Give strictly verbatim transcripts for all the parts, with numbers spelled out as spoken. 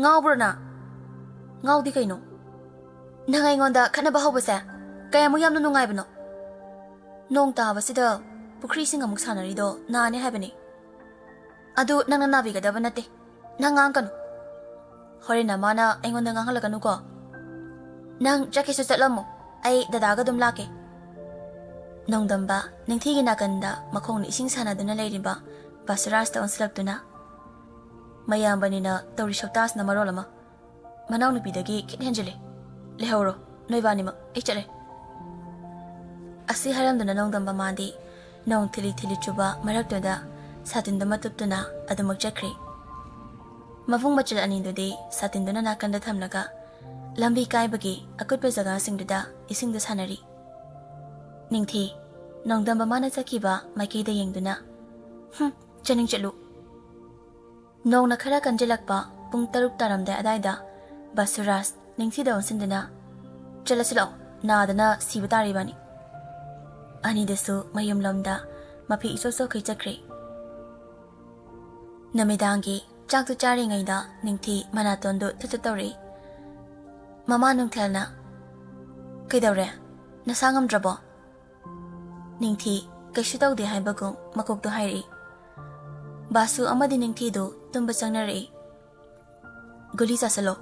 ꯉꯥꯎꯕ꯭ꯔꯣ ꯅꯪ? ꯉꯥꯎꯗꯤ ꯀꯩꯅꯣ? ꯅꯪ ꯑꯩꯉꯣꯟꯗ ꯈꯠꯅꯕ ꯍꯧꯕꯁꯦ ꯀꯌꯥꯃꯨꯛ ꯌꯥꯝꯅ ꯅꯨꯡꯉꯥꯏꯕꯅꯣ? ꯅꯣꯡ ꯇꯥꯕꯁꯤꯗ ꯄꯨꯈ꯭ꯔꯤꯁꯤꯡ ꯑꯃꯨꯛ ꯁꯥꯟꯅꯔꯤꯗꯣ ꯅꯥꯅꯤ ꯍꯥꯏꯕꯅꯤ꯫ ꯑꯗꯨ ꯅꯪꯅ ꯅꯥꯕꯤꯒꯗꯕ ꯅꯠꯇꯦ꯫ ꯅꯪ ꯉꯥꯡꯒꯅꯨ꯫ ꯍꯣꯔꯦꯟ ꯅꯃꯥꯅ ꯑꯩꯉꯣꯟꯗ ꯉꯥꯡꯍꯜꯂꯛꯀꯅꯨꯀꯣ꯫ ꯅꯪ ꯆꯠꯀꯦꯁꯨ ꯆꯠꯂꯝꯃꯣ꯫ ꯑꯩ ꯗꯗꯥꯒ ꯑꯗꯨꯝ ꯂꯥꯛꯀꯦ꯫ ꯅꯣꯡꯗꯝꯕ ꯅꯤꯡꯊꯤꯒꯤ ꯅꯥꯀꯟꯗ ꯃꯈꯣꯡꯅ ꯏꯁꯤꯡ ꯁꯥꯟꯅꯗꯨꯅ ꯂꯩꯔꯤꯕ ꯕꯥꯁꯨꯔꯥꯖꯇ ꯑꯣꯟꯁꯤꯜꯂꯛꯇꯨꯅ, "ꯃꯌꯥꯝꯕꯅꯤꯅ ꯇꯧꯔꯤ ꯁꯛꯇꯥꯁꯤꯅ ꯃꯔꯣꯜ ꯑꯃ꯫ ꯃꯅꯥꯎꯅꯨꯄꯤꯗꯒꯤ ꯈꯤꯠ ꯍꯦꯟꯖꯤꯜꯂꯦ꯫ ꯂꯩꯍꯧꯔꯣ, ꯅꯣꯏꯕꯥꯅꯤꯃꯛ, ꯑꯩ ꯆꯠꯂꯦ"꯫ ꯑꯁꯤ ꯍꯥꯏꯔꯝꯗꯨꯅ ꯅꯣꯡꯗꯝꯕ ꯃꯥꯗꯤ ꯅꯣꯡ ꯊꯤꯂꯤ ꯊꯤꯂꯤ ꯆꯨꯕ ꯃꯔꯛꯇꯨꯗ ꯁꯥꯇꯤꯟꯗꯨꯃ ꯇꯨꯞꯇꯨꯅ ꯑꯗꯨꯃꯛ ꯆꯠꯈ꯭ꯔꯦ꯫ ꯃꯕꯨꯡ ꯃꯆꯜ ꯑꯅꯤꯗꯨꯗꯤ ꯁꯥꯇꯤꯟꯗꯨꯅ ꯅꯥꯀꯟꯗ ꯊꯝꯂꯒ ꯂꯝꯕꯤ ꯀꯥꯏꯕꯒꯤ ꯑꯀꯨꯠꯄ ꯖꯒꯥꯁꯤꯡꯗꯨꯗ ꯏꯁꯤꯡꯗ ꯁꯥꯟꯅꯔꯤ꯫ ꯅꯤꯡꯊꯤ, ꯅꯣꯡꯗꯝꯕ ꯃꯥꯅ ꯆꯠꯈꯤꯕ ꯃꯥꯏꯀꯩꯗ ꯌꯦꯡꯗꯨꯅ, "ꯍꯨꯝ, ꯆꯠꯅꯤꯡ ꯆꯠꯂꯨ"꯫ ꯅꯣꯡꯅ ꯈꯔ ꯀꯟꯖꯤꯜꯂꯛꯄ ꯄꯨꯡ ꯇꯔꯨꯛ ꯇꯥꯔꯝꯗꯥꯏ ꯑꯗꯥꯏꯗ ꯕꯥꯁꯨꯔꯥꯖ ꯅꯤꯡꯊꯤꯗ ꯑꯣꯟꯁꯤꯟꯗꯨꯅ, "ꯆꯠꯂꯁꯤ ꯂꯥꯛꯑꯣ, ꯅꯥꯗꯅ ꯁꯤꯕ ꯇꯥꯔꯦ ꯏꯕꯥꯅꯤ"꯫ ꯑꯅꯤꯗꯨꯁꯨ ꯃꯌꯨꯝꯂꯣꯝꯗ ꯃꯐꯤ ꯏꯆꯣꯠ ꯆꯣꯠꯈꯩ ꯆꯠꯈ꯭ꯔꯦ꯫ ꯅꯨꯃꯤꯗꯥꯡꯒꯤ ꯆꯥꯛꯇꯨ ꯆꯥꯔꯤꯉꯩꯗ ꯅꯤꯡꯊꯤ ꯃꯅꯥꯇꯣꯟꯗꯨ ꯊꯨꯠ ꯊꯨꯠ ꯇꯧꯔꯛꯏ꯫ ꯃꯃꯥ ꯅꯨꯡꯊꯦꯜꯅ, "ꯀꯩꯗꯧꯔꯦ? ꯅꯁꯥ ꯉꯝꯗ꯭ꯔꯕꯣ?" ꯅꯤꯡꯊꯤ ꯀꯩꯁꯨ ꯇꯧꯗꯦ ꯍꯥꯏꯕꯒꯨꯝ ꯃꯀꯣꯛꯇꯣ ꯍꯥꯏꯔꯛꯏ꯫ ꯕꯥꯁꯨ ꯑꯃꯗꯤ ꯅꯤꯡꯊꯤꯗꯨ ꯇꯨꯝꯕ ꯆꯪꯅꯔꯛꯏ꯫ "ꯒꯨꯂꯤ ꯆꯥꯁꯤꯜꯂꯣ"꯫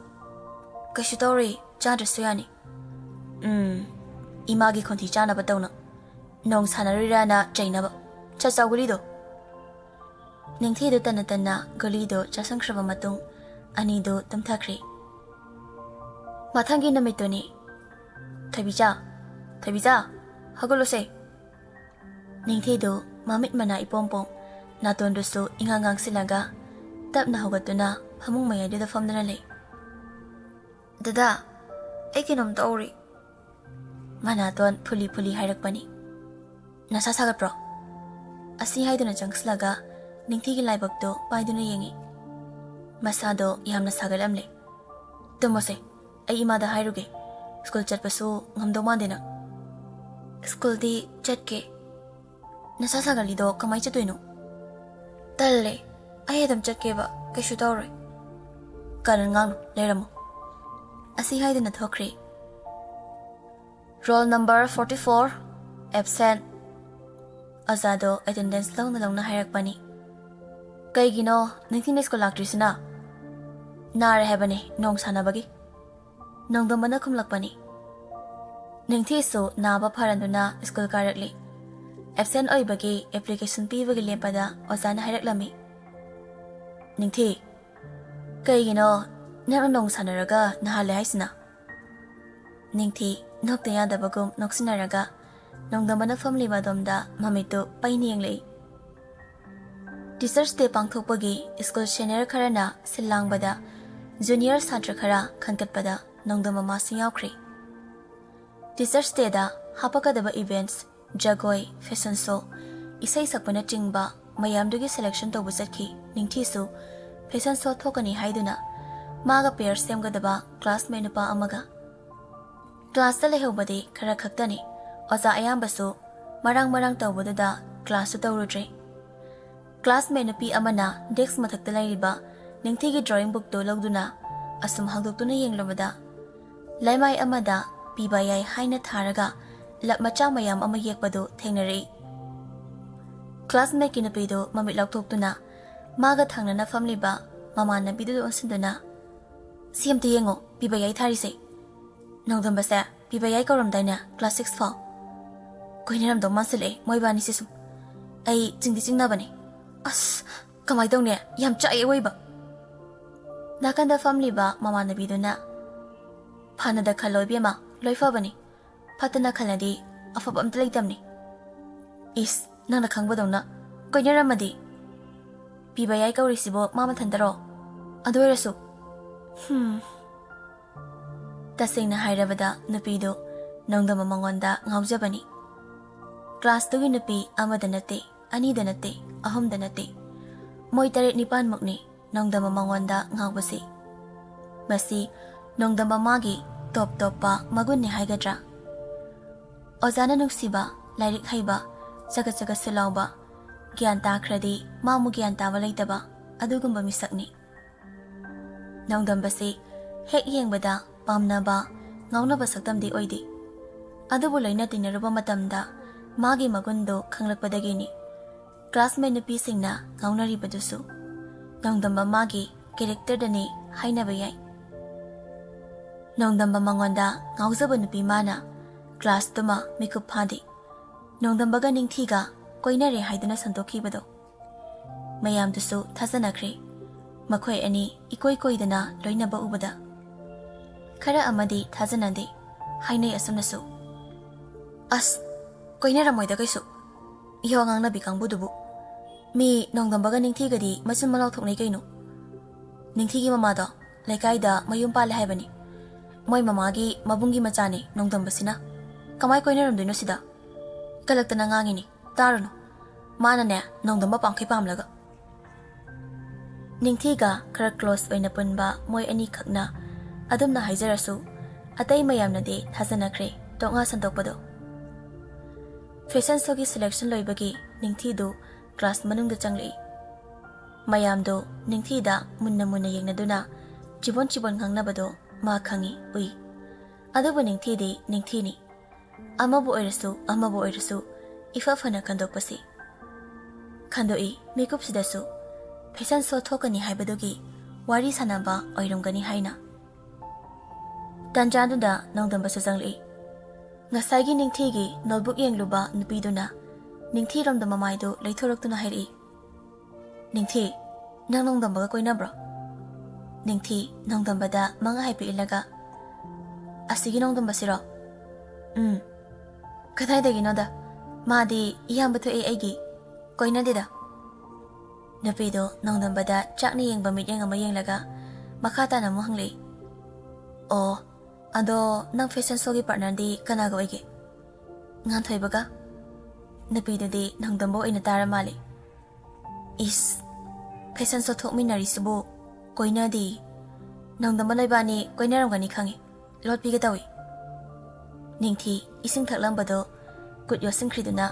"ꯀꯩꯁꯨ ꯇꯧꯔꯣꯏ, ꯆꯥꯗ꯭ꯔꯁꯨ ꯌꯥꯅꯤ"꯫ "ꯎꯝ, ꯏꯃꯥꯒꯤ ꯈꯣꯟꯊꯤ ꯆꯥꯅꯕ ꯇꯧꯅ꯫ ꯅꯣꯡ ꯁꯥꯟꯅꯔꯨꯏꯔꯥꯅ ꯆꯩꯅꯕ꯫ ꯁꯠ ꯆꯥꯎ ꯒꯨꯂꯤꯗꯣ"꯫ ꯅꯤꯡꯊꯤꯗꯨ ꯇꯟꯅ ꯇꯟꯅ ꯒꯨꯂꯤꯗꯨ ꯆꯥꯁꯤꯟꯈ꯭ꯔꯕ ꯃꯇꯨꯡ ꯑꯅꯤꯗꯨ ꯇꯨꯝꯊꯈ꯭ꯔꯦ꯫ ꯃꯊꯪꯒꯤ ꯅꯨꯃꯤꯠꯇꯨꯅꯤ꯫ "ꯊꯣꯏꯕꯤꯆꯥ, ꯊꯣꯏꯕꯤꯆꯥ, ꯍꯧꯒꯠꯂꯣꯁꯦ"꯫ ꯅꯤꯡꯊꯤꯗꯨ ꯃꯃꯤꯠ ꯃꯅꯥ ꯏꯄꯣꯝ ꯄꯣꯝ, ꯅꯥꯇꯣꯟꯗꯨꯁꯨ ꯏꯉꯥꯡ ꯉꯥꯡꯁꯤꯜꯂꯒ ꯇꯞꯅ ꯍꯧꯒꯠꯇꯨꯅ ꯐꯃꯨꯡ ꯃꯌꯥꯏꯗꯨꯗ ꯐꯝꯗꯨꯅ ꯂꯩ꯫ "ꯗꯗꯥ, ꯑꯩ ꯀꯩꯅꯣꯝ ꯇꯧꯔꯦ"꯫ ꯃꯅꯥꯇꯣꯟ ꯐꯨꯂꯤ ꯐꯨꯂꯤ ꯍꯥꯏꯔꯛꯄꯅꯤ꯫ "ꯅꯁꯥ ꯁꯥꯒꯠꯄ꯭ꯔꯣ?" ꯑꯁꯤ ꯍꯥꯏꯗꯨꯅ ꯆꯪꯁꯤꯜꯂꯒ ꯅꯤꯡꯊꯤꯒꯤ ꯂꯥꯏꯕꯛꯇꯨ ꯄꯥꯏꯗꯨꯅ ꯌꯦꯡꯉꯤ꯫ ꯃꯁꯥꯗꯣ ꯌꯥꯝꯅ ꯁꯥꯒꯠꯂꯝꯂꯦ꯫ "ꯇꯨꯝꯃꯣꯁꯦ, ꯑꯩ ꯏꯃꯥꯗ ꯍꯥꯏꯔꯨꯒꯦ꯫ ꯁ꯭ꯀꯨꯜ ꯆꯠꯄꯁꯨ ꯉꯝꯗꯧ ꯃꯥꯟꯗꯦ ꯅꯪ"꯫ "ꯁ꯭ꯀꯨꯜꯗꯤ ꯆꯠꯀꯦ꯫ ꯅꯁꯥ ꯁꯥꯒꯠꯂꯤꯗꯣ ꯀꯃꯥꯏ ꯆꯠꯇꯣꯏꯅꯣ?" "ꯇꯜꯂꯦ, ꯑꯩ ꯑꯗꯨꯝ ꯆꯠꯀꯦꯕ, ꯀꯩꯁꯨ ꯇꯧꯔꯣꯏ"꯫ ꯀꯔꯟ ꯉꯥꯡꯅꯨ, ꯂꯩꯔꯝꯃꯣ꯫ ꯑꯁꯤ ꯍꯥꯏꯗꯨꯅ ꯊꯣꯛꯈ꯭ꯔꯦ꯫ "Roll number forty four, absent"꯫ ꯑꯣꯖꯥꯗꯣ ꯑꯦꯇꯦꯟꯗꯦꯟꯁ ꯂꯧꯅ ꯂꯧꯅ ꯍꯥꯏꯔꯛꯄꯅꯤ꯫ "ꯀꯩꯒꯤꯅꯣ ꯅꯤꯡꯊꯤꯅ ꯁ꯭ꯀꯨꯜ ꯂꯥꯛꯇ꯭ꯔꯤꯁꯤꯅ?" "ꯅꯥꯔꯦ ꯍꯥꯏꯕꯅꯦ, ꯅꯣꯡ ꯁꯥꯟꯅꯕꯒꯤ"꯫ ꯅꯣꯡꯗꯝꯕꯅ ꯈꯨꯝꯂꯛꯄꯅꯤ꯫ ꯅꯤꯡꯊꯤꯁꯨ ꯅꯥꯕ ꯐꯔꯗꯨꯅ ꯁ꯭ꯀꯨꯜ ꯀꯥꯔꯛꯂꯤ꯫ ꯑꯦꯕꯁꯦꯟ ꯑꯣꯏꯕꯒꯤ ꯑꯦꯄ꯭ꯂꯤꯀꯦꯁꯟ ꯄꯤꯕꯒꯤ ꯂꯦꯞꯄꯗ ꯑꯣꯖꯥꯅ ꯍꯥꯏꯔꯛꯂꯝꯃꯤ, "ꯅꯤꯡꯊꯤ, ꯀꯩꯒꯤꯅꯣ ꯅꯪꯅ ꯅꯣꯡ ꯁꯥꯟꯅꯔꯒ ꯅꯥꯍꯜꯂꯦ ꯍꯥꯏꯁꯤꯅ?" ꯅꯤꯡꯊꯤ ꯅꯣꯛꯇ ꯌꯥꯗꯕꯒꯨꯝ ꯅꯣꯛꯁꯤꯟꯅꯔꯒ ꯅꯣꯡꯗꯝꯕꯅ ꯐꯝꯂꯤꯕ ꯑꯗꯣꯝꯗ ꯃꯃꯤꯠꯇꯨ ꯄꯩꯅ ꯌꯦꯡꯂꯛꯏ꯫ ꯇꯤꯆꯔꯁ ꯗꯦ ꯄꯥꯡꯊꯣꯛꯄꯒꯤ ꯁ꯭ꯀꯨꯜ ꯁꯦꯅꯤꯌꯔ ꯈꯔꯅ ꯁꯤꯜ ꯂꯥꯡꯕꯗ ꯖꯨꯅꯤꯌꯔ ꯁꯥꯇ꯭ꯔ ꯈꯔ ꯈꯟꯒꯠꯄꯗ ꯅꯣꯡꯗꯝꯕ ꯃꯥꯁꯨ ꯌꯥꯎꯈ꯭ꯔꯦ꯫ ꯇꯤꯆꯔꯁ ꯗꯦꯗ ꯍꯥꯄꯛꯀꯗꯕ ꯏꯚꯦꯟꯠꯁ, ꯖꯒꯣꯏ, ꯐꯦꯁꯟ ꯁꯣ, ꯏꯁꯩ ꯁꯛꯄꯅꯆꯤꯡꯕ ꯃꯌꯥꯝꯗꯨꯒꯤ ꯁꯦꯂꯦꯛꯁꯟ ꯇꯧꯕ ꯆꯠꯈꯤ꯫ ꯅꯤꯡꯊꯤꯁꯨ ꯐꯦꯁꯟ ꯁꯣ ꯊꯣꯛꯀꯅꯤ ꯍꯥꯏꯗꯨꯅ ꯃꯥꯒ ꯄꯦꯌꯔ ꯁꯦꯝꯒꯗꯕ ꯀ꯭ꯂꯥꯁꯃꯦꯠ ꯅꯨꯄꯥ ꯑꯃꯒ꯫ ꯀ꯭ꯂꯥꯁꯇ ꯂꯩꯍꯧꯕꯗꯤ ꯈꯔ ꯈꯛꯇꯅꯤ꯫ ꯑꯣꯖꯥ ꯑꯌꯥꯝꯕꯁꯨ ꯃꯔꯥꯡ ꯃꯔꯥꯡ ꯇꯧꯕꯗꯨꯗ ꯀ꯭ꯂꯥꯁꯁꯨ ꯇꯧꯔꯨꯗ꯭ꯔꯦ꯫ ꯀ꯭ꯂꯥꯁꯃꯦꯠ ꯅꯨꯄꯤ ꯑꯃꯅ ꯗꯦꯁ꯭ꯛ ꯃꯊꯛꯇ ꯂꯩꯔꯤꯕ ꯅꯤꯡꯊꯤꯒꯤ ꯗ꯭ꯔꯣꯌꯤꯡ ꯕꯨꯛꯇꯨ ꯂꯧꯗꯨꯅ ꯑꯁꯨꯝ ꯍꯥꯡꯗꯣꯛꯇꯨꯅ ꯌꯦꯡꯂꯨꯕꯗ, ꯂꯩꯃꯥꯏ ꯑꯃꯗ ꯄꯤꯕ ꯌꯥꯏ ꯍꯥꯏꯅ ꯊꯥꯔꯒ ꯂꯞ ꯃꯆꯥ ꯃꯌꯥꯝ ꯑꯃ ꯌꯦꯛꯄꯗꯨ ꯊꯦꯡꯅꯔꯛꯏ꯫ ꯀ꯭ꯂꯥꯁꯃꯦꯠꯀꯤ ꯅꯨꯄꯤꯗꯨ ꯃꯃꯤꯠ ꯂꯥꯎꯊꯣꯛꯇꯨꯅ ꯃꯥꯒ ꯊꯪꯅꯅ ꯐꯝꯂꯤꯕ ꯃꯃꯥꯟꯅꯕꯤꯗꯨꯗ ꯑꯣꯟꯁꯤꯟꯗꯨꯅ, "ꯁꯤ ꯑꯝꯇ ꯌꯦꯡꯉꯣ, ꯄꯤꯕ ꯌꯥꯏ ꯊꯥꯔꯤꯁꯦ꯫ ꯅꯣꯡꯗꯝꯕꯁꯦ ꯄꯤꯕ ꯌꯥꯏ ꯀꯧꯔꯝꯗꯥꯏꯅꯦ, ꯀ꯭ꯂꯥꯁ ꯁꯤꯛꯁ ꯐꯥꯎ꯫ ꯀꯣꯏꯅꯔꯝꯗꯧ ꯃꯥꯟꯁꯤꯜꯂꯛꯑꯦ ꯃꯣꯏꯕꯥꯅꯤꯁꯦ ꯁꯨꯝ꯫ ꯑꯩ ꯆꯤꯡꯗꯤ ꯆꯤꯡꯅꯕꯅꯦ꯫ ꯑꯁ, ꯀꯃꯥꯏ ꯇꯧꯅꯤ? ꯌꯥꯝ ꯆꯥꯛꯑꯦ ꯑꯑꯣꯏꯕ"꯫ ꯅꯥꯀꯟꯗ ꯐꯝꯂꯤꯕ ꯃꯃꯥꯟꯅꯕꯤꯗꯨꯅ, "ꯐꯅꯗ ꯈꯜꯂꯣ ꯏꯕꯦꯝꯃ, ꯂꯣꯏ ꯐꯕꯅꯤ꯫ ꯐꯠꯇꯅ ꯈꯜꯂꯗꯤ ꯑꯐꯕ ꯑꯝꯇ ꯂꯩꯇꯕꯅꯤ"꯫ "ꯏꯁ, ꯅꯪꯅ ꯈꯪꯕꯗꯧꯅ꯫ ꯀꯣꯏꯅꯔꯝꯃꯗꯤ? ꯄꯤꯕ ꯌꯥꯏ ꯀꯧꯔꯤꯁꯤꯕꯣ ꯃꯥ ꯃꯊꯟꯇꯔꯣ? ꯑꯗꯨ ꯑꯣꯏꯔꯁꯨ"꯫ ꯍꯨꯝ꯫ ꯇꯁꯦꯡꯅ ꯍꯥꯏꯔꯕꯗ ꯅꯨꯄꯤꯗꯨ ꯅꯣꯡꯗꯝꯕ ꯃꯉꯣꯟꯗ ꯉꯥꯎꯖꯕꯅꯤ꯫ ꯀ꯭ꯂꯥꯁꯇꯨꯒꯤ ꯅꯨꯄꯤ ꯑꯃꯗ ꯅꯠꯇꯦ, ꯑꯅꯤꯗ ꯅꯠꯇꯦ, ꯑꯍꯨꯝꯗ ꯅꯠꯇꯦ, ꯃꯣꯏ ꯇꯔꯦꯠ ꯅꯤꯄꯥꯟꯃꯨꯛꯅꯤ ꯅꯣꯡꯗꯝꯕ ꯃꯉꯣꯟꯗ ꯉꯥꯎꯕꯁꯤ꯫ ꯃꯁꯤ ꯅꯣꯡꯗꯝꯕ ꯃꯥꯒꯤ ꯇꯣꯞ ꯇꯣꯞꯄ ꯃꯒꯨꯟꯅꯤ ꯍꯥꯏꯒꯗ꯭ꯔꯥ? ꯑꯣꯖꯥꯅ ꯅꯨꯡꯁꯤꯕ, ꯂꯥꯏꯔꯤꯛ ꯍꯩꯕ, ꯆꯒꯠ ꯆꯒꯠꯁꯨ ꯂꯥꯎꯕ, ꯒ꯭ꯌꯥꯟ ꯇꯥꯈ꯭ꯔꯗꯤ ꯃꯥꯃꯨꯛ ꯒ꯭ꯌꯥꯟ ꯇꯥꯕ ꯂꯩꯇꯕ, ꯑꯗꯨꯒꯨꯝꯕ ꯃꯤꯁꯛꯅꯤ꯫ ꯅꯣꯡꯗꯝꯕꯁꯤ ꯍꯦꯛ ꯌꯦꯡꯕꯗ ꯄꯥꯝꯅꯕ, ꯉꯥꯎꯅꯕ ꯁꯛꯇꯝꯗꯤ ꯑꯣꯏꯗꯦ꯫ ꯑꯗꯨꯕꯨ ꯂꯣꯏꯅ ꯇꯤꯟꯅꯔꯨꯕ ꯃꯇꯝꯗ ꯃꯥꯒꯤ ꯃꯒꯨꯟꯗꯨ ꯈꯪꯂꯛꯄꯗꯒꯤꯅꯤ ꯀ꯭ꯂꯥꯁꯃꯦꯠ ꯅꯨꯄꯤꯁꯤꯡꯅ ꯉꯥꯎꯅꯔꯤꯕꯗꯨꯁꯨ꯫ ꯅꯣꯡꯗꯝꯕ ꯃꯥꯒꯤ ꯀꯦꯔꯦꯛꯇꯔꯗꯅꯤ ꯍꯥꯏꯅꯕ ꯌꯥꯏ꯫ ꯅꯣꯡꯗꯝꯕ ꯃꯉꯣꯟꯗ ꯉꯥꯎꯖꯕ ꯅꯨꯄꯤ ꯃꯥꯅ ꯀ꯭ꯂꯥꯁꯇꯨꯃ ꯃꯤꯀꯨꯞ ꯐꯥꯗꯦ ꯅꯣꯡꯗꯝꯕꯒ ꯅꯤꯡꯊꯤꯒ ꯀꯣꯏꯅꯔꯦ ꯍꯥꯏꯗꯨꯅ ꯁꯟꯗꯣꯛꯈꯤꯕꯗꯣ꯫ ꯃꯌꯥꯝꯗꯨꯁꯨ ꯊꯥꯖꯅꯈ꯭ꯔꯦ, ꯃꯈꯣꯏ ꯑꯅꯤ ꯏꯀꯣꯏ ꯀꯣꯏꯗꯅ ꯂꯣꯏꯅꯕ ꯎꯕꯗ꯫ ꯈꯔ ꯑꯃꯗꯤ ꯊꯥꯖꯅꯗꯦ, ꯍꯥꯏꯅꯩ ꯑꯁꯨꯝꯅꯁꯨ, "ꯑꯁ, ꯀꯣꯏꯅꯔꯝꯃꯣꯏꯗ ꯀꯩꯁꯨ꯫ ꯏꯍꯧ ꯉꯥꯡꯅꯕꯤ ꯀꯥꯡꯕꯨꯗꯨꯕꯨ꯫ ꯃꯤ ꯅꯣꯡꯗꯝꯕꯒ ꯅꯤꯡꯊꯤꯒꯗꯤ ꯃꯆꯤꯟ ꯃꯅꯥꯎ ꯊꯣꯛꯅꯩ ꯀꯩꯅꯣ꯫ ꯅꯤꯡꯊꯤꯒꯤ ꯃꯃꯥꯗꯣ ꯂꯩꯀꯥꯏꯗ ꯃꯌꯨꯝ ꯄꯥꯜꯂꯦ ꯍꯥꯏꯕꯅꯤ꯫ ꯃꯣꯏ ꯃꯃꯥꯒꯤ ꯃꯕꯨꯡꯒꯤ ꯃꯆꯥꯅꯤ ꯅꯣꯡꯗꯝꯕꯁꯤꯅ꯫ ꯀꯃꯥꯏ ꯀꯣꯏꯅꯔꯝꯗꯣꯏꯅꯣ ꯁꯤꯗ? ꯀꯜꯂꯛꯇꯅ ꯉꯥꯡꯉꯤꯅꯤ, ꯇꯥꯔꯨꯅꯨ꯫ ꯃꯥꯅꯅꯦ ꯅꯣꯡꯗꯝꯕ ꯄꯥꯡꯈꯩ ꯄꯥꯝꯂꯒ꯫" ꯅꯤꯡꯊꯤꯒ ꯈꯔ ꯀ꯭ꯂꯣꯁ ꯑꯣꯏꯅ ꯄꯨꯟꯕ ꯃꯣꯏ ꯑꯅꯤꯈꯛꯅ ꯑꯗꯨꯝꯅ ꯍꯥꯏꯖꯔꯁꯨ, ꯑꯇꯩ ꯃꯌꯥꯝꯅꯗꯤ ꯊꯥꯖꯅꯈ꯭ꯔꯦ ꯇꯣꯛꯉꯥ ꯁꯟꯗꯣꯛꯄꯗꯣ꯫ ꯐꯦꯁꯟ ꯁꯣꯒꯤ ꯁꯦꯂꯦꯛꯁꯟ ꯂꯣꯏꯕꯒꯤ ꯅꯤꯡꯊꯤꯗꯨ ꯀ꯭ꯂꯥꯁ ꯃꯅꯨꯡꯗ ꯆꯪꯂꯛꯏ꯫ ꯃꯌꯥꯝꯗꯣ ꯅꯤꯡꯊꯤꯗ ꯃꯨꯟꯅ ꯃꯨꯟꯅ ꯌꯦꯡꯅꯗꯨꯅ ꯆꯤꯕꯣꯟ ꯆꯤꯕꯣꯟ ꯉꯥꯡꯅꯕꯗꯣ ꯃꯥ ꯈꯪꯏ, ꯎꯏ꯫ ꯑꯗꯨꯕꯨ ꯅꯤꯡꯊꯤꯗꯤ ꯅꯤꯡꯊꯤꯅꯤ꯫ ꯑꯃꯕꯨ ꯑꯣꯏꯔꯁꯨ ꯑꯃꯕꯨ ꯑꯣꯏꯔꯁꯨ ꯏꯐ ꯐꯅ ꯈꯟꯗꯣꯛꯄꯁꯤ꯫ ꯈꯟꯗꯣꯛꯏ ꯃꯤꯀꯨꯞꯁꯤꯗꯁꯨ ꯐꯦꯁꯟ ꯁꯣ ꯊꯣꯛꯀꯅꯤ ꯍꯥꯏꯕꯗꯨꯒꯤ ꯋꯥꯔꯤ ꯁꯥꯟꯅꯕ ꯑꯣꯏꯔꯝꯒꯅꯤ ꯍꯥꯏꯅ꯫ ꯇꯟꯖꯥꯗꯨꯗ ꯅꯣꯡꯗꯝꯕꯁꯨ ꯆꯪꯂꯛꯏ꯫ ꯉꯁꯥꯏꯒꯤ ꯅꯤꯡꯊꯤꯒꯤ ꯅꯣꯠꯕꯨꯛ ꯌꯦꯡꯂꯨꯕ ꯅꯨꯄꯤꯗꯨꯅ ꯅꯤꯡꯊꯤꯔꯣꯝꯗ ꯃꯃꯥꯏꯗꯨ ꯂꯩꯊꯣꯔꯛꯇꯨꯅ ꯍꯥꯏꯔꯛꯏ, "ꯅꯤꯡꯊꯤ, ꯅꯪ ꯅꯣꯡꯗꯝꯕꯒ ꯀꯣꯏꯅꯕ꯭ꯔꯣ?" ꯅꯤꯡꯊꯤ ꯅꯣꯡꯗꯝꯕꯗ ꯃꯉꯥ ꯍꯥꯏꯐꯦꯠ ꯏꯜꯂꯒ, "ꯑꯁꯤꯒꯤ ꯅꯣꯡꯗꯝꯕꯁꯤꯔꯣ? ꯎꯝ꯫ ꯀꯗꯥꯏꯗꯒꯤꯅꯣꯗ? ꯃꯥꯗꯤ ꯏꯌꯥꯝꯕ ꯊꯣꯛꯑꯦ ꯑꯩꯒꯤ꯫ ꯀꯣꯏꯅꯗꯦꯗ꯫" ꯅꯨꯄꯤꯗꯣ ꯅꯣꯡꯗꯝꯕꯗ ꯆꯥꯛꯅ ꯌꯦꯡꯕ ꯃꯤꯠꯌꯦꯡ ꯑꯃ ꯌꯦꯡꯂꯒ ꯃꯈꯥ ꯇꯥꯅ ꯑꯃꯨꯛ ꯍꯪꯂꯛꯏ, "ꯑꯣ, ꯑꯗꯣ ꯅꯪ ꯐꯦꯁꯟ ꯁꯣꯒꯤ ꯄꯥꯔꯠꯅꯔꯗꯤ ꯀꯅꯥꯒ ꯑꯣꯏꯒꯦ?" "ꯉꯥꯟꯊꯣꯏꯕꯒ꯫" ꯅꯨꯄꯤꯗꯨꯗꯤ ꯅꯣꯡꯗꯝꯕ ꯑꯣꯏꯅ ꯇꯥꯔ ꯃꯥꯜꯂꯦ꯫ "ꯏꯁ, ꯐꯦꯁꯟ ꯁꯣ ꯊꯣꯛꯃꯤꯟꯅꯔꯤꯁꯤꯕꯨ ꯀꯣꯏꯅꯗꯦ꯫ ꯅꯣꯡꯗꯝꯕ ꯅꯣꯏꯕꯥꯅꯤ ꯀꯣꯏꯅꯔꯝꯒꯅꯤ ꯈꯪꯉꯤ, ꯂꯣꯠꯄꯤꯒꯦ ꯇꯧꯏ꯫" ꯅꯤꯡꯊꯤ ꯏꯁꯤꯡ ꯊꯛꯂꯝꯕꯗꯣ ꯈꯨꯠ ꯌꯣꯠꯁꯤꯟꯈ꯭ꯔꯤꯗꯨꯅ,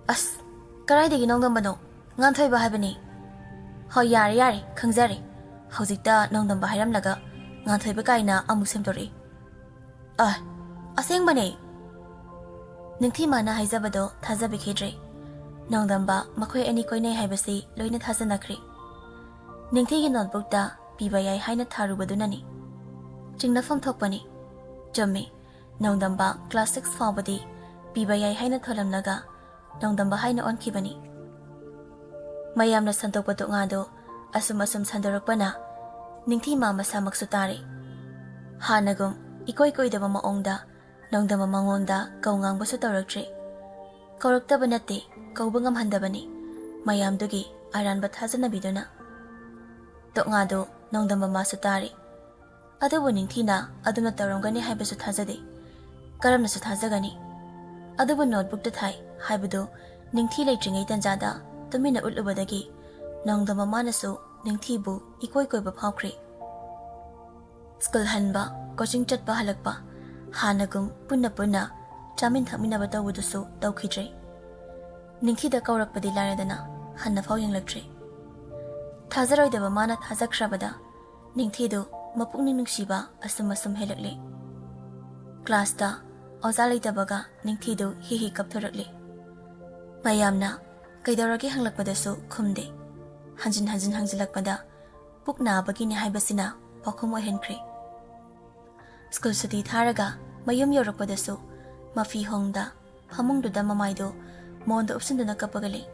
"ꯑꯁ, ꯀꯗꯥꯏꯗꯒꯤ ꯅꯣꯡꯗꯝꯕꯅꯣ? ꯉꯥꯟꯊꯣꯏꯕ ꯍꯥꯏꯕꯅꯤ꯫" "ꯍꯣꯏ, ꯌꯥꯔꯦ ꯌꯥꯔꯦ, ꯈꯪꯖꯔꯦ꯫ ꯍꯧꯖꯤꯛꯇ ꯅꯣꯡꯗꯝꯕ ꯍꯥꯏꯔꯝꯂꯒ ꯉꯥꯟꯊꯣꯏꯕ ꯀꯥꯏꯅ ꯑꯃꯨꯛ ꯁꯦꯝꯗꯣꯔꯛꯏ꯫ ꯑ, ꯑꯁꯦꯡꯕꯅꯦ꯫ ꯅꯤꯡꯊꯤꯃꯥꯅ ꯍꯥꯏꯖꯕꯗꯣ ꯊꯥꯖꯕꯤꯈꯤꯗ꯭ꯔꯦ꯫ ꯅꯣꯡꯗꯝꯕ ꯃꯈꯣꯏ ꯑꯅꯤ ꯀꯣꯏꯅꯩ ꯍꯥꯏꯕꯁꯤ ꯂꯣꯏꯅ ꯊꯥꯖꯅꯈ꯭ꯔꯦ꯫ ꯅꯤꯡꯊꯤꯒꯤ ꯅꯣꯠꯕꯨꯛꯇ ꯄꯤꯕ ꯌꯥꯏ ꯍꯥꯏꯅ ꯊꯥꯔꯨꯕꯗꯨꯅꯅꯤ꯫ ꯆꯤꯡꯅꯐꯝ ꯊꯣꯛꯄꯅꯤ꯫ ꯆꯨꯝꯃꯤ, ꯅꯣꯡꯗꯝꯕ ꯀ꯭ꯂꯥꯁ ꯁꯤꯛꯁ ꯐꯥꯎꯕꯗꯤ ꯄꯤꯕ ꯌꯥꯏ ꯍꯥꯏꯅ ꯊꯣꯜꯂꯝꯂꯒ ꯅꯣꯡꯗꯝꯕ ꯍꯥꯏꯅ ꯑꯣꯟꯈꯤꯕꯅꯤ꯫ ꯃꯌꯥꯝꯅ ꯁꯟꯗꯣꯛꯄ ꯇꯣꯛꯉꯥꯗꯨ ꯑꯁꯨꯝ ꯑꯁꯨꯝ ꯁꯟꯗꯣꯔꯛꯄꯅ ꯅꯤꯡꯊꯤꯃꯥ ꯃꯁꯥꯃꯛꯁꯨ ꯇꯥꯔꯦ꯫ ꯍꯥꯟꯅꯒꯨꯝ ꯏꯀꯣꯏ ꯀꯣꯏꯗꯕ ꯃꯑꯣꯡꯗ ꯅꯣꯡꯗꯝꯕ ꯃꯉꯣꯟꯗ ꯀꯧ ꯉꯥꯡꯕꯁꯨ ꯇꯧꯔꯛꯇ꯭ꯔꯦ꯫ ꯀꯧꯔꯛꯇꯕ ꯅꯠꯇꯦ, ꯀꯧꯕ ꯉꯝꯍꯟꯗꯕꯅꯤ, ꯃꯌꯥꯝꯗꯨꯒꯤ ꯑꯔꯥꯟꯕ ꯊꯥꯖꯅꯕꯤꯗꯨꯅ꯫ ꯇꯣꯛꯉꯥꯗꯨ ꯅꯣꯡꯗꯝꯕ ꯃꯥꯁꯨ ꯇꯥꯔꯤ꯫ ꯑꯗꯨꯕꯨ ꯅꯤꯡꯊꯤꯅ ꯑꯗꯨꯝꯅ ꯇꯧꯔꯝꯒꯅꯤ ꯍꯥꯏꯕꯁꯨ ꯊꯥꯖꯗꯦ꯫ ꯀꯔꯝꯅꯁꯨ ꯊꯥꯖꯒꯅꯤ? ꯑꯗꯨꯕꯨ ꯅꯣꯠꯕꯨꯛꯇ ꯊꯥꯏ ꯍꯥꯏꯕꯗꯨ ꯅꯤꯡꯊꯤ ꯂꯩꯇ꯭ꯔꯤꯉꯩ ꯇꯟꯖꯥꯗ ꯇꯨꯃꯤꯟꯅ ꯎꯠꯂꯨꯕꯗꯒꯤ ꯅꯣꯡꯗꯝꯕ ꯃꯥꯅꯁꯨ ꯅꯤꯡꯊꯤꯕꯨ ꯏꯀꯣꯏ ꯀꯣꯏꯕ ꯐꯥꯎꯈ꯭ꯔꯦ꯫ ꯁ꯭ꯀꯨꯜ ꯍꯟꯕ, ꯀꯣꯆꯤꯡ ꯆꯠꯄ ꯍꯜꯂꯛꯄ, ꯍꯥꯟꯅꯒꯨꯝ ꯄꯨꯟꯅ ꯄꯨꯟꯅ ꯆꯥꯃꯤꯟ ꯊꯛꯃꯤꯟꯅꯕ ꯇꯧꯕꯗꯨꯁꯨ ꯇꯧꯈꯤꯗ꯭ꯔꯦ꯫ ꯅꯤꯡꯊꯤꯗ ꯀꯧꯔꯛꯄꯗꯤ ꯂꯥꯏꯔꯗꯅ ꯍꯟꯅꯐꯥꯎ ꯌꯦꯡꯂꯛꯇ꯭ꯔꯦ꯫ ꯊꯥꯖꯔꯣꯏꯗꯕ ꯃꯥꯅ ꯊꯥꯖꯈ꯭ꯔꯕꯗ ꯅꯤꯡꯊꯤꯗꯨ ꯃꯄꯨꯛꯅꯤꯡ ꯅꯨꯡꯁꯤꯕ ꯑꯁꯨꯝ ꯑꯁꯨꯝ ꯍꯦꯜꯂꯛꯂꯦ꯫ ꯀ꯭ꯂꯥꯁꯇ ꯑꯣꯖꯥ ꯂꯩꯇꯕꯒ ꯅꯤꯡꯊꯤꯗꯨ ꯍꯤ ꯍꯤ ꯀꯞꯊꯣꯔꯛꯂꯦ꯫ ꯃꯌꯥꯝꯅ ꯀꯩꯗꯧꯔꯒꯦ ꯍꯪꯂꯛꯄꯗꯁꯨ ꯈꯨꯝꯗꯦ꯫ ꯍꯟꯖꯤꯟ ꯍꯟꯖꯤꯟ ꯍꯪꯖꯤꯜꯂꯛꯄꯗ ꯄꯨꯛ ꯅꯥꯕꯒꯤꯅꯤ ꯍꯥꯏꯕꯁꯤꯅ ꯄꯥꯎꯈꯨꯝ ꯑꯣꯏꯍꯟꯈ꯭ꯔꯦ꯫ ꯁ꯭ꯀꯨꯜ ꯁꯨꯇꯤ ꯊꯥꯔꯒ ꯃꯌꯨꯝ ꯌꯧꯔꯛꯄꯗꯁꯨ ꯃꯐꯤ ꯍꯣꯡꯗ ꯐꯃꯨꯡꯗꯨꯗ ꯃꯃꯥꯏꯗꯨ ꯃꯣꯟꯗ ꯎꯞꯁꯤꯟꯗꯨꯅ ꯀꯞꯄꯒ ꯂꯩ꯫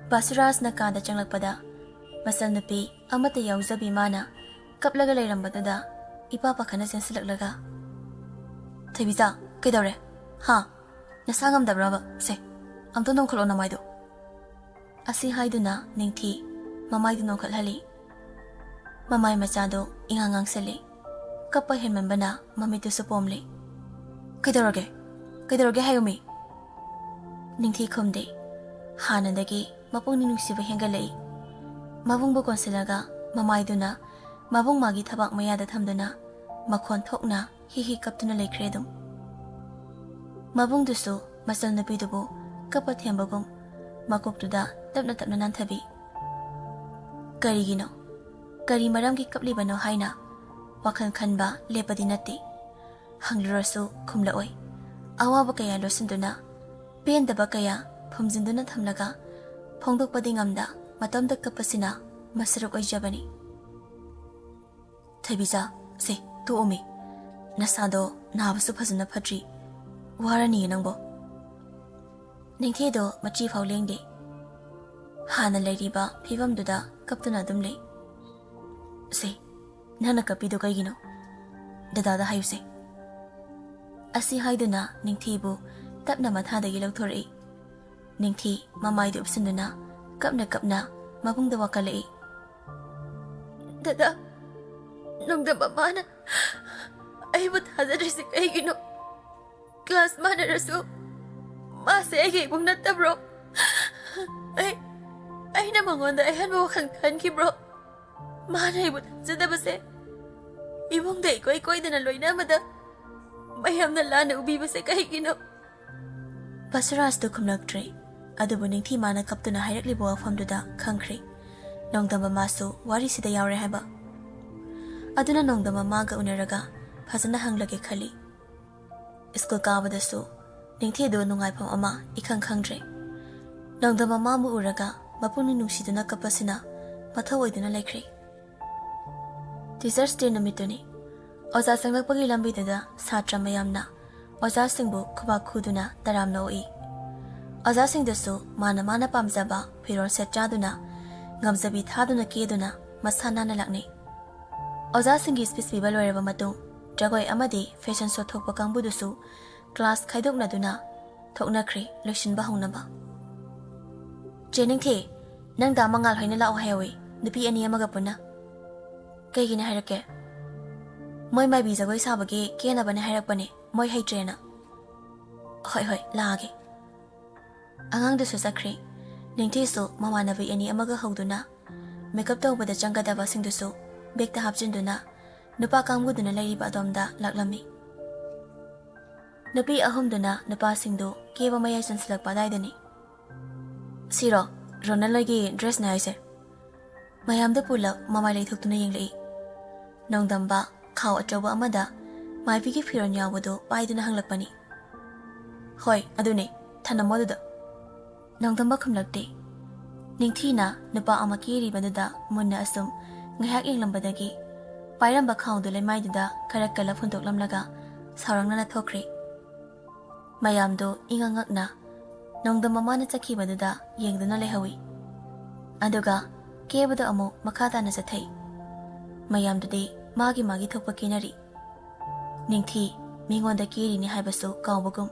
ꯕꯥꯁꯨꯔꯥꯖꯅ ꯀꯥꯗ ꯆꯪꯂꯛꯄꯗ ꯃꯆꯜꯅꯨꯄꯤ ꯑꯃꯠꯇ ꯌꯥꯎꯖꯕꯤ ꯃꯥꯅ ꯀꯞꯂꯒ ꯂꯩꯔꯝꯕꯗꯨꯗ ꯏꯄꯥ ꯄꯥꯈꯠꯅ ꯆꯦꯟꯁꯤꯜꯂꯛꯂꯒ, "ꯊꯣꯏꯕꯤꯆꯥ, ꯀꯩꯗꯧꯔꯦ? ꯍꯥ? ꯅꯁꯥ ꯉꯝꯗꯕ꯭ꯔꯕ? ꯁꯦ, ꯑꯝꯇ ꯅꯣꯡꯈꯠꯂꯣ ꯅꯃꯥꯏꯗꯣ꯫" ꯑꯁꯤ ꯍꯥꯏꯗꯨꯅ ꯅꯤꯡꯊꯤ ꯃꯃꯥꯏꯗꯨ ꯅꯣꯡꯈꯠꯍꯜꯂꯤ꯫ ꯃꯃꯥꯏ ꯃꯆꯥꯗꯨ ꯏꯉꯥꯡ ꯉꯥꯡꯁꯤꯜꯂꯤ꯫ ꯀꯞꯄ ꯍꯦꯟꯃꯟꯕꯅ ꯃꯃꯤꯠꯇꯨꯁꯨ ꯄꯣꯝꯂꯤ꯫ "ꯀꯩꯗꯧꯔꯒꯦ? ꯀꯩꯗꯧꯔꯒꯦ ꯍꯥꯏꯌꯨꯃꯤ?" ꯅꯤꯡꯊꯤ ꯈꯨꯝꯗꯦ꯫ ꯍꯥꯟꯅꯗꯒꯤ ꯃꯄꯨꯛꯅꯤꯡ ꯅꯨꯡꯁꯤꯕ ꯍꯦꯟꯒꯠꯂꯛꯏ꯫ ꯃꯕꯨꯡꯕꯨ ꯀꯣꯟꯁꯤꯜꯂꯒ ꯃꯃꯥꯏꯗꯨꯅ ꯃꯕꯨꯡ ꯃꯥꯒꯤ ꯊꯕꯥꯛ ꯃꯌꯥꯗ ꯊꯝꯗꯨꯅ ꯃꯈꯣꯟ ꯊꯣꯛꯅ ꯍꯤ ꯍꯤ ꯀꯞꯇꯨꯅ ꯂꯩꯈ꯭ꯔꯦ ꯑꯗꯨꯝ꯫ ꯃꯕꯨꯡꯗꯨꯁꯨ ꯃꯆꯜꯅꯨꯄꯤꯗꯨꯕꯨ ꯀꯞꯄ ꯊꯦꯝꯕꯒꯨꯝ ꯃꯀꯣꯛꯇꯨꯗ ꯇꯞꯅ ꯇꯞꯅ ꯅꯥꯟꯊꯕꯤ꯫ "ꯀꯔꯤꯒꯤꯅꯣ? ꯀꯔꯤ ꯃꯔꯝꯒꯤ ꯀꯞꯂꯤꯕꯅꯣ ꯍꯥꯏꯅ ꯋꯥꯈꯜ ꯈꯟꯕ ꯂꯦꯞꯄꯗꯤ ꯅꯠꯇꯦ꯫ ꯍꯪꯂꯨꯔꯁꯨ ꯈꯨꯝꯂꯛꯑꯣꯏ꯫ ꯑꯋꯥꯕ ꯀꯌꯥ ꯂꯣꯠꯁꯤꯟꯗꯨꯅ, ꯄꯦꯟꯗꯕ ꯀꯌꯥ ꯐꯨꯝꯖꯤꯟꯗꯨꯅ ꯊꯝꯂꯒ ꯐꯣꯡꯗꯣꯛꯄꯗꯤ ꯉꯝꯗ ꯃꯇꯣꯝꯇ ꯀꯞꯄꯁꯤꯅ ꯃꯁꯔꯨꯛ ꯑꯣꯏꯖꯕꯅꯤ꯫ "ꯊꯣꯏꯕꯤꯆꯥ, ꯁꯦ, ꯇꯣꯛꯑꯣꯃꯤ꯫ ꯅꯁꯥꯗꯣ ꯅꯥꯕꯁꯨ ꯐꯖꯅ ꯐꯠꯇ꯭ꯔꯤ꯫ ꯋꯥꯔꯅꯤꯌꯦ ꯅꯪꯕꯣ꯫" ꯅꯤꯡꯊꯤꯗꯣ ꯃꯆꯤ ꯐꯥꯎ ꯂꯦꯡꯗꯦ꯫ ꯍꯥꯟꯅ ꯂꯩꯔꯤꯕ ꯐꯤꯕꯝꯗꯨꯗ ꯀꯞꯇꯨꯅ ꯑꯗꯨꯝ ꯂꯩ꯫ "ꯁꯦ, ꯅꯪꯅ ꯀꯞꯄꯤꯗꯣ ꯀꯩꯒꯤꯅꯣ? ꯗꯗꯥꯗ ꯍꯥꯏꯌꯨꯁꯦ꯫" ꯑꯁꯤ ꯍꯥꯏꯗꯨꯅ ꯅꯤꯡꯊꯤꯕꯨ ꯇꯞꯅ ꯃꯊꯥꯗꯒꯤ ꯂꯧꯊꯣꯔꯛꯏ꯫ ꯅꯤꯡꯊꯤ ꯃꯃꯥꯏꯗꯨ ꯎꯞꯁꯤꯟꯗꯨꯅ ꯀꯞꯅ ꯀꯞꯅ ꯃꯕꯨꯡꯗ ꯋꯥꯀꯠꯂꯛꯏ꯫ "ꯗꯗꯥ, ꯅꯣꯡꯗꯝ ꯃꯃꯥꯅ ꯑꯩꯕꯨ ꯊꯥꯖꯗ꯭ꯔꯤꯁꯤ ꯀꯩꯒꯤꯅꯣ? ꯀ꯭ꯂꯥꯁ ꯃꯥꯟꯅꯔꯁꯨ ꯃꯥꯁꯦ ꯑꯩꯒꯤ ꯏꯕꯨꯡ ꯅꯠꯇꯕ꯭ꯔꯣ? ꯑꯩ, ꯑꯩꯅ ꯃꯉꯣꯟꯗ ꯑꯍꯦꯟꯕ ꯋꯥꯈꯜ ꯈꯟꯈꯤꯕ꯭ꯔꯣ? ꯃꯥꯅ ꯑꯩꯕꯨ ꯊꯥꯖꯗꯕꯁꯦ, ꯏꯃꯨꯡꯗ ꯏꯀꯣꯏ ꯀꯣꯏꯗꯅ ꯂꯣꯏꯅꯕꯗ ꯃꯌꯥꯝꯅ ꯂꯥꯟꯅ ꯎꯕꯤꯕꯁꯦ ꯀꯩꯒꯤꯅꯣ?" ꯕꯁꯨꯔꯥꯖꯇꯨ ꯈꯨꯝꯂꯛꯇ꯭ꯔꯦ꯫ ꯑꯗꯨꯕꯨ ꯅꯤꯡꯊꯤ ꯃꯥꯅ ꯀꯞꯇꯨꯅ ꯍꯥꯏꯔꯛꯂꯤꯕ ꯋꯥꯐꯝꯗꯨꯗ ꯈꯪꯈ꯭ꯔꯦ, ꯅꯣꯡꯗꯝꯕ ꯃꯥꯁꯨ ꯋꯥꯔꯤꯁꯤꯗ ꯌꯥꯎꯔꯦ ꯍꯥꯏꯕ꯫ ꯑꯗꯨꯅ ꯅꯣꯡꯗꯝꯕ ꯃꯥꯒ ꯎꯅꯔꯒ ꯐꯖꯅ ꯍꯪꯂꯒꯦ ꯈꯜꯂꯤ꯫ ꯁ꯭ꯀꯨꯜ ꯀꯥꯕꯗꯁꯨ ꯅꯤꯡꯊꯤꯗꯨ ꯅꯨꯡꯉꯥꯏꯐꯝ ꯑꯃ ꯏꯈꯪ ꯈꯪꯗ꯭ꯔꯦ꯫ ꯅꯣꯡꯗꯝꯕ ꯃꯥꯕꯨ ꯎꯔꯒ ꯃꯄꯨꯛꯅꯤꯡ ꯅꯨꯡꯁꯤꯗꯨꯅ ꯀꯞꯄꯁꯤꯅ ꯃꯊꯧ ꯑꯣꯏꯗꯨꯅ ꯂꯩꯈ꯭ꯔꯦ꯫ ꯇꯤꯆꯔꯁ ꯗꯦ ꯅꯨꯃꯤꯠꯇꯨꯅꯤ꯫ ꯑꯣꯖꯥ ꯆꯪꯂꯛꯄꯒꯤ ꯂꯝꯕꯤꯗꯨꯗ ꯁꯥꯇ꯭ꯔ ꯃꯌꯥꯝꯅ ꯑꯣꯖꯥꯁꯤꯡꯕꯨ ꯈꯨꯕꯥꯛ ꯈꯨꯗꯨꯅ ꯇꯔꯥꯝꯅ ꯑꯣꯛꯏ꯫ ꯑꯣꯖꯥꯁꯤꯡꯗꯁꯨ ꯃꯥꯅ ꯃꯥꯅ ꯄꯥꯝꯖꯕ ꯐꯤꯔꯣꯜ ꯁꯦꯠ ꯆꯥꯗꯨꯅ, ꯉꯝꯖꯕꯤ ꯊꯥꯗꯨꯅ ꯀꯦꯗꯨꯅ ꯃꯁꯥ ꯅꯥꯟꯅ ꯂꯥꯛꯅꯩ꯫ ꯑꯣꯖꯥꯁꯤꯡꯒꯤ ꯁ꯭ꯄꯤꯆ ꯄꯤꯕ ꯂꯣꯏꯔꯕ ꯃꯇꯨꯡ, ꯖꯒꯣꯏ ꯑꯃꯗꯤ ꯐꯦꯁꯟ ꯁꯣ ꯊꯣꯛꯄ ꯀꯥꯡꯕꯨꯗꯨꯁꯨ ꯀ꯭ꯂꯥꯁ ꯈꯥꯏꯗꯣꯛꯅꯗꯨꯅ ꯊꯣꯛꯅꯈ꯭ꯔꯦ ꯂꯣꯏꯁꯤꯟꯕ ꯍꯧꯅꯕ꯫ "ꯆꯦ ꯅꯤꯡꯊꯤ, ꯅꯪ ꯗꯥ ꯃꯉꯥꯜ ꯍꯣꯏꯅ ꯂꯥꯛꯑꯣ ꯍꯥꯏꯍꯧꯋꯤ, ꯅꯨꯄꯤ ꯑꯅꯤ ꯑꯃꯒ ꯄꯨꯟꯅ꯫ ꯀꯩꯒꯤꯅꯦ ꯍꯥꯏꯔꯛꯀꯦ?" "ꯃꯣꯏ ꯃꯥꯏꯕꯤ ꯖꯒꯣꯏ ꯁꯥꯕꯒꯤ ꯀꯦꯅꯕꯅꯦ ꯍꯥꯏꯔꯛꯄꯅꯦ, ꯃꯣꯏ ꯍꯩꯇ꯭ꯔꯦꯅ꯫" "ꯍꯣꯏ, ꯍꯣꯏ, ꯂꯥꯛꯑꯒꯦ꯫" ꯑꯉꯥꯡꯗꯨꯁꯨ ꯆꯠꯈ꯭ꯔꯦ꯫ ꯅꯤꯡꯊꯤꯁꯨ ꯃꯃꯥꯟꯅꯕꯤ ꯑꯅꯤ ꯑꯃꯒ ꯍꯧꯗꯨꯅ ꯃꯦꯀꯞ ꯇꯧꯕꯗ ꯆꯪꯒꯗꯕꯁꯤꯡꯗꯨꯁꯨ ꯕꯦꯒꯇ ꯍꯥꯞꯆꯤꯟꯗꯨꯅ ꯅꯨꯄꯥ ꯀꯥꯡꯕꯨꯗꯨꯅ ꯂꯩꯔꯤꯕ ꯑꯗꯣꯝꯗ ꯂꯥꯛꯂꯝꯃꯤ꯫ ꯅꯨꯄꯤ ꯑꯍꯨꯝꯗꯨꯅ ꯅꯨꯄꯥꯁꯤꯡꯗꯨ ꯀꯦꯕ ꯃꯌꯥꯏ ꯆꯟꯁꯤꯜꯂꯛꯄ ꯑꯗꯥꯏꯗꯅꯤ꯫ "ꯁꯤꯔꯣ ꯔꯣꯅꯦꯜ ꯍꯣꯏꯒꯤ ꯗ꯭ꯔꯦꯁꯅꯦ ꯍꯥꯏꯁꯦ?" ꯃꯌꯥꯝꯗ ꯄꯨꯂꯞ ꯃꯃꯥꯏ ꯂꯩꯊꯣꯛꯇꯨꯅ ꯌꯦꯡꯂꯛꯏ꯫ ꯅꯣꯡꯗꯝꯕ ꯈꯥꯎ ꯑꯆꯧꯕ ꯑꯃꯗ ꯃꯥꯏꯕꯤꯒꯤ ꯐꯤꯔꯣꯜ ꯌꯥꯎꯕꯗꯨ ꯄꯥꯏꯗꯨꯅ ꯍꯪꯂꯛꯄꯅꯤ꯫ "ꯍꯣꯏ, ꯑꯗꯨꯅꯦ, ꯊꯅꯝꯃꯣ ꯑꯗꯨꯗ꯫" ꯅꯣꯡꯗꯝꯕ ꯈꯨꯝꯂꯛꯇꯦ꯫ ꯅꯤꯡꯊꯤꯅ ꯅꯨꯄꯥ ꯑꯃ ꯀꯦꯔꯤꯕꯗꯨꯗ ꯃꯨꯟꯅ ꯑꯁꯨꯝ ꯉꯥꯏꯍꯥꯛ ꯌꯦꯡꯂꯝꯕꯗꯒꯤ ꯄꯥꯏꯔꯝꯕ ꯈꯥꯎꯗꯨ ꯂꯩꯃꯥꯏꯗꯨꯗ ꯈꯔ ꯀꯜꯂꯞ ꯍꯨꯟꯗꯣꯛꯂꯝꯂꯒ ꯁꯥꯎꯔꯥꯡꯅꯅ ꯊꯣꯛꯈ꯭ꯔꯦ꯫ ꯃꯌꯥꯝꯗꯨ ꯏꯉꯛ ꯉꯛꯅ ꯅꯣꯡꯗꯝ ꯃꯃꯥꯅ ꯆꯠꯈꯤꯕꯗꯨꯗ ꯌꯦꯡꯗꯨꯅ ꯂꯩꯍꯧꯏ꯫ ꯑꯗꯨꯒ ꯀꯦꯕꯗꯨ ꯑꯃꯨꯛ ꯃꯈꯥ ꯇꯥꯅ ꯆꯠꯊꯩ꯫ ꯃꯌꯥꯝꯗꯨꯗꯤ ꯃꯥꯒꯤ ꯃꯥꯒꯤ ꯊꯣꯛꯄ ꯀꯦꯅꯔꯤ꯫ ꯅꯤꯡꯊꯤ ꯃꯤꯉꯣꯟꯗ ꯀꯦꯔꯤꯅꯤ ꯍꯥꯏꯕꯁꯨ ꯀꯥꯎꯕꯒꯨꯝ,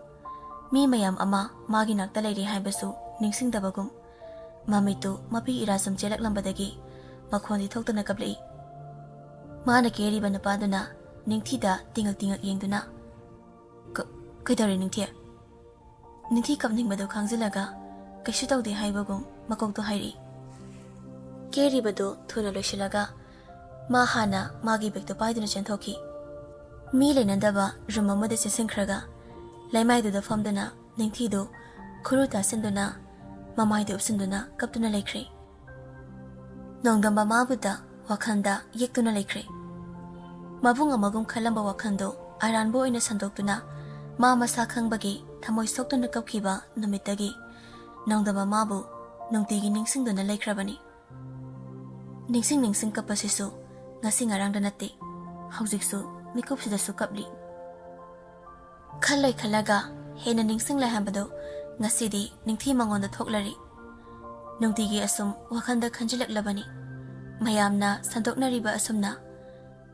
ꯃꯤ ꯃꯌꯥꯝ ꯑꯃ ꯃꯥꯒꯤ ꯅꯥꯛꯇ ꯂꯩꯔꯤ ꯍꯥꯏꯕꯁꯨ ꯅꯤꯡꯁꯤꯡꯗꯕꯒꯨꯝ, ꯃꯃꯤꯠꯇꯨ ꯃꯄꯤ ꯏꯔꯥ ꯁꯨꯝ ꯆꯦꯜꯂꯛꯂꯝꯕꯗꯒꯤ ꯃꯈꯣꯟꯗꯤ ꯊꯣꯛꯇꯅ ꯀꯞꯂꯛꯏ꯫ ꯃꯥꯅ ꯀꯦꯔꯤꯕ ꯅꯨꯄꯥꯗꯨꯅ ꯅꯤꯡꯊꯤꯗ ꯇꯤꯡꯉꯛ ꯇꯤꯡꯉꯛ ꯌꯦꯡꯗꯨꯅ, "ꯀ-, ꯀꯩꯗꯧꯔꯦ ꯅꯤꯡꯊꯤ?" ꯅꯤꯡꯊꯤ ꯀꯞꯅꯤꯡꯕꯗꯨ ꯈꯥꯡꯖꯤꯜꯂꯒ ꯀꯩꯁꯨ ꯇꯧꯗꯦ ꯍꯥꯏꯕꯒꯨꯝ ꯃꯀꯣꯛꯇꯨ ꯍꯥꯏꯔꯛꯏ꯫ ꯀꯦꯔꯤꯕꯗꯨ ꯊꯨꯅ ꯂꯣꯏꯁꯤꯜꯂꯒ ꯃꯥ ꯍꯥꯟꯅ ꯃꯥꯒꯤ ꯕꯦꯒꯇꯨ ꯄꯥꯏꯗꯨꯅ ꯆꯦꯟꯊꯣꯛꯈꯤ꯫ ꯃꯤ ꯂꯩꯅꯗꯕ ꯔꯨꯝ ꯑꯃꯗ ꯆꯦꯟꯁꯤꯟꯈ꯭ꯔꯒ ꯂꯩꯃꯥꯏꯗꯨꯗ ꯐꯝꯗꯨꯅ ꯅꯤꯡꯊꯤꯗꯨ ꯈꯨꯔꯨ ꯇꯥꯁꯤꯟꯗꯨꯅ ꯃꯃꯥꯏꯗ ꯎꯞꯁꯤꯟꯗꯨꯅ ꯀꯞꯇꯨꯅ ꯂꯩꯈ꯭ꯔꯦ꯫ ꯅꯣꯡꯗꯝꯕ ꯃꯥꯕꯨꯗ ꯋꯥꯈꯜꯗ ꯌꯦꯛꯇꯨꯅ ꯂꯩꯈ꯭ꯔꯦ꯫ ꯃꯕꯨꯡ ꯑꯃꯒꯨꯝ ꯈꯜꯂꯝꯕ ꯋꯥꯈꯜꯗꯨ ꯑꯔꯥꯟꯕ ꯑꯣꯏꯅ ꯁꯟꯗꯣꯛꯇꯨꯅ ꯃꯥ ꯃꯁꯥ ꯈꯪꯕꯒꯤ ꯊꯃꯣꯏ ꯁꯣꯛꯇꯨꯅ ꯀꯞꯈꯤꯕ ꯅꯨꯃꯤꯠꯇꯒꯤ ꯅꯣꯡꯗꯝꯕ ꯃꯥꯕꯨ ꯅꯨꯡꯇꯤꯒꯤ ꯅꯤꯡꯁꯤꯡꯗꯨꯅ ꯂꯩꯈ꯭ꯔꯕꯅꯤ꯫ ꯅꯤꯡꯁꯤꯡ ꯅꯤꯡꯁꯤꯡ ꯀꯞꯄꯁꯤꯁꯨ ꯉꯁꯤ ꯉꯔꯥꯡꯗ ꯅꯠꯇꯦ, ꯍꯧꯖꯤꯛꯁꯨ ꯃꯤꯀꯨꯞꯁꯤꯗꯁꯨ ꯀꯞꯂꯤ꯫ ꯈꯜꯂꯣꯏ ꯈꯜꯂꯒ ꯍꯦꯟꯅ ꯅꯤꯡꯁꯤꯡꯂꯦ ꯍꯥꯏꯕꯗꯨ ꯉꯁꯤꯗꯤ ꯅꯤꯡꯊꯤ ꯃꯉꯣꯟꯗ ꯊꯣꯛꯂꯔꯤ꯫ ꯅꯨꯡꯇꯤꯒꯤ ꯑꯁꯨꯝ ꯋꯥꯈꯜꯗ ꯈꯟꯖꯤꯜꯂꯛꯂꯕꯅꯤ꯫ ꯃꯌꯥꯝꯅ ꯁꯟꯗꯣꯛꯅꯔꯤꯕ ꯑꯁꯨꯝꯅ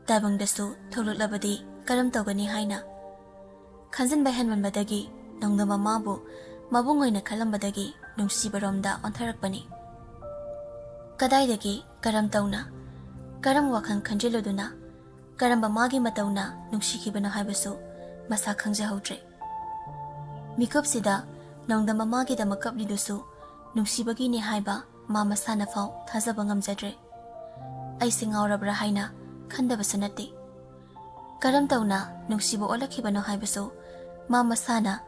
ꯇꯥꯏꯕꯪꯗꯁꯨ ꯊꯣꯛꯂꯛꯂꯕꯗꯤ ꯀꯔꯝ ꯇꯧꯒꯅꯤ ꯍꯥꯏꯅ꯫ ꯈꯟꯖꯤꯟꯕ ꯍꯦꯟꯃꯟꯕꯗꯒꯤ ꯅꯣꯡꯗꯝ ꯃꯃꯥꯕꯨ ꯃꯕꯨꯡ ꯑꯣꯏꯅ ꯈꯜꯂꯝꯕꯗꯒꯤ ꯅꯨꯡꯁꯤꯕꯔꯣꯝꯗ ꯑꯣꯟꯊꯔꯛꯄꯅꯤ꯫ ꯀꯗꯥꯏꯗꯒꯤ, ꯀꯔꯝ ꯇꯧꯅ, ꯀꯔꯝ ꯋꯥꯈꯜ ꯈꯟꯖꯤꯜꯂꯨꯗꯨꯅ, ꯀꯔꯝꯕ ꯃꯥꯒꯤ ꯃꯇꯧꯅ ꯅꯨꯡꯁꯤꯈꯤꯕꯅꯣ ꯍꯥꯏꯕꯁꯨ ꯃꯁꯥ ꯈꯪꯖꯍꯧꯗ꯭ꯔꯦ꯫ ꯃꯤꯀꯨꯞꯁꯤꯗ ꯅꯣꯡꯗꯝ ꯃꯃꯥꯒꯤꯗꯃꯛ ꯀꯞꯂꯤꯗꯨꯁꯨ ꯅꯨꯡꯁꯤꯕꯒꯤꯅꯤ ꯍꯥꯏꯕ ꯃꯥ ꯃꯁꯥꯅ ꯐꯥꯎ ꯊꯥꯖꯕ ꯉꯝꯖꯗ꯭ꯔꯦ꯫ ꯑꯩꯁꯦ ꯉꯥꯎꯔꯕ꯭ꯔꯥ ꯍꯥꯏꯅ ꯈꯟꯗꯕꯁꯨ ꯅꯠꯇꯦ꯫ ꯀꯔꯝ ꯇꯧꯅ ꯅꯨꯡꯁꯤꯕ ꯑꯣꯜꯂꯛꯈꯤꯕꯅꯣ ꯍꯥꯏꯕꯁꯨ ꯃꯥ ꯃꯁꯥꯅ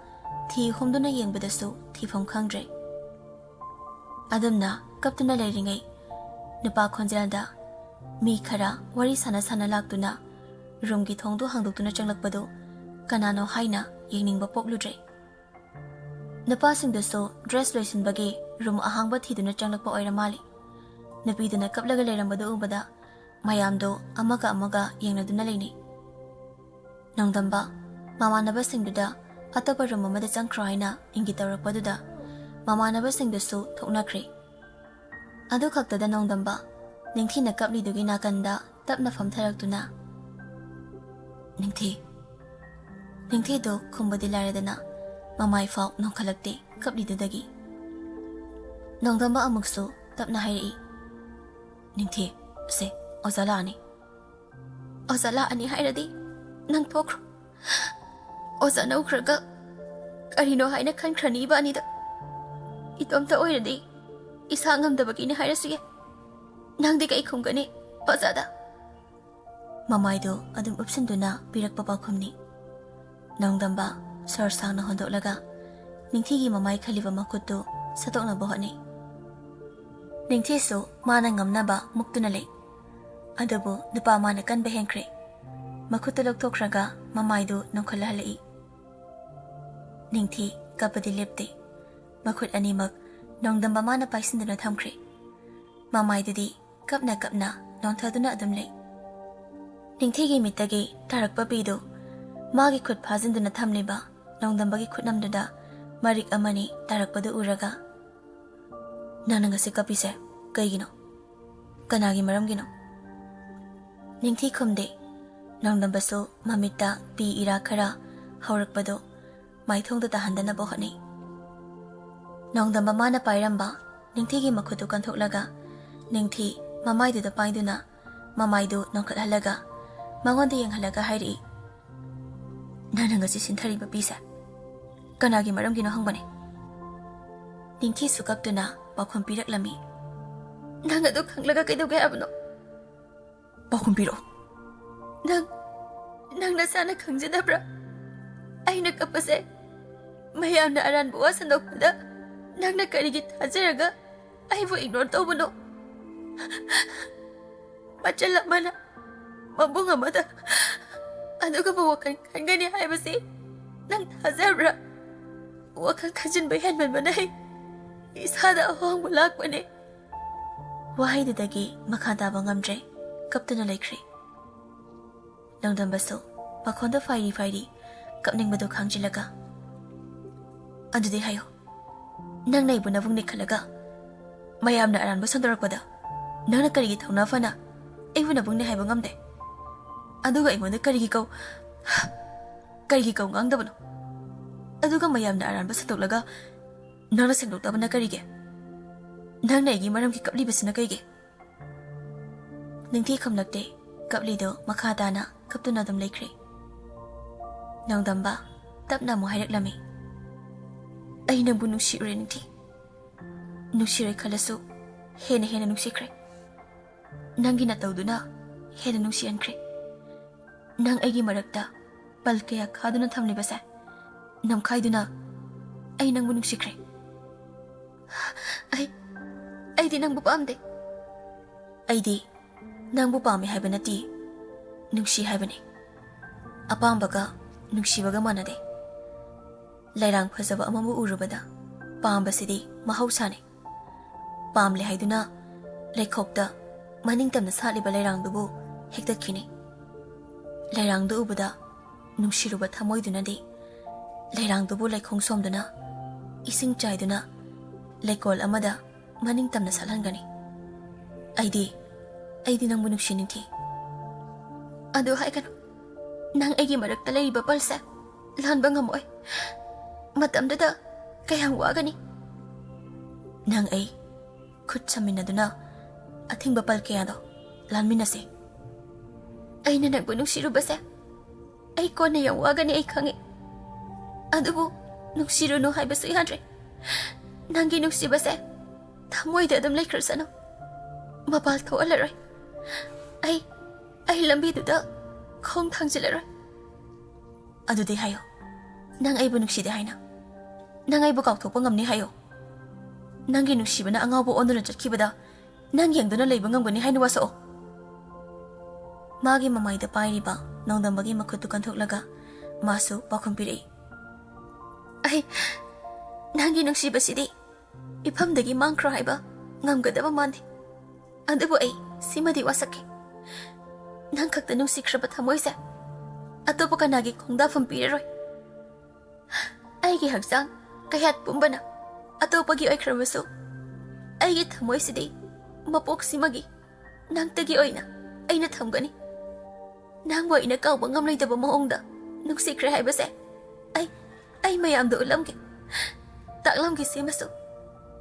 ꯊꯤ ꯍꯨꯝꯗꯨꯅ ꯌꯦꯡꯕꯗꯁꯨ ꯊꯤꯐꯝ ꯈꯪꯗ꯭ꯔꯦ꯫ ꯑꯗꯨꯝꯅ ꯀꯞꯇꯨꯅ ꯂꯩꯔꯤꯉꯩ ꯅꯨꯄꯥ ꯈꯣꯟꯖꯦꯜꯗ ꯃꯤ ꯈꯔ ꯋꯥꯔꯤ ꯁꯥꯟꯅ ꯁꯥꯟꯅ ꯂꯥꯛꯇꯨꯅ ꯔꯨꯝꯒꯤ ꯊꯣꯡꯗꯨ ꯍꯥꯡꯗꯣꯛꯇꯨꯅ ꯆꯪꯂꯛꯄꯗꯨ ꯀꯅꯥꯅꯣ ꯍꯥꯏꯅ ꯌꯦꯡꯅꯤꯡꯕ ꯄꯣꯛꯂꯨꯗ꯭ꯔꯦ꯫ ꯅꯨꯄꯥꯁꯤꯡꯗꯨꯁꯨ ꯗ꯭ꯔꯦꯁ ꯂꯣꯏꯁꯤꯟꯕꯒꯤ ꯔꯨꯝ ꯑꯍꯥꯡꯕ ꯊꯤꯗꯨꯅ ꯆꯪꯂꯛꯄ ꯑꯣꯏꯔ ꯃꯥꯜꯂꯤ꯫ ꯅꯨꯄꯤꯗꯨꯅ ꯀꯞꯂꯒ ꯂꯩꯔꯝꯕꯗꯨ ꯎꯕꯗ ꯃꯌꯥꯝꯗꯣ ꯑꯃꯒ ꯑꯃꯒ ꯌꯦꯡꯅꯗꯨꯅ ꯂꯩꯅꯩ꯫ ꯅꯣꯡꯗꯝꯕ ꯃꯃꯥꯟꯅꯕꯁꯤꯡꯗꯨꯗ ꯑꯇꯣꯞꯄ ꯔꯨꯝ ꯑꯃꯗ ꯆꯪꯈ꯭ꯔꯣ ꯍꯥꯏꯅ ꯏꯪꯒꯤꯠ ꯇꯧꯔꯛꯄꯗꯨꯗ ꯃꯃꯥꯟꯅꯕꯁꯤꯡꯗꯨꯁꯨ ꯊꯣꯛꯅꯈ꯭ꯔꯦ꯫ ꯑꯗꯨ ꯈꯛꯇꯗ ꯅꯣꯡꯗꯝꯕ ꯅꯤꯡꯊꯤꯅ ꯀꯞꯂꯤꯗꯨꯒꯤ ꯅꯥꯀꯟꯗ ꯇꯞꯅ ꯐꯝꯊꯔꯛꯇꯨꯅ, "ꯅꯤꯡꯊꯤ?" ꯅꯤꯡꯊꯤꯗꯨ ꯈꯨꯝꯕꯗꯤ ꯂꯥꯏꯔꯗꯅ ꯃꯃꯥꯏ ꯐꯥꯎ ꯅꯣꯟꯈꯠꯂꯛꯇꯦ ꯀꯞꯂꯤꯗꯨꯗꯒꯤ꯫ ꯅꯣꯡꯗꯝꯕ ꯑꯃꯨꯛꯁꯨ ꯇꯞꯅ ꯍꯥꯏꯔꯛꯏ, "ꯅꯤꯡꯊꯤ, ꯁꯦ, ꯑꯣꯖꯥ ꯂꯥꯛꯑꯅꯤ꯫ ꯑꯣꯖꯥ ꯂꯥꯛꯑꯅꯤ ꯍꯥꯏꯔꯗꯤ ꯅꯪ ꯊꯣꯛꯈ꯭ꯔꯣ꯫ ꯑꯣꯖꯥ ꯅꯧꯈ꯭ꯔꯒ ꯀꯔꯤꯅꯣ ꯍꯥꯏꯅ ꯈꯟꯈ꯭ꯔꯅꯤ ꯏꯕꯥꯅꯤꯗ꯫ ꯏꯇꯣꯝꯇ ꯑꯣꯏꯔꯗꯤ ꯏꯁꯥ ꯉꯝꯗꯕꯒꯤꯅꯤ ꯍꯥꯏꯔꯁꯨ ꯌꯥꯏ꯫ ꯅꯪꯗꯤ ꯀꯩ ꯈꯨꯝꯒꯅꯤ ꯑꯣꯖꯥꯗ?" ꯃꯃꯥꯏꯗꯨ ꯑꯗꯨꯝ ꯎꯞꯁꯤꯟꯗꯨꯅ ꯄꯤꯔꯛꯄ ꯄꯥꯎꯈꯨꯝꯅꯤ꯫ ꯅꯣꯡꯗꯝꯕ ꯁꯣꯔ ꯁꯥꯡꯅ ꯍꯣꯟꯗꯣꯛꯂꯒ ꯅꯤꯡꯊꯤꯒꯤ ꯃꯃꯥꯏ ꯈꯜꯂꯤꯕ ꯃꯈꯨꯠꯇꯨ ꯁꯠꯇꯣꯛꯅꯕ ꯍꯣꯠꯅꯩ꯫ ꯅꯤꯡꯊꯤꯁꯨ ꯃꯥꯅ ꯉꯝꯅꯕ ꯃꯨꯛꯇꯨꯅ ꯂꯩ꯫ ꯑꯗꯨꯕꯨ ꯅꯨꯄꯥ ꯃꯥꯅ ꯀꯟꯕ ꯍꯦꯟꯈ꯭ꯔꯦ꯫ ꯃꯈꯨꯠꯇꯨ ꯂꯧꯊꯣꯛꯈ꯭ꯔꯒ ꯃꯃꯥꯏꯗꯨ ꯅꯣꯡꯈꯠꯂꯍꯜꯂꯛꯏ꯫ ꯅꯤꯡꯊꯤ ꯀꯞꯄꯗꯤ ꯂꯦꯞꯇꯦ꯫ ꯃꯈꯨꯠ ꯑꯅꯤꯃꯛ ꯅꯣꯡꯗꯝꯕ ꯃꯥꯅ ꯄꯥꯏꯁꯤꯟꯗꯨꯅ ꯊꯝꯈ꯭ꯔꯦ꯫ ꯃꯃꯥꯏꯗꯨꯗꯤ ꯀꯞꯅ ꯀꯞꯅ ꯅꯣꯟꯊꯗꯨꯅ ꯑꯗꯨꯝ ꯂꯩ꯫ ꯅꯤꯡꯊꯤꯒꯤ ꯃꯤꯠꯇꯒꯤ ꯇꯥꯔꯛꯄ ꯄꯤꯗꯨ ꯃꯥꯒꯤ ꯈꯨꯠ ꯐꯥꯖꯤꯟꯗꯨꯅ ꯊꯝꯂꯤꯕ ꯅꯣꯡꯗꯝꯕꯒꯤ ꯈꯨꯠꯅꯝꯗꯨꯗ ꯃꯔꯤꯛ ꯑꯃꯅꯤ ꯇꯥꯔꯛꯄꯗꯨ ꯎꯔꯒ, "ꯅꯪꯅ ꯉꯁꯤ ꯀꯞꯄꯤꯁꯦ ꯀꯩꯒꯤꯅꯣ? ꯀꯅꯥꯒꯤ ꯃꯔꯝꯒꯤꯅꯣ?" ꯅꯤꯡꯊꯤ ꯈꯨꯝꯗꯦ꯫ ꯅꯣꯡꯗꯝꯕꯁꯨ ꯃꯃꯤꯠꯇ ꯄꯤ ꯏꯔꯥ ꯈꯔ ꯍꯧꯔꯛꯄꯗꯨ ꯃꯥꯏꯊꯣꯡꯗ ꯇꯥꯍꯟꯗꯅꯕ ꯍꯣꯠꯅꯩ꯫ ꯅꯣꯡꯗꯝꯕ ꯃꯥꯅ ꯄꯥꯏꯔꯝꯕ ꯅꯤꯡꯊꯤꯒꯤ ꯃꯈꯨꯠꯇꯨ ꯀꯟꯊꯣꯛꯂꯒ ꯅꯤꯡꯊꯤ ꯃꯃꯥꯏꯗꯨꯗ ꯄꯥꯏꯗꯨꯅ ꯃꯃꯥꯏꯗꯨ ꯅꯣꯟꯈꯠꯍꯜꯂꯒ ꯃꯉꯣꯟꯗ ꯌꯦꯡꯍꯜꯂꯒ ꯍꯥꯏꯔꯛꯏ, "ꯅꯪꯅ ꯉꯁꯤ ꯁꯤꯟꯊꯔꯤꯕ ꯄꯤꯁꯦ ꯀꯅꯥꯒꯤ ꯃꯔꯝꯒꯤꯅꯣ ꯍꯪꯕꯅꯦ?" ꯅꯤꯡꯊꯤꯁꯨ ꯀꯞꯇꯨꯅ ꯄꯥꯎꯈꯨꯝ ꯄꯤꯔꯛꯂꯝꯃꯤ, "ꯅꯪ ꯑꯗꯨ ꯈꯪꯂꯒ ꯀꯩꯗꯧꯒꯦ ꯍꯥꯏꯕꯅꯣ? ꯄꯥꯎꯈꯨꯝ ꯄꯤꯔꯛꯑꯣ꯫ ꯅꯪ, ꯅꯪ ꯅꯁꯥꯅ ꯈꯪꯖꯗꯕ꯭ꯔꯥ? ꯑꯩꯅ ꯀꯞꯄꯁꯦ ꯃꯌꯥꯝꯅ ꯑꯔꯥꯟꯕ ꯋꯥ ꯁꯟꯗꯣꯛꯄꯗ ꯅꯪꯅ ꯀꯔꯤꯒꯤ ꯊꯥꯖꯔꯒ ꯑꯩꯕꯨ ꯏꯒꯅꯣꯔ ꯇꯧꯕꯅꯣ? ꯃꯆꯜ ꯑꯃꯅ ꯃꯕꯨꯡ ꯑꯃꯗ ꯑꯗꯨꯒꯨꯝꯕ ꯋꯥꯈꯜ ꯈꯟꯒꯅꯤ ꯍꯥꯏꯕꯁꯤ ꯅꯪ ꯊꯥꯖꯕ꯭ꯔꯥ? ꯋꯥꯈꯜ ꯈꯟꯖꯤꯟꯕ ꯍꯦꯟꯃꯟꯕꯅ ꯑꯩ ꯏꯁꯥꯗ ꯑꯍꯣꯡꯕ ꯂꯥꯛꯄꯅꯦ꯫ ꯋꯥꯍꯩꯗꯨꯗꯒꯤ ꯃꯈꯥ ꯇꯥꯕ ꯉꯝꯗ꯭ꯔꯦ, ꯀꯞꯇꯨꯅ ꯂꯩꯈ꯭ꯔꯦ꯫ ꯅꯣꯡꯗꯝꯕꯁꯨ ꯃꯈꯣꯟꯗꯣ ꯐꯥꯏꯔꯤ ꯐꯥꯏꯔꯤ ꯀꯞꯅꯤꯡꯕꯗꯨ ꯈꯥꯡꯖꯤꯜꯂꯒ, "ꯑꯗꯨꯗꯤ ꯍꯥꯏꯌꯣ, ꯅꯪꯅ ꯑꯩꯕꯨ ꯅꯕꯨꯡꯅꯦ ꯈꯜꯂꯒ ꯃꯌꯥꯝꯅ ꯑꯔꯥꯟꯕ ꯁꯟꯗꯣꯔꯛꯄꯗ ꯅꯪꯅ ꯀꯔꯤꯒꯤ ꯊꯧꯅꯥ ꯐꯅ ꯑꯩꯕꯨ ꯅꯕꯨꯡꯅꯦ ꯍꯥꯏꯕ ꯉꯝꯗꯦ? ꯑꯗꯨꯒ ꯑꯩꯉꯣꯟꯗ ꯀꯔꯤꯒꯤ ꯀꯧ ꯀꯔꯤꯒꯤ ꯀꯧ ꯉꯥꯡꯗꯕꯅꯣ? ꯑꯗꯨꯒ ꯃꯌꯥꯝꯅ ꯑꯔꯥꯟꯕ ꯁꯟꯗꯣꯛꯂꯒ ꯅꯪꯅ ꯁꯦꯡꯗꯣꯛꯇꯕꯅ ꯀꯔꯤꯒꯤ? ꯅꯪꯅ ꯑꯩꯒꯤ ꯃꯔꯝꯒꯤ ꯀꯞꯂꯤꯕꯁꯤꯅ ꯀꯩꯒꯤ?" ꯅꯤꯡꯊꯤ ꯈꯨꯝꯂꯛꯇꯦ꯫ ꯀꯞꯂꯤꯗꯨ ꯃꯈꯥ ꯇꯥꯅ ꯀꯞꯇꯨꯅ ꯑꯗꯨꯝ ꯂꯩꯈ꯭ꯔꯦ꯫ ꯅꯣꯡꯗꯝꯕ ꯇꯞꯅ ꯑꯃꯨꯛ ꯍꯥꯏꯔꯛꯂꯝꯃꯤ, "ꯑꯩ ꯅꯪꯕꯨ ꯅꯨꯡꯁꯤꯔꯨꯔꯦ ꯅꯤꯡꯊꯤ꯫ ꯅꯨꯡꯁꯤꯔꯦ ꯈꯜꯂꯁꯨ ꯍꯦꯟꯅ ꯍꯦꯟꯅ ꯅꯨꯡꯁꯤꯈ꯭ꯔꯦ꯫ ꯅꯪꯒꯤ ꯅꯇꯧꯗꯨꯅ ꯍꯦꯟꯅ ꯅꯨꯡꯁꯤꯍꯟꯈ꯭ꯔꯦ꯫ ꯅꯪ ꯑꯩꯒꯤ ꯃꯔꯛꯇ ꯄꯜ ꯀꯌꯥ ꯈꯥꯗꯨꯅ ꯊꯝꯂꯤꯕꯁꯦ ꯅꯝꯈꯥꯏꯗꯨꯅ ꯑꯩ ꯅꯪꯕꯨ ꯅꯨꯡꯁꯤꯈ꯭ꯔꯦ꯫ ꯑꯩ, ꯑꯩꯗꯤ ꯅꯪꯕꯨ ꯄꯥꯝꯗꯦ꯫ ꯑꯩꯗꯤ ꯅꯪꯕꯨ ꯄꯥꯝꯃꯤ ꯍꯥꯏꯕ ꯅꯠꯇꯦ, ꯅꯨꯡꯁꯤ ꯍꯥꯏꯕꯅꯤ꯫ ꯑꯄꯥꯝꯕꯒ ꯅꯨꯡꯁꯤꯕꯒ ꯃꯥꯟꯅꯗꯦ꯫ ꯂꯩꯔꯥꯡ ꯐꯖꯕ ꯑꯃꯕꯨ ꯎꯔꯨꯕꯗ ꯄꯥꯝꯕꯁꯤꯗꯤ ꯃꯍꯧꯁꯥꯅꯤ꯫ ꯄꯥꯝꯂꯦ ꯍꯥꯏꯗꯨꯅ ꯂꯩꯈꯣꯛꯇ ꯃꯅꯤꯡ ꯇꯝꯅ ꯁꯥꯠꯂꯤꯕ ꯂꯩꯔꯥꯡꯗꯨꯕꯨ ꯍꯦꯛꯇꯠꯈꯤꯅꯤ꯫ ꯂꯩꯔꯥꯡꯗꯨ ꯎꯕꯗ ꯅꯨꯡꯁꯤꯔꯨꯕ ꯊꯃꯣꯏꯗꯨꯅꯗꯤ ꯂꯩꯔꯥꯡꯗꯨꯕꯨ ꯂꯩꯈꯣꯡ ꯁꯣꯝꯗꯨꯅ ꯏꯁꯤꯡ ꯆꯥꯏꯗꯨꯅ ꯂꯩꯀꯣꯜ ꯑꯃꯗ ꯃꯅꯤꯡ ꯇꯝꯅ ꯁꯥꯠꯍꯟꯒꯅꯤ꯫ ꯑꯩꯗꯤ, ꯑꯩꯗꯤ ꯅꯪꯕꯨ ꯅꯨꯡꯁꯤ ꯅꯤꯡꯊꯤ꯫ ꯑꯗꯨ ꯍꯥꯏꯒꯅꯨ꯫ ꯅꯪ ꯑꯩꯒꯤ ꯃꯔꯛꯇ ꯂꯩꯔꯤꯕ ꯄꯜꯁꯦ ꯂꯥꯟꯕ ꯉꯝꯃꯣꯏ꯫ ꯃꯇꯝꯗꯨꯗ ꯀꯌꯥꯝ ꯋꯥꯒꯅꯤ꯫ ꯅꯪ ꯑꯩ ꯈꯨꯠ ꯁꯝꯃꯤꯟꯅꯗꯨꯅ ꯑꯊꯤꯡꯕ ꯄꯜ ꯀꯌꯥꯗꯣ ꯂꯥꯟꯃꯤꯟꯅꯁꯦ꯫ ꯑꯩꯅ ꯅꯪꯕꯨ ꯅꯨꯡꯁꯤꯔꯨꯕꯁꯦ ꯑꯩ ꯀꯣꯟꯅ ꯌꯥꯝ ꯋꯥꯒꯅꯤ, ꯑꯩ ꯈꯪꯉꯤ꯫ ꯑꯗꯨꯕꯨ ꯅꯨꯡꯁꯤꯔꯨꯅꯨ ꯍꯥꯏꯕꯁꯨ ꯌꯥꯗ꯭ꯔꯦ꯫ ꯅꯪꯒꯤ ꯅꯨꯡꯁꯤꯕꯁꯦ ꯊꯃꯣꯏꯗ ꯑꯗꯨꯝ ꯂꯩꯈ꯭ꯔꯁꯅꯨ꯫ ꯃꯄꯥꯜ ꯊꯣꯛꯍꯜꯂꯔꯣꯏ꯫ ꯑꯩ, ꯑꯩ ꯂꯝꯕꯤꯗꯨꯗ ꯈꯣꯡ ꯊꯥꯡꯖꯤꯜꯂꯔꯣꯏ꯫ ꯑꯗꯨꯗꯤ ꯍꯥꯏꯌꯣ, ꯅꯪ ꯑꯩꯕꯨ ꯅꯨꯡꯁꯤꯗꯦ ꯍꯥꯏꯅ? ꯅꯪ ꯑꯩꯕꯨ ꯀꯥꯎꯊꯣꯛꯄ ꯉꯝꯅꯤ ꯍꯥꯏꯌꯣ? ꯅꯪꯒꯤ ꯅꯨꯡꯁꯤꯕꯅ ꯑꯉꯥꯎꯕ ꯑꯣꯟꯗꯨꯅ ꯆꯠꯈꯤꯕꯗ ꯅꯪ ꯌꯦꯡꯗꯨꯅ ꯂꯩꯕ ꯉꯝꯒꯅꯤ ꯍꯥꯏꯅ ꯋꯥꯁꯛꯑꯣ꯫ ꯃꯥꯒꯤ ꯃꯃꯥꯏꯗ ꯄꯥꯏꯔꯤꯕ ꯅꯣꯡꯗꯝꯕꯒꯤ ꯃꯈꯨꯠꯇꯨ ꯀꯟꯊꯣꯛꯂꯒ ꯃꯥꯁꯨ ꯄꯥꯎꯈꯨꯝ ꯄꯤꯔꯛꯏ꯫ ꯑꯩ ꯅꯪꯒꯤ ꯅꯨꯡꯁꯤꯕꯁꯤꯗꯤ ꯏꯐꯝꯗꯒꯤ ꯃꯥꯡꯈ꯭ꯔꯣ ꯍꯥꯏꯕ ꯉꯝꯒꯗꯕ ꯃꯥꯟꯗꯦ꯫ ꯑꯗꯨꯕꯨ ꯑꯩ ꯁꯤꯃꯗꯤ ꯋꯥꯁꯛꯀꯦ꯫ ꯅꯪ ꯈꯛꯇ ꯅꯨꯡꯁꯤꯈ꯭ꯔꯕ ꯊꯃꯣꯏꯁꯦ ꯑꯇꯣꯞꯄ ꯀꯅꯥꯒꯤ ꯈꯣꯡꯗꯥꯐꯝ ꯄꯤꯔꯔꯣꯏ꯫ ꯑꯩꯒꯤ ꯍꯛꯆꯥꯡ ꯀꯌꯥꯠ ꯄꯨꯝꯕꯅ ꯑꯇꯣꯞꯄꯒꯤ ꯑꯣꯏꯈ꯭ꯔꯕꯁꯨ, ꯑꯩꯒꯤ ꯊꯃꯣꯏꯁꯤꯗꯤ ꯃꯄꯣꯛꯁꯤꯃꯒꯤ ꯅꯪꯇꯒꯤ ꯑꯣꯏꯅ ꯑꯩꯅ ꯊꯝꯒꯅꯤ꯫ ꯅꯪꯕꯨ ꯑꯩꯅ ꯀꯥꯎꯕ ꯉꯝꯂꯣꯏꯗꯕ ꯃꯑꯣꯡꯗ ꯅꯨꯡꯁꯤꯈ꯭ꯔꯦ ꯍꯥꯏꯕꯁꯦ ꯑꯩ, ꯑꯩ ꯃꯌꯥꯝꯗ ꯎꯠꯂꯝꯒꯦ, ꯇꯥꯛꯂꯝꯒꯦ꯫ ꯁꯤꯃꯁꯨ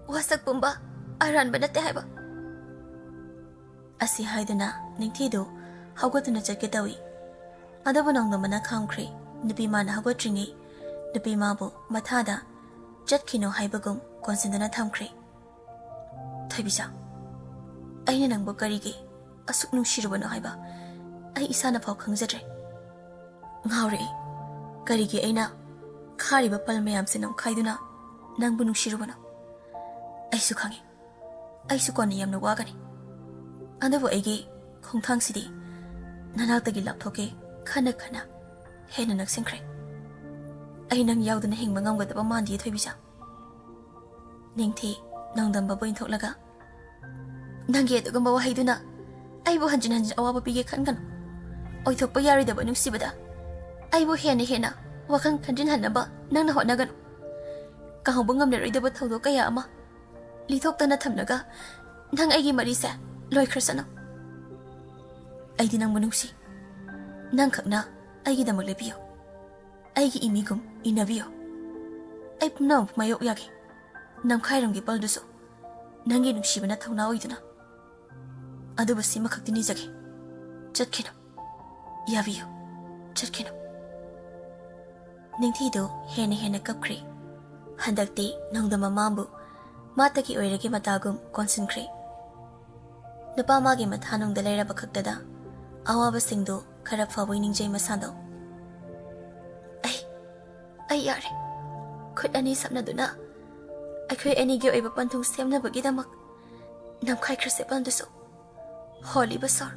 ꯋꯥꯁꯛ ꯄꯨꯝꯕ ꯑꯔꯥꯟꯕ ꯅꯠꯇꯦ ꯍꯥꯏꯕ꯫ ꯑꯁꯤ ꯍꯥꯏꯗꯨꯅ ꯅꯤꯡꯊꯤꯗꯨ ꯍꯧꯒꯠꯇꯨꯅ ꯆꯠꯀꯦ ꯇꯧꯏ꯫ ꯑꯗꯨꯕꯨ ꯅꯣꯡꯗꯝꯕꯅ ꯈꯥꯝꯈ꯭ꯔꯦ꯫ ꯅꯨꯄꯤ ꯃꯥꯅ ꯍꯧꯒꯠꯇ꯭ꯔꯤꯉꯩ ꯅꯨꯄꯤ ꯃꯥꯕꯨ ꯃꯊꯥꯗ ꯆꯠꯈꯤꯅꯨ ꯍꯥꯏꯕꯒꯨꯝ ꯀꯣꯟꯁꯤꯟꯗꯨꯅ ꯊꯝꯈ꯭ꯔꯦ꯫ ꯊꯣꯏꯕꯤꯆꯥ, ꯑꯩꯅ ꯅꯪꯕꯨ ꯀꯔꯤꯒꯤ ꯑꯁꯨꯛ ꯅꯨꯡꯁꯤꯔꯨꯕꯅꯣ ꯍꯥꯏꯕ ꯑꯩ ꯏꯁꯥꯅ ꯐꯥꯎ ꯈꯪꯖꯗ꯭ꯔꯦ꯫ ꯉꯥꯎꯔꯦ ꯑꯩ꯫ ꯀꯔꯤꯒꯤ ꯑꯩꯅ ꯈꯥꯔꯤꯕ ꯄꯜ ꯃꯌꯥꯝꯁꯦ ꯅꯝꯈꯥꯏꯗꯨꯅ ꯅꯪꯕꯨ ꯅꯨꯡꯁꯤꯔꯨꯕꯅꯣ? ꯑꯩꯁꯨ ꯈꯪꯉꯤ, ꯑꯩꯁꯨ ꯀꯣꯟꯅ ꯌꯥꯝꯅ ꯋꯥꯒꯅꯤ꯫ ꯑꯗꯨꯕꯨ ꯑꯩꯒꯤ ꯈꯣꯡꯊꯥꯡꯁꯤꯗꯤ ꯅꯅꯥꯛꯇꯒꯤ ꯂꯥꯞꯊꯣꯛꯀꯦ ꯈꯟꯅ ꯈꯟꯅ ꯍꯦꯟꯅ ꯅꯛꯁꯤꯟꯈ꯭ꯔꯦ꯫ ꯑꯩ ꯅꯪ ꯌꯥꯎꯗꯅ ꯍꯤꯡꯕ ꯉꯝꯒꯗꯕ ꯃꯥꯟꯗꯤꯌꯦ ꯊꯣꯏꯕꯤꯆꯥ꯫ ꯅꯤꯡꯊꯤ ꯅꯣꯡꯗꯝꯕꯕꯨ ꯏꯟꯊꯣꯛꯂꯒ, "ꯅꯪꯒꯤ ꯑꯗꯨꯒꯨꯝꯕ ꯋꯥꯍꯩꯗꯨꯅ ꯑꯩꯕꯨ ꯍꯟꯖꯤꯟ ꯍꯟꯖꯤꯟ ꯑꯋꯥꯕ ꯄꯤꯒꯦ ꯈꯟꯒꯅꯨ꯫ ꯑꯣꯏꯊꯣꯛꯄ ꯌꯥꯔꯣꯏꯗꯕ ꯅꯨꯡꯁꯤꯕꯗ ꯑꯩꯕꯨ ꯍꯦꯟꯅ ꯍꯦꯟꯅ ꯋꯥꯈꯜ ꯈꯟꯖꯤꯟꯍꯟꯅꯕ ꯅꯪꯅ ꯍꯣꯠꯅꯒꯅꯨ꯫ ꯀꯥꯎꯕ ꯉꯝꯂꯔꯣꯏꯗꯕ ꯊꯧꯗꯣꯛ ꯀꯌꯥ ꯑꯃ ꯂꯤꯊꯣꯛꯇꯅ ꯊꯝꯂꯒ ꯅꯪ ꯑꯩꯒꯤ ꯃꯔꯤꯁꯦ ꯂꯣꯏꯈ꯭ꯔꯁꯅꯨ꯫ ꯑꯩꯗꯤ ꯅꯪꯕꯨ ꯅꯨꯡꯁꯤ꯫ ꯅꯪꯈꯛꯅ ꯑꯩꯒꯤꯗꯃꯛ ꯂꯦꯞꯄꯤꯌꯨ꯫ ꯑꯩꯒꯤ ꯏꯃꯤꯒꯨꯝ ꯏꯟꯅꯕꯤꯌꯨ꯫ ꯑꯩ ꯄꯨꯝꯅꯃꯛ ꯃꯥꯌꯣꯛ ꯌꯥꯒꯦ꯫ ꯅꯝꯈꯥꯏꯔꯝꯒꯤ ꯄꯜꯗꯨꯁꯨ ꯅꯪꯒꯤ ꯅꯨꯡꯁꯤꯕꯅ ꯊꯧꯅꯥ ꯑꯣꯏꯗꯨꯅ꯫ ꯑꯗꯨꯕꯨ ꯁꯤꯃꯈꯛꯇꯤ ꯅꯤꯖꯒꯦ, ꯆꯠꯈꯤꯅꯨ꯫ ꯌꯥꯕꯤꯌꯨ, ꯆꯠꯈꯤꯅꯨ꯫" ꯅꯤꯡꯊꯤꯗꯨ ꯍꯦꯟꯅ ꯍꯦꯟꯅ ꯀꯞꯈ꯭ꯔꯦ꯫ ꯍꯟꯗꯛꯇꯤ ꯅꯣꯡꯗꯝꯕ ꯃꯥꯕꯨ ꯃꯥꯇꯒꯤ ꯑꯣꯏꯔꯒꯦ ꯃꯇꯥꯒꯨꯝ ꯀꯣꯟꯁꯤꯟꯈ꯭ꯔꯦ꯫ ꯅꯨꯄꯥ ꯃꯥꯒꯤ ꯃꯊꯥꯅꯨꯡꯗ ꯂꯩꯔꯕ ꯈꯛꯇꯗ ꯑꯋꯥꯕꯁꯤꯡꯗꯨ ꯈꯔ ꯐꯕꯣꯏ ꯅꯤꯡꯖꯩ ꯃꯁꯥꯗꯣ꯫ "ꯑꯩ, ꯑꯩ ꯌꯥꯔꯦ꯫ ꯈꯨꯠ ꯑꯅꯤ ꯁꯝꯅꯗꯨꯅ ꯑꯩꯈꯣꯏ ꯑꯅꯤꯒꯤ ꯑꯣꯏꯕ ꯄꯟꯊꯨꯡ ꯁꯦꯝꯅꯕꯒꯤꯗꯃꯛ ꯅꯝꯈꯥꯏꯈ꯭ꯔꯁꯦ ꯕꯟꯗꯨꯁꯨ꯫ ꯍꯣꯜꯂꯤꯕ ꯁꯣꯔ,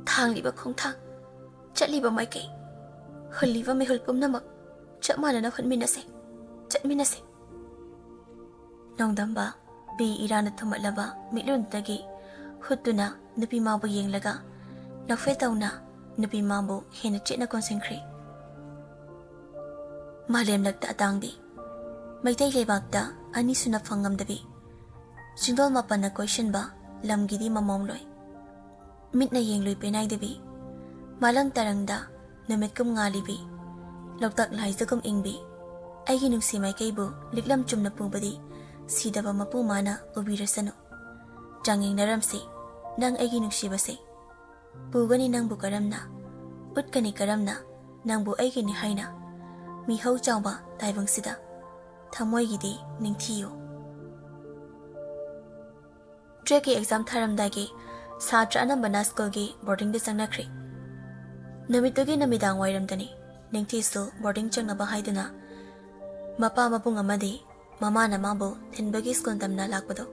ꯊꯥꯡꯂꯤꯕ ꯈꯣꯡꯊꯥꯡ, ꯆꯠꯂꯤꯕ ꯃꯥꯏꯀꯩ, ꯍꯨꯜꯂꯤꯕ ꯃꯤꯍꯨꯜ ꯄꯨꯝꯅꯃꯛ ꯆꯞ ꯃꯥꯟꯅꯅ ꯍꯨꯟꯃꯤꯟꯅꯁꯦ, ꯆꯠꯃꯤꯟꯅꯁꯦ꯫ ꯅꯣꯡꯗꯝꯕ ꯕꯤ ꯏꯔꯥꯅ ꯊꯨꯝꯃꯠꯂꯕ ꯃꯤꯠꯂꯨꯟꯗꯒꯤ ꯍꯨꯠꯇꯨꯅ ꯅꯨꯄꯤ ꯃꯥꯕꯨ ꯌꯦꯡꯂꯒ ꯅꯣꯛꯐꯦ ꯇꯧꯅ ꯅꯨꯄꯤ ꯃꯥꯕꯨ ꯍꯦꯟꯅ ꯆꯦꯠꯅ ꯀꯣꯟꯁꯤꯟꯈ꯭ꯔꯦ꯫ ꯃꯥꯂꯦꯝꯂꯛꯇ ꯑꯇꯥꯡꯕꯤ, ꯃꯩꯇꯩ ꯂꯩꯕꯥꯛꯇ ꯑꯅꯤꯁꯨꯅ ꯐꯪꯉꯝꯗꯕꯤ, ꯆꯤꯡꯗꯣꯜ ꯃꯥꯄꯟꯅ ꯀꯣꯏꯁꯤꯟꯕ ꯂꯝꯒꯤꯗꯤ ꯃꯃꯣꯝꯂꯣꯏ꯫ ꯃꯤꯠꯅ ꯌꯦꯡꯂꯨꯏ ꯄꯦꯅꯥꯏꯗꯕꯤ, ꯃꯥꯂꯪ ꯇꯔꯪꯗ ꯅꯨꯃꯤꯠꯀꯨꯝ ꯉꯥꯜꯂꯤꯕꯤ, ꯂꯣꯛꯇꯥꯛ ꯂꯥꯏꯖꯒꯨꯝ ꯏꯪꯕꯤ, ꯑꯩꯒꯤ ꯅꯨꯡꯁꯤ ꯃꯥꯏꯀꯩꯕꯨ ꯂꯤꯛꯂꯝ ꯆꯨꯝꯅ ꯄꯨꯕꯗꯤ ꯁꯤꯗꯕ ꯃꯄꯨ ꯃꯥꯅ ꯎꯕꯤꯔꯁꯅꯨ꯫ ꯆꯥꯡꯌꯦꯡꯅꯔꯝꯁꯤ, ꯅꯪ ꯑꯩꯒꯤ ꯅꯨꯡꯁꯤꯕꯁꯦ꯫ ꯄꯨꯒꯅꯤ ꯅꯪꯕꯨ ꯀꯔꯝꯅ, ꯎꯠꯀꯅꯤ ꯀꯔꯝꯅ ꯅꯪꯕꯨ ꯑꯩꯒꯤꯅꯤ ꯍꯥꯏꯅ? ꯃꯤꯍꯧ ꯆꯥꯎꯕ ꯇꯥꯏꯕꯪꯁꯤꯗ ꯊꯃꯣꯏꯒꯤꯗꯤ ꯅꯤꯡꯊꯤꯌꯨ꯫ ꯇ꯭ꯔꯦꯛꯀꯤ ꯑꯦꯛꯖꯥꯝ ꯊꯥꯔꯝꯗꯥꯏꯒꯤ ꯁꯥꯇ꯭ꯔ ꯑꯅꯝꯕꯅ ꯁ꯭ꯀꯨꯜꯒꯤ ꯕꯣꯔꯗꯤꯡꯗ ꯆꯪꯅꯈ꯭ꯔꯦ꯫ ꯅꯨꯃꯤꯠꯇꯨꯒꯤ ꯅꯨꯃꯤꯗꯥꯡ ꯋꯥꯏꯔꯝꯗꯅꯤ ꯅꯤꯡꯊꯤꯁꯨ ꯕꯣꯔꯗꯤꯡ ꯆꯪꯅꯕ ꯍꯥꯏꯗꯨꯅ ꯃꯄꯥ ꯃꯕꯨꯡ ꯑꯃꯗꯤ ꯃꯃꯥꯅ ꯃꯥꯕꯨ ꯊꯤꯟꯕꯒꯤ ꯁ꯭ꯀꯨꯜ ꯇꯝꯅ ꯂꯥꯛꯄꯗꯣ꯫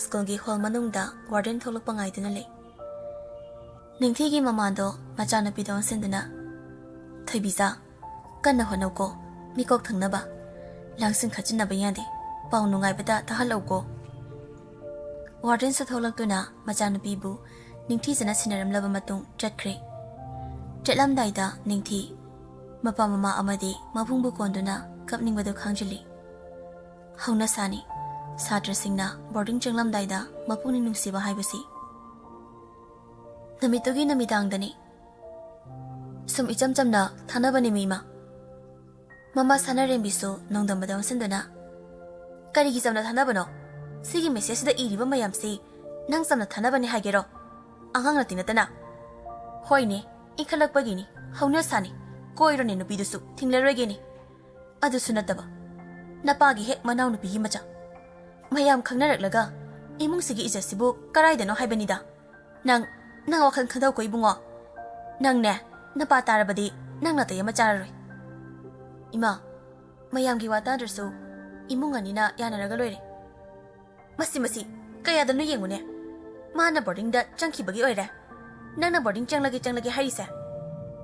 ꯁ꯭ꯀꯨꯜꯒꯤ ꯍꯣꯜ ꯃꯅꯨꯡꯗ ꯋꯥꯔꯗꯦꯟ ꯊꯣꯛꯂꯛꯄ ꯉꯥꯏꯗꯨꯅ ꯂꯩ꯫ ꯅꯤꯡꯊꯤꯒꯤ ꯃꯃꯥꯗꯣ ꯃꯆꯥꯅꯨꯄꯤꯗ ꯑꯣꯟꯁꯤꯟꯗꯨꯅ, "ꯊꯣꯏꯕꯤꯆꯥ, ꯀꯟꯅ ꯍꯣꯠꯅꯧꯀꯣ, ꯃꯤꯀꯣꯛ ꯊꯪꯅꯕ꯫ ꯂꯥꯡꯁꯤꯟ ꯈꯠꯆꯤꯟꯅꯕ ꯌꯥꯗꯦ, ꯄꯥꯎ ꯅꯨꯡꯉꯥꯏꯕꯗ ꯇꯥꯍꯜꯂꯧꯀꯣ"꯫ ꯋꯥꯔꯗꯦꯟꯁꯨ ꯊꯣꯛꯂꯛꯇꯨꯅ ꯃꯆꯥꯅꯨꯄꯤꯕꯨ ꯅꯤꯡꯊꯤꯖꯅ ꯁꯤꯟꯅꯔꯝꯂꯕ ꯃꯇꯨꯡ ꯆꯠꯈ꯭ꯔꯦ꯫ ꯆꯠꯂꯝꯗꯥꯏꯗ ꯅꯤꯡꯊꯤ ꯃꯄꯥ ꯃꯃꯥ ꯑꯃꯗꯤ ꯃꯕꯨꯡꯕꯨ ꯀꯣꯟꯗꯨꯅ ꯀꯞꯅꯤꯡꯕꯗꯨ ꯈꯥꯡꯖꯤꯜꯂꯤ꯫ ꯍꯧꯅꯁꯥꯅꯤ, ꯁꯥꯇ꯭ꯔꯁꯤꯡꯅ ꯕꯣꯔꯗꯤꯡ ꯆꯪꯂꯝꯗꯥꯏꯗ ꯃꯄꯨꯛꯅꯤꯡ ꯅꯨꯡꯁꯤꯕ ꯍꯥꯏꯕꯁꯤ꯫ ꯅꯨꯃꯤꯠꯇꯨꯒꯤ ꯅꯨꯃꯤꯗꯥꯡꯗꯅꯤ꯫ ꯁꯨꯝ ꯏꯆꯝ ꯆꯝꯅ ꯊꯥꯅꯕꯅꯦ ꯃꯤ ꯏꯃꯥ꯫ ꯃꯃꯥ ꯁꯥꯅꯔꯦꯝꯕꯤꯁꯨ ꯅꯣꯡꯗꯝꯕꯗ ꯑꯣꯟꯁꯤꯟꯗꯨꯅ, "ꯀꯔꯤꯒꯤ ꯆꯝꯅ ꯊꯥꯅꯕꯅꯣ? ꯁꯤꯒꯤ ꯃꯦꯁꯦꯖꯁꯤꯗ ꯏꯔꯤꯕ ꯃꯌꯥꯝꯁꯤ ꯅꯪ ꯆꯝꯅ ꯊꯥꯅꯕꯅꯦ ꯍꯥꯏꯒꯦꯔꯣ? ꯑꯉꯥꯡ ꯅꯠꯇꯤ ꯅꯠꯇꯅ?" "ꯍꯣꯏꯅꯦ, ꯏꯟꯈꯠꯂꯛꯄꯒꯤꯅꯤ, ꯍꯧꯅꯁꯥꯅꯤ꯫ ꯀꯣꯏꯔꯣꯅꯦ ꯅꯨꯄꯤꯗꯨꯁꯨ, ꯊꯤꯡꯂꯔꯣꯏꯒꯦꯅꯦ꯫ ꯑꯗꯨꯁꯨ ꯅꯠꯇꯕ, ꯅꯄꯥꯒꯤ ꯍꯦꯛ ꯃꯅꯥꯎꯅꯨꯄꯤꯒꯤ ꯃꯆꯥ꯫ ꯃꯌꯥꯝ ꯈꯪꯅꯔꯛꯂꯒ ꯏꯃꯨꯡꯁꯤꯒꯤ ꯏꯖꯠꯁꯤꯕꯨ ꯀꯔꯥꯏꯗꯅꯣ ꯍꯥꯏꯕꯅꯤꯗ꯫ ꯅꯪ, ꯅꯪ ꯋꯥꯈꯜ ꯈꯟꯗꯧꯀꯣ ꯏꯕꯨꯡꯉꯣ꯫ ꯅꯪꯅꯦ, ꯅꯄꯥ ꯇꯥꯔꯕꯗꯤ ꯅꯪ ꯅꯥꯇꯩ ꯑꯃ ꯆꯥꯔꯔꯣꯏ꯫" "ꯏꯃꯥ, ꯃꯌꯥꯝꯒꯤ ꯋꯥ ꯇꯥꯗ꯭ꯔꯁꯨ ꯏꯃꯨꯡ ꯑꯅꯤꯅ ꯌꯥꯅꯔꯒ ꯂꯣꯏꯔꯦ꯫" "ꯃꯁꯤ, ꯃꯁꯤ, ꯀꯌꯥꯗꯅꯣ ꯌꯦꯡꯉꯨꯅꯦ꯫ ꯃꯥꯅ ꯕꯣꯔꯗꯤꯡꯗ ꯆꯪꯈꯤꯕꯒꯤ ꯑꯣꯏꯔꯦ ꯅꯪꯅ ꯕꯣꯔꯗꯤꯡ ꯆꯪꯂꯒꯦ ꯆꯪꯂꯒꯦ ꯍꯥꯏꯔꯤꯁꯦ꯫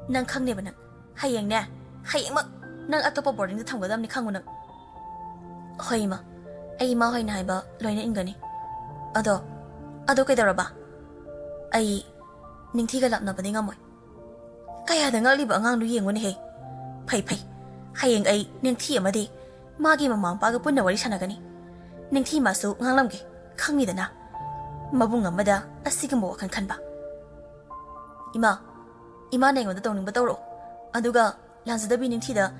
ꯅꯪ ꯈꯪꯅꯦꯕ ꯅꯪ꯫ ꯍꯌꯦꯡꯅꯦ, ꯍꯌꯦꯡꯃꯛ ꯅꯪ ꯑꯇꯣꯞꯄ ꯕꯣꯔꯗꯤꯡꯗ ꯊꯝꯒꯗꯕꯅꯤ ꯈꯪꯉꯨ ꯅꯪ꯫ ꯍꯣꯏ ꯏꯃꯥ, ꯑꯩ ꯏꯃꯥ ꯍꯣꯏꯅ ꯍꯥꯏꯕ ꯂꯣꯏꯅ ꯏꯟꯒꯅꯤ꯫ ꯑꯗꯣ, ꯑꯗꯣ ꯀꯩꯗꯧꯔꯕ? ꯑꯩ ꯅꯤꯡꯊꯤꯒ ꯂꯥꯞꯅꯕꯗꯤ ꯉꯝꯃꯣꯏ꯫ ꯀꯌꯥꯗ ꯉꯛꯂꯤꯕ ꯑꯉꯥꯡꯗꯨ ꯌꯦꯡꯉꯨꯅꯦꯍꯦ꯫ ꯐꯩ ꯐꯩ, ꯍꯌꯦꯡ ꯑꯩ ꯅꯤꯡꯊꯤ ꯑꯃꯗꯤ ꯃꯥꯒꯤ ꯃꯃꯥ ꯃꯄꯥꯒ ꯄꯨꯟꯅ ꯋꯥꯔꯤ ꯁꯥꯟꯅꯒꯅꯤ꯫ ꯅꯤꯡꯊꯤ ꯃꯥꯁꯨ ꯉꯥꯡꯂꯝꯒꯦ, ꯈꯪꯉꯤꯗꯅ꯫ ꯃꯕꯨꯡ ꯑꯃꯗ ꯑꯁꯤꯒꯨꯝꯕ ꯋꯥꯈꯜ ꯈꯟꯕ꯫ ꯏꯃꯥ, ꯏꯃꯥꯅ ꯑꯩꯉꯣꯟꯗ ꯇꯧꯅꯤꯡꯕ ꯇꯧꯔꯛꯑꯣ, ꯑꯗꯨꯒ ꯂꯥꯟꯖꯗꯕꯤ ꯅꯤꯡꯊꯤꯗ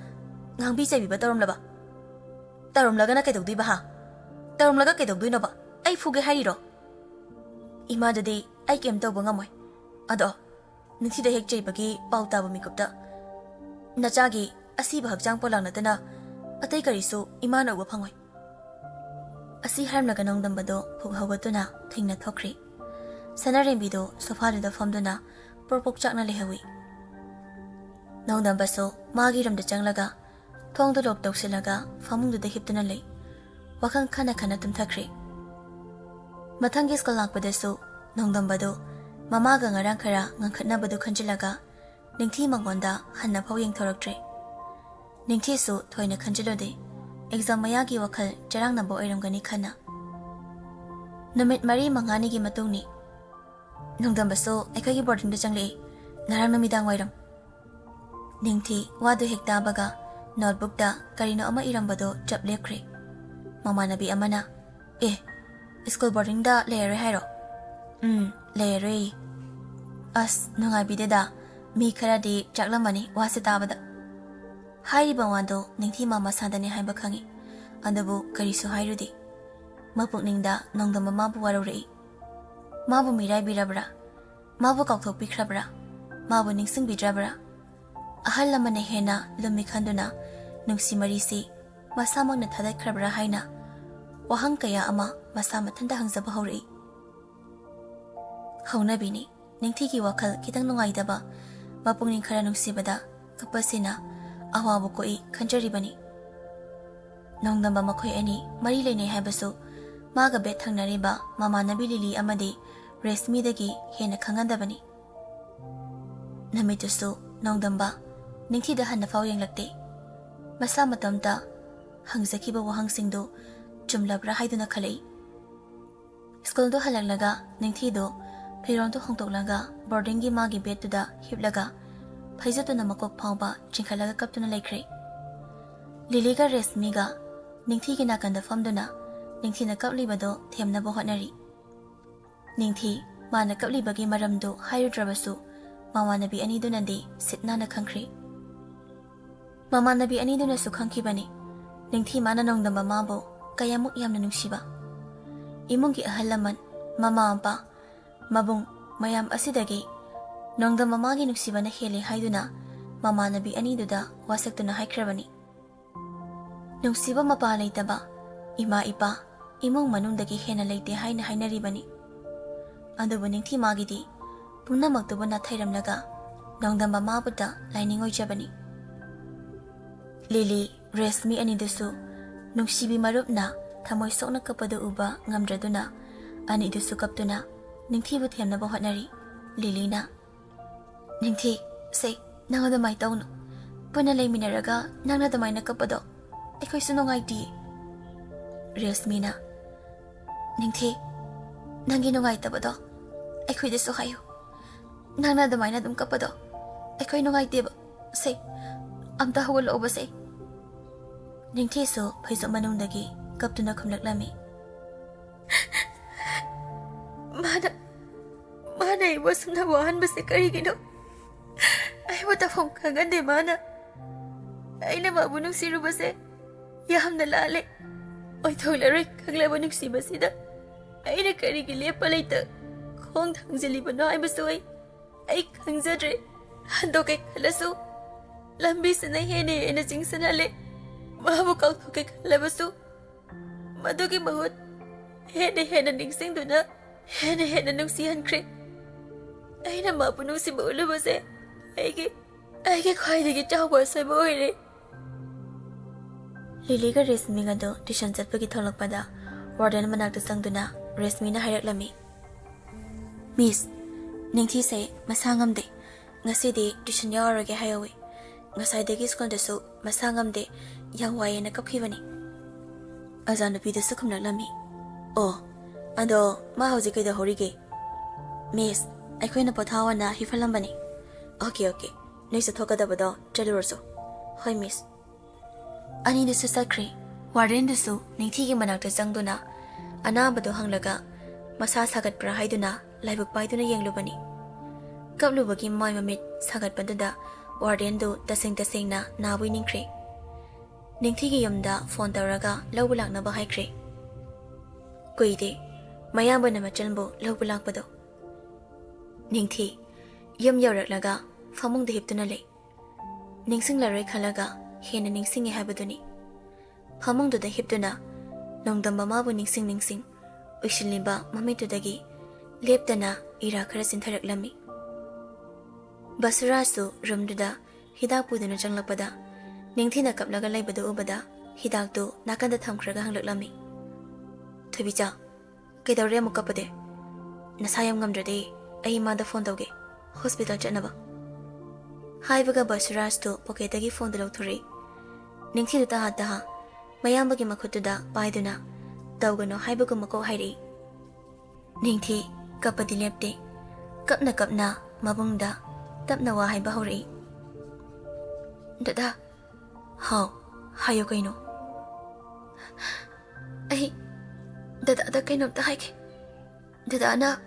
ꯉꯥꯡꯕꯤ ꯆꯩꯕꯤꯕ ꯇꯧꯔꯝꯂꯕ? ꯇꯧꯔꯝꯂꯒꯅ ꯀꯩꯗꯧꯗꯣꯏꯕ ꯍꯥ? ꯇꯧꯔꯝꯂꯒ ꯀꯩꯗꯧꯗꯣꯏꯅꯣꯕ? ꯑꯩ ꯐꯨꯒꯦ ꯍꯥꯏꯔꯤꯔꯣ? ꯏꯃꯥꯗꯨꯗꯤ ꯑꯩ ꯀꯩꯝ ꯇꯧꯕ ꯉꯝꯃꯣꯏ꯫ ꯑꯗꯣ ꯅꯤꯡꯊꯤꯗ ꯍꯦꯛ ꯆꯩꯕꯒꯤ ꯄꯥꯎ ꯇꯥꯕ ꯃꯤꯀꯨꯞꯇ ꯅꯆꯥꯒꯤ ꯑꯁꯤꯕ ꯍꯛꯆꯥꯡ ꯄꯣꯂꯥꯡ ꯅꯠꯇꯅ ꯑꯇꯩ ꯀꯔꯤꯁꯨ ꯏꯃꯥꯅ ꯎꯕ ꯐꯪꯉꯣꯏ꯫ ꯑꯁꯤ ꯍꯥꯏꯔꯝꯂꯒ ꯅꯣꯡꯗꯝꯕꯗꯣ ꯐꯨꯛ ꯍꯧꯒꯠꯇꯨꯅ ꯊꯤꯡꯅ ꯊꯣꯛꯈ꯭ꯔꯤ꯫ ꯁꯅꯥꯔꯦꯝꯕꯤꯗꯣ ꯁꯣꯐꯥꯗꯨꯗ ꯐꯝꯗꯨꯅ ꯄ꯭ꯔꯣꯛ ꯄ꯭ꯔꯣꯛ ꯆꯥꯛꯅ ꯂꯩꯍꯧꯏ꯫ ꯅꯣꯡꯗꯝꯕꯁꯨ ꯃꯥꯒꯤ ꯔꯨꯝꯗ ꯆꯪꯂꯒ ꯊꯣꯡꯗꯨ ꯂꯣꯛ ꯇꯧꯁꯤꯜꯂꯒ ꯐꯃꯨꯡꯗꯨꯗ ꯍꯤꯞꯇꯨꯅ ꯂꯩ꯫ ꯋꯥꯈꯜ ꯈꯟꯅ ꯈꯟꯅ ꯇꯨꯝꯊꯈ꯭ꯔꯦ꯫ ꯃꯊꯪꯒꯤ ꯁ꯭ꯀꯨꯜ ꯂꯥꯛꯄꯗꯁꯨ ꯅꯣꯡꯗꯝꯕꯗꯨ ꯃꯃꯥꯒ ꯉꯔꯥꯡ ꯈꯔ ꯉꯥꯡꯈꯠꯅꯕꯗꯨ ꯈꯟꯖꯤꯜꯂꯒ ꯅꯤꯡꯊꯤ ꯃꯉꯣꯟꯗ ꯍꯟꯅ ꯐꯥꯎ ꯌꯦꯡꯊꯣꯔꯛꯇ꯭ꯔꯦ꯫ ꯅꯤꯡꯊꯤꯁꯨ ꯊꯣꯏꯅ ꯈꯟꯖꯤꯜꯂꯨꯗꯦ꯫ ꯑꯦꯛꯖꯥꯝ ꯃꯌꯥꯒꯤ ꯋꯥꯈꯜ ꯆꯔꯥꯡꯅꯕ ꯑꯣꯏꯔꯝꯒꯅꯤ ꯈꯟꯅ꯫ ꯅꯨꯃꯤꯠ ꯃꯔꯤ ꯃꯉꯥꯅꯤꯒꯤ ꯃꯇꯨꯡꯅꯤ꯫ ꯅꯣꯡꯗꯝꯕꯁꯨ ꯑꯩꯈꯣꯏꯒꯤ ꯕꯣꯔꯗꯤꯡꯗ ꯆꯪꯂꯛꯏ ꯉꯔꯥꯡ ꯅꯨꯃꯤꯗꯥꯡ ꯋꯥꯏꯔꯝ꯫ ꯅꯤꯡꯊꯤ ꯋꯥꯗꯨ ꯍꯦꯛ ꯇꯥꯕꯒ ꯅꯣꯠꯕꯨꯛꯇ ꯀꯔꯤꯅꯣ ꯑꯃ ꯏꯔꯝꯕꯗꯣ ꯆꯞ ꯂꯦꯞꯈ꯭ꯔꯦ꯫ ꯃꯃꯥꯟꯅꯕꯤ ꯑꯃꯅ, "ꯑꯦ, ꯁ꯭ꯀꯨꯜ ꯕꯣꯔꯗꯤꯡꯗ ꯂꯩꯔꯔꯣꯏ ꯍꯥꯏꯔꯣ?" "ꯎꯝ, ꯂꯩꯔꯔꯣꯏ꯫" "ꯑꯁ, ꯅꯨꯡꯉꯥꯏꯕꯤꯗꯦꯗ꯫ ꯃꯤ ꯈꯔꯗꯤ ꯆꯥꯛꯂꯝꯃꯅꯤ ꯋꯥꯁꯦ ꯇꯥꯕꯗ꯫" ꯍꯥꯏꯔꯤꯕ ꯋꯥꯗꯣ ꯅꯤꯡꯊꯤ ꯃꯥ ꯃꯁꯥꯗꯅꯤ ꯍꯥꯏꯕ ꯈꯪꯏ꯫ ꯑꯗꯨꯕꯨ ꯀꯔꯤꯁꯨ ꯍꯥꯏꯔꯨꯗꯦ꯫ ꯃꯄꯨꯛꯅꯤꯡꯗ ꯅꯣꯡꯗꯝꯕ ꯃꯥꯕꯨ ꯋꯥꯔꯧꯔꯛꯏ꯫ ꯃꯥꯕꯨ ꯃꯤꯔꯥꯏꯕꯤꯔꯕ꯭ꯔꯥ? ꯃꯥꯕꯨ ꯀꯥꯎꯊꯣꯛꯄꯤꯈ꯭ꯔꯕ꯭ꯔꯥ? ꯃꯥꯕꯨ ꯅꯤꯡꯁꯤꯡꯕꯤꯗ꯭ꯔꯕ꯭ꯔꯥ? ꯑꯍꯜ ꯑꯃꯅ ꯍꯦꯟꯅ ꯂꯨꯝꯃꯤ ꯈꯟꯗꯨꯅ ꯅꯨꯡꯁꯤ ꯃꯔꯤꯁꯤ ꯃꯁꯥꯃꯛꯅ ꯊꯥꯗꯠꯈ꯭ꯔꯕ꯭ꯔꯥ ꯍꯥꯏꯅ ꯋꯥꯍꯪ ꯀꯌꯥ ꯑꯃ ꯃꯁꯥ ꯃꯊꯟꯇ ꯍꯪꯖꯕ ꯍꯧꯔꯛꯏ꯫ ꯍꯧꯅꯕꯤꯅꯤ꯫ ꯅꯤꯡꯊꯤꯒꯤ ꯋꯥꯈꯜ ꯈꯤꯇꯪ ꯅꯨꯡꯉꯥꯏꯇꯕ, ꯃꯄꯨꯛꯅꯤꯡ ꯈꯔ ꯅꯨꯡꯁꯤꯕꯗ ꯀꯞꯄꯁꯤꯅ ꯑꯋꯥꯕ ꯀꯣꯛꯏ ꯈꯟꯖꯔꯤꯕꯅꯤ꯫ ꯅꯣꯡꯗꯝꯕ ꯃꯈꯣꯏ ꯑꯅꯤ ꯃꯔꯤ ꯂꯩꯅꯩ ꯍꯥꯏꯕꯁꯨ ꯃꯥꯒ ꯕꯦꯗ ꯊꯪꯅꯔꯤꯕ ꯃꯃꯥꯟꯅꯕꯤ ꯂꯤꯂꯤ ꯑꯃꯗꯤ ꯔꯦꯁꯃꯤꯗꯒꯤ ꯍꯦꯟꯅ ꯈꯪꯍꯟꯗꯕꯅꯤ꯫ ꯅꯨꯃꯤꯠꯇꯨꯁꯨ ꯅꯣꯡꯗꯝꯕ ꯅꯤꯡꯊꯤꯗ ꯍꯟꯅ ꯐꯥꯎ ꯌꯦꯡꯂꯛꯇꯦ꯫ ꯃꯁꯥ ꯃꯇꯣꯝꯇ ꯍꯪꯖꯈꯤꯕ ꯋꯥꯍꯪꯁꯤꯡꯗꯨ ꯆꯨꯝꯂꯕ꯭ꯔꯥ ꯍꯥꯏꯗꯨꯅ ꯈꯜꯂꯛꯏ꯫ ꯁ꯭ꯀꯨꯜꯗꯨ ꯍꯜꯂꯛꯂꯒ ꯅꯤꯡꯊꯤꯗꯨ ꯐꯤꯔꯣꯜꯗꯨ ꯍꯣꯡꯗꯣꯛꯂꯒ ꯕꯣꯔꯗꯤꯡꯒꯤ ꯃꯥꯒꯤ ꯕꯦꯗꯇꯨꯗ ꯍꯤꯞꯂꯒ ꯐꯩꯖꯨꯠꯇꯨꯅ ꯃꯀꯣꯛ ꯐꯥꯎꯕ ꯆꯤꯡꯈꯠꯂꯒ ꯀꯞꯇꯨꯅ ꯂꯩꯈ꯭ꯔꯦ꯫ ꯂꯤꯂꯤꯒ ꯔꯦꯁꯃꯤꯒ ꯅꯤꯡꯊꯤꯒꯤ ꯅꯥꯀꯟꯗ ꯐꯝꯗꯨꯅ ꯅꯤꯡꯊꯤꯅ ꯀꯞꯂꯤꯕꯗꯣ ꯊꯦꯝꯅꯕ ꯍꯣꯠꯅꯔꯤ꯫ ꯅꯤꯡꯊꯤ ꯃꯥꯅ ꯀꯞꯂꯤꯕꯒꯤ ꯃꯔꯝꯗꯨ ꯍꯥꯏꯔꯨꯗ꯭ꯔꯕꯁꯨ ꯃꯃꯥꯟꯅꯕꯤ ꯑꯅꯤꯗꯨꯅꯗꯤ ꯁꯤꯠ ꯅꯥꯟꯅ ꯈꯪꯈ꯭ꯔꯦ꯫ ꯃꯃꯥꯟꯅꯕꯤ ꯑꯅꯤꯗꯨꯅꯁꯨ ꯈꯪꯈꯤꯕꯅꯤ ꯅꯤꯡꯊꯤ ꯃꯥꯅ ꯅꯣꯡꯗꯝꯕ ꯃꯥꯕꯨ ꯀꯌꯥꯃꯨꯛ ꯌꯥꯝꯅ ꯅꯨꯡꯁꯤꯕ꯫ ꯏꯃꯨꯡꯒꯤ ꯑꯍꯜ ꯂꯃꯟ, ꯃꯃꯥ ꯃꯄꯥ, ꯃꯕꯨꯡ ꯃꯌꯥꯝ ꯑꯁꯤꯗꯒꯤ ꯅꯣꯡꯗꯝꯕ ꯃꯥꯒꯤ ꯅꯨꯡꯁꯤꯕꯅ ꯍꯦꯜꯂꯤ ꯍꯥꯏꯗꯨꯅ ꯃꯃꯥꯟꯅꯕꯤ ꯑꯅꯤꯗꯨꯗ ꯋꯥꯁꯛꯇꯨꯅ ꯍꯥꯏꯈ꯭ꯔꯕꯅꯤ꯫ ꯅꯨꯡꯁꯤꯕ ꯃꯄꯥ ꯂꯩꯇꯕ ꯏꯃꯥ ꯏꯄꯥ ꯏꯃꯨꯡ ꯃꯅꯨꯡꯗꯒꯤ ꯍꯦꯟꯅ ꯂꯩꯇꯦ ꯍꯥꯏꯅ ꯍꯥꯏꯅꯔꯤꯕꯅꯤ꯫ ꯑꯗꯨꯕꯨ ꯅꯤꯡꯊꯤ ꯃꯥꯒꯤꯗꯤ ꯄꯨꯝꯅꯃꯛꯇꯨꯕꯨ ꯅꯥꯊꯩꯔꯝꯂꯒ ꯅꯣꯡꯗꯝꯕ ꯃꯥꯕꯨꯇ ꯂꯥꯏꯅꯤꯡ ꯑꯣꯏꯖꯕꯅꯤ꯫ ꯂꯤꯂꯤ, ꯔꯦꯁꯃꯤ ꯑꯅꯤꯗꯨꯁꯨ ꯅꯨꯡꯁꯤꯕꯤ ꯃꯔꯨꯞꯅ ꯊꯃꯣꯏ ꯁꯣꯛꯅ ꯀꯞꯄꯗꯨ ꯎꯕ ꯉꯝꯗ꯭ꯔꯗꯨꯅ ꯑꯅꯤꯗꯨꯁꯨ ꯀꯞꯇꯨꯅ ꯅꯤꯡꯊꯤꯕꯨ ꯊꯦꯝꯅꯕ ꯍꯣꯠꯅꯔꯤ꯫ ꯂꯤꯂꯤꯅ, "ꯅꯤꯡꯊꯤ, ꯁꯦ, ꯅꯪ ꯑꯗꯨꯃꯥꯏꯅ ꯇꯧꯅꯨ꯫ ꯄꯨꯟꯅ ꯂꯩꯃꯤꯟꯅꯔꯒ ꯅꯪꯅ ꯑꯗꯨꯃꯥꯏꯅ ꯀꯞꯄꯗꯣ ꯑꯩꯈꯣꯏꯁꯨ ꯅꯨꯡꯉꯥꯏꯇꯤꯌꯦ꯫" ꯔꯦꯁꯃꯤꯅ, "ꯅꯤꯡꯊꯤ, ꯅꯪꯒꯤ ꯅꯨꯡꯉꯥꯏꯇꯕꯗꯣ ꯑꯩꯈꯣꯏꯗꯁꯨ ꯍꯥꯏꯌꯨ꯫ ꯅꯪꯅ ꯑꯗꯨꯃꯥꯏꯅ ꯑꯗꯨꯝ ꯀꯞꯄꯗꯣ ꯑꯩꯈꯣꯏ ꯅꯨꯡꯉꯥꯏꯇꯦꯕ꯫ ꯁꯦ, ꯑꯝꯇ ꯍꯧꯒꯠꯂꯛꯑꯣꯕꯁꯦ꯫" ꯅꯤꯡꯊꯤꯁꯨ ꯐꯩꯖꯨꯞ ꯃꯅꯨꯡꯗꯒꯤ ꯀꯞꯇꯨꯅ ꯈꯨꯝꯂꯛꯂꯝꯃꯤ꯫ "ꯃꯥꯅ, ꯃꯥꯅ ꯑꯩꯕꯨ ꯑꯁꯨꯝꯅ ꯋꯥꯍꯟꯕꯁꯦ ꯀꯔꯤꯒꯤꯅꯣ? ꯑꯩꯕꯨ ꯇꯧꯐꯝ ꯈꯪꯍꯟꯗꯦ ꯃꯥꯅ꯫ ꯑꯩꯅ ꯃꯥꯕꯨ ꯅꯨꯡꯁꯤꯔꯨꯕꯁꯦ ꯌꯥꯝꯅ ꯂꯥꯜꯂꯦ꯫ ꯑꯣꯏꯊꯣꯛꯂꯔꯣꯏ ꯈꯪꯂꯕ ꯅꯨꯡꯁꯤꯕꯁꯤꯗ ꯑꯩꯅ ꯀꯔꯤꯒꯤ ꯂꯦꯞꯄ ꯂꯩꯇ ꯈꯣꯡ ꯊꯥꯡꯖꯤꯜꯂꯤꯕꯅꯣ ꯍꯥꯏꯕꯁꯨ ꯑꯩ, ꯑꯩ ꯈꯪꯖꯗ꯭ꯔꯦ꯫ ꯍꯟꯗꯣꯛꯀꯦ ꯈꯜꯂꯁꯨ ꯂꯝꯕꯤꯁꯤꯅ ꯍꯦꯟꯅ ꯍꯦꯟꯅ ꯆꯤꯡꯁꯤꯜꯍꯜꯂꯦ꯫ ꯃꯥꯕꯨ ꯀꯥꯎꯊꯣꯛꯀꯦ ꯈꯜꯂꯕꯁꯨ ꯃꯗꯨꯒꯤ ꯃꯍꯨꯠ ꯍꯦꯟꯅ ꯍꯦꯟꯅ ꯅꯤꯡꯁꯤꯡꯗꯨꯅ ꯍꯦꯟꯅ ꯍꯦꯟꯅ ꯅꯨꯡꯁꯤꯍꯟꯈ꯭ꯔꯦ꯫ ꯑꯩꯅ ꯃꯥꯕꯨ ꯅꯨꯡꯁꯤꯕ ꯎꯠꯂꯨꯕꯁꯦ ꯑꯩꯒꯤ, ꯑꯩꯒꯤ ꯈ꯭ꯋꯥꯏꯗꯒꯤ ꯆꯥꯎꯕ ꯑꯁꯣꯏꯕ ꯑꯣꯏꯔꯦ꯫" ꯂꯤꯂꯤꯒ ꯔꯦꯁꯃꯤꯒꯗꯨ ꯇ꯭ꯌꯨꯁꯟ ꯆꯠꯄꯒꯤ ꯊꯣꯛꯂꯛꯄꯗ ꯋꯥꯔꯗꯦꯟ ꯃꯅꯥꯛꯇ ꯆꯪꯗꯨꯅ ꯔꯦꯁꯃꯤꯅ ꯍꯥꯏꯔꯛꯂꯝꯃꯤ, "ꯃꯤꯁ, ꯅꯤꯡꯊꯤꯁꯦ ꯃꯁꯥ ꯉꯝꯗꯦ, ꯉꯁꯤꯗꯤ ꯇ꯭ꯌꯨꯁꯟ ꯌꯥꯎꯔꯔꯣꯏꯒꯦ ꯍꯥꯏꯍꯧꯋꯤ꯫ ꯉꯁꯥꯏꯗꯒꯤ ꯁ꯭ꯀꯨꯜꯗꯁꯨ ꯃꯁꯥ ꯉꯝꯗꯦ, ꯌꯥꯝ ꯋꯥꯏꯌꯦꯅ ꯀꯞꯈꯤꯕꯅꯤ"꯫ ꯑꯣꯖꯥ ꯅꯨꯄꯤꯗꯨꯁꯨ ꯈꯨꯝꯂꯛꯂꯝꯃꯤ, "ꯑꯣ, ꯑꯗꯣ ꯃꯥ ꯍꯧꯖꯤꯛ ꯀꯩꯗꯧꯍꯧꯔꯤꯒꯦ?" "ꯃꯤꯁ, ꯑꯩꯈꯣꯏꯅ ꯄꯣꯊꯥꯑꯣꯅ ꯍꯤꯐꯜꯂꯝꯕꯅꯤ"꯫ "ꯑꯣꯀꯦ, ꯑꯣꯀꯦ, ꯅꯣꯏ ꯆꯠꯊꯣꯛꯀꯗꯕꯗꯣ ꯆꯠꯂꯨꯔꯁꯨ"꯫ "ꯍꯣꯏ, ꯃꯤꯁ"꯫ ꯑꯅꯤꯗꯨꯁꯨ ꯆꯠꯈ꯭ꯔꯦ꯫ ꯋꯥꯔꯗꯦꯟꯗꯨꯁꯨ ꯅꯤꯡꯊꯤꯒꯤ ꯃꯅꯥꯛꯇ ꯆꯪꯗꯨꯅ ꯑꯅꯥꯕꯗꯣ ꯍꯪꯂꯒ ꯃꯁꯥ ꯁꯥꯒꯠꯄ꯭ꯔꯥ ꯍꯥꯏꯗꯨꯅ ꯂꯥꯏꯕꯛ ꯄꯥꯏꯗꯨꯅ ꯌꯦꯡꯂꯨꯕꯅꯤ꯫ ꯀꯞꯂꯨꯕꯒꯤ ꯃꯥꯏ ꯃꯃꯤꯠ ꯁꯥꯒꯠꯄꯗꯨꯗ ꯋꯥꯔꯗꯦꯟꯗꯨ ꯇꯁꯦꯡ ꯇꯁꯦꯡꯅ ꯅꯥꯕꯣꯏ ꯅꯤꯡꯈ꯭ꯔꯦ꯫ ꯅꯤꯡꯊꯤꯒꯤ ꯌꯨꯝꯗ ꯐꯣꯟ ꯇꯧꯔꯒ ꯂꯧꯕ ꯂꯥꯛꯅꯕ ꯍꯥꯏꯈ꯭ꯔꯦ꯫ ꯀꯨꯏꯗꯦ ꯃꯌꯥꯝꯕꯅ ꯃꯆꯟꯕꯨ ꯂꯧꯕ ꯂꯥꯛꯄꯗꯣ꯫ ꯅꯤꯡꯊꯤ ꯌꯨꯝ ꯌꯧꯔꯛꯂꯒ ꯐꯃꯨꯡꯗ ꯍꯤꯞꯇꯨꯅ ꯂꯩ꯫ ꯅꯤꯡꯁꯤꯡꯂꯔꯣꯏ ꯈꯜꯂꯒ ꯍꯦꯟꯅ ꯅꯤꯡꯁꯤꯡꯉꯤ ꯍꯥꯏꯕꯗꯨꯅꯤ꯫ ꯐꯃꯨꯡꯗꯨꯗ ꯍꯤꯞꯇꯨꯅ ꯅꯣꯡꯗꯝꯕ ꯃꯥꯕꯨ ꯅꯤꯡꯁꯤꯡ ꯅꯤꯡꯁꯤꯡ ꯎꯏꯁꯤꯜꯂꯤꯕ ꯃꯃꯤꯠꯇꯨꯗꯒꯤ ꯂꯦꯞꯇꯅ ꯏꯔꯥ ꯈꯔ ꯆꯤꯟꯊꯔꯛꯂꯝꯃꯤ꯫ ꯕꯁꯨꯔꯥꯖꯁꯨ ꯔꯨꯝꯗꯨꯗ ꯍꯤꯗꯥꯛ ꯄꯨꯗꯨꯅ ꯆꯪꯂꯛꯄꯗ ꯅꯤꯡꯊꯤꯅ ꯀꯞꯂꯒ ꯂꯩꯕꯗꯨ ꯎꯕꯗ ꯍꯤꯗꯥꯛꯇꯨ ꯅꯥꯀꯟꯗ ꯊꯝꯈ꯭ꯔꯒ ꯍꯪꯂꯛꯂꯝꯃꯤ, "ꯊꯣꯏꯕꯤꯆꯥ, ꯀꯩꯗꯧꯔꯦ ꯑꯃꯨꯛ ꯀꯞꯄꯗꯤ? ꯅꯁꯥ ꯌꯥꯝ ꯉꯝꯗ꯭ꯔꯗꯤ ꯑꯩ ꯏꯃꯥꯗ ꯐꯣꯟ ꯇꯧꯒꯦ, ꯍꯣꯁꯄꯤꯇꯥꯜ ꯆꯠꯅꯕ"꯫ ꯍꯥꯏꯕꯒ ꯕꯁꯨꯔꯥꯖꯇꯨ ꯄꯣꯀꯦꯠꯇꯒꯤ ꯐꯣꯟꯗꯨ ꯂꯧꯊꯣꯔꯛꯏ꯫ ꯅꯤꯡꯊꯤꯗꯨ ꯇꯍꯥ ꯇꯍꯥ ꯃꯌꯥꯝꯕꯒꯤ ꯃꯈꯨꯠꯇꯨꯗ ꯄꯥꯏꯗꯨꯅ, "ꯇꯧꯒꯅꯨ ꯍꯥꯏꯕꯒꯨꯝꯕꯀꯣ" ꯍꯥꯏꯔꯛꯏ꯫ ꯅꯤꯡꯊꯤ ꯀꯞꯄꯗꯤ ꯂꯦꯞꯇꯦ꯫ ꯀꯞꯅ ꯀꯞꯅ ꯃꯕꯨꯡꯗ ꯇꯞꯅ ꯋꯥ ꯍꯥꯏꯕ ꯍꯧꯔꯛꯏ꯫ "ꯗꯗꯥ"꯫ "ꯍꯥꯎ, ꯍꯥꯏꯌꯣ ꯀꯩꯅꯣ"꯫ "ꯑꯩ ꯗꯗꯥꯗ ꯀꯩꯅꯣꯝꯇ ꯍꯥꯏꯒꯦ꯫ ꯗꯗꯥꯅ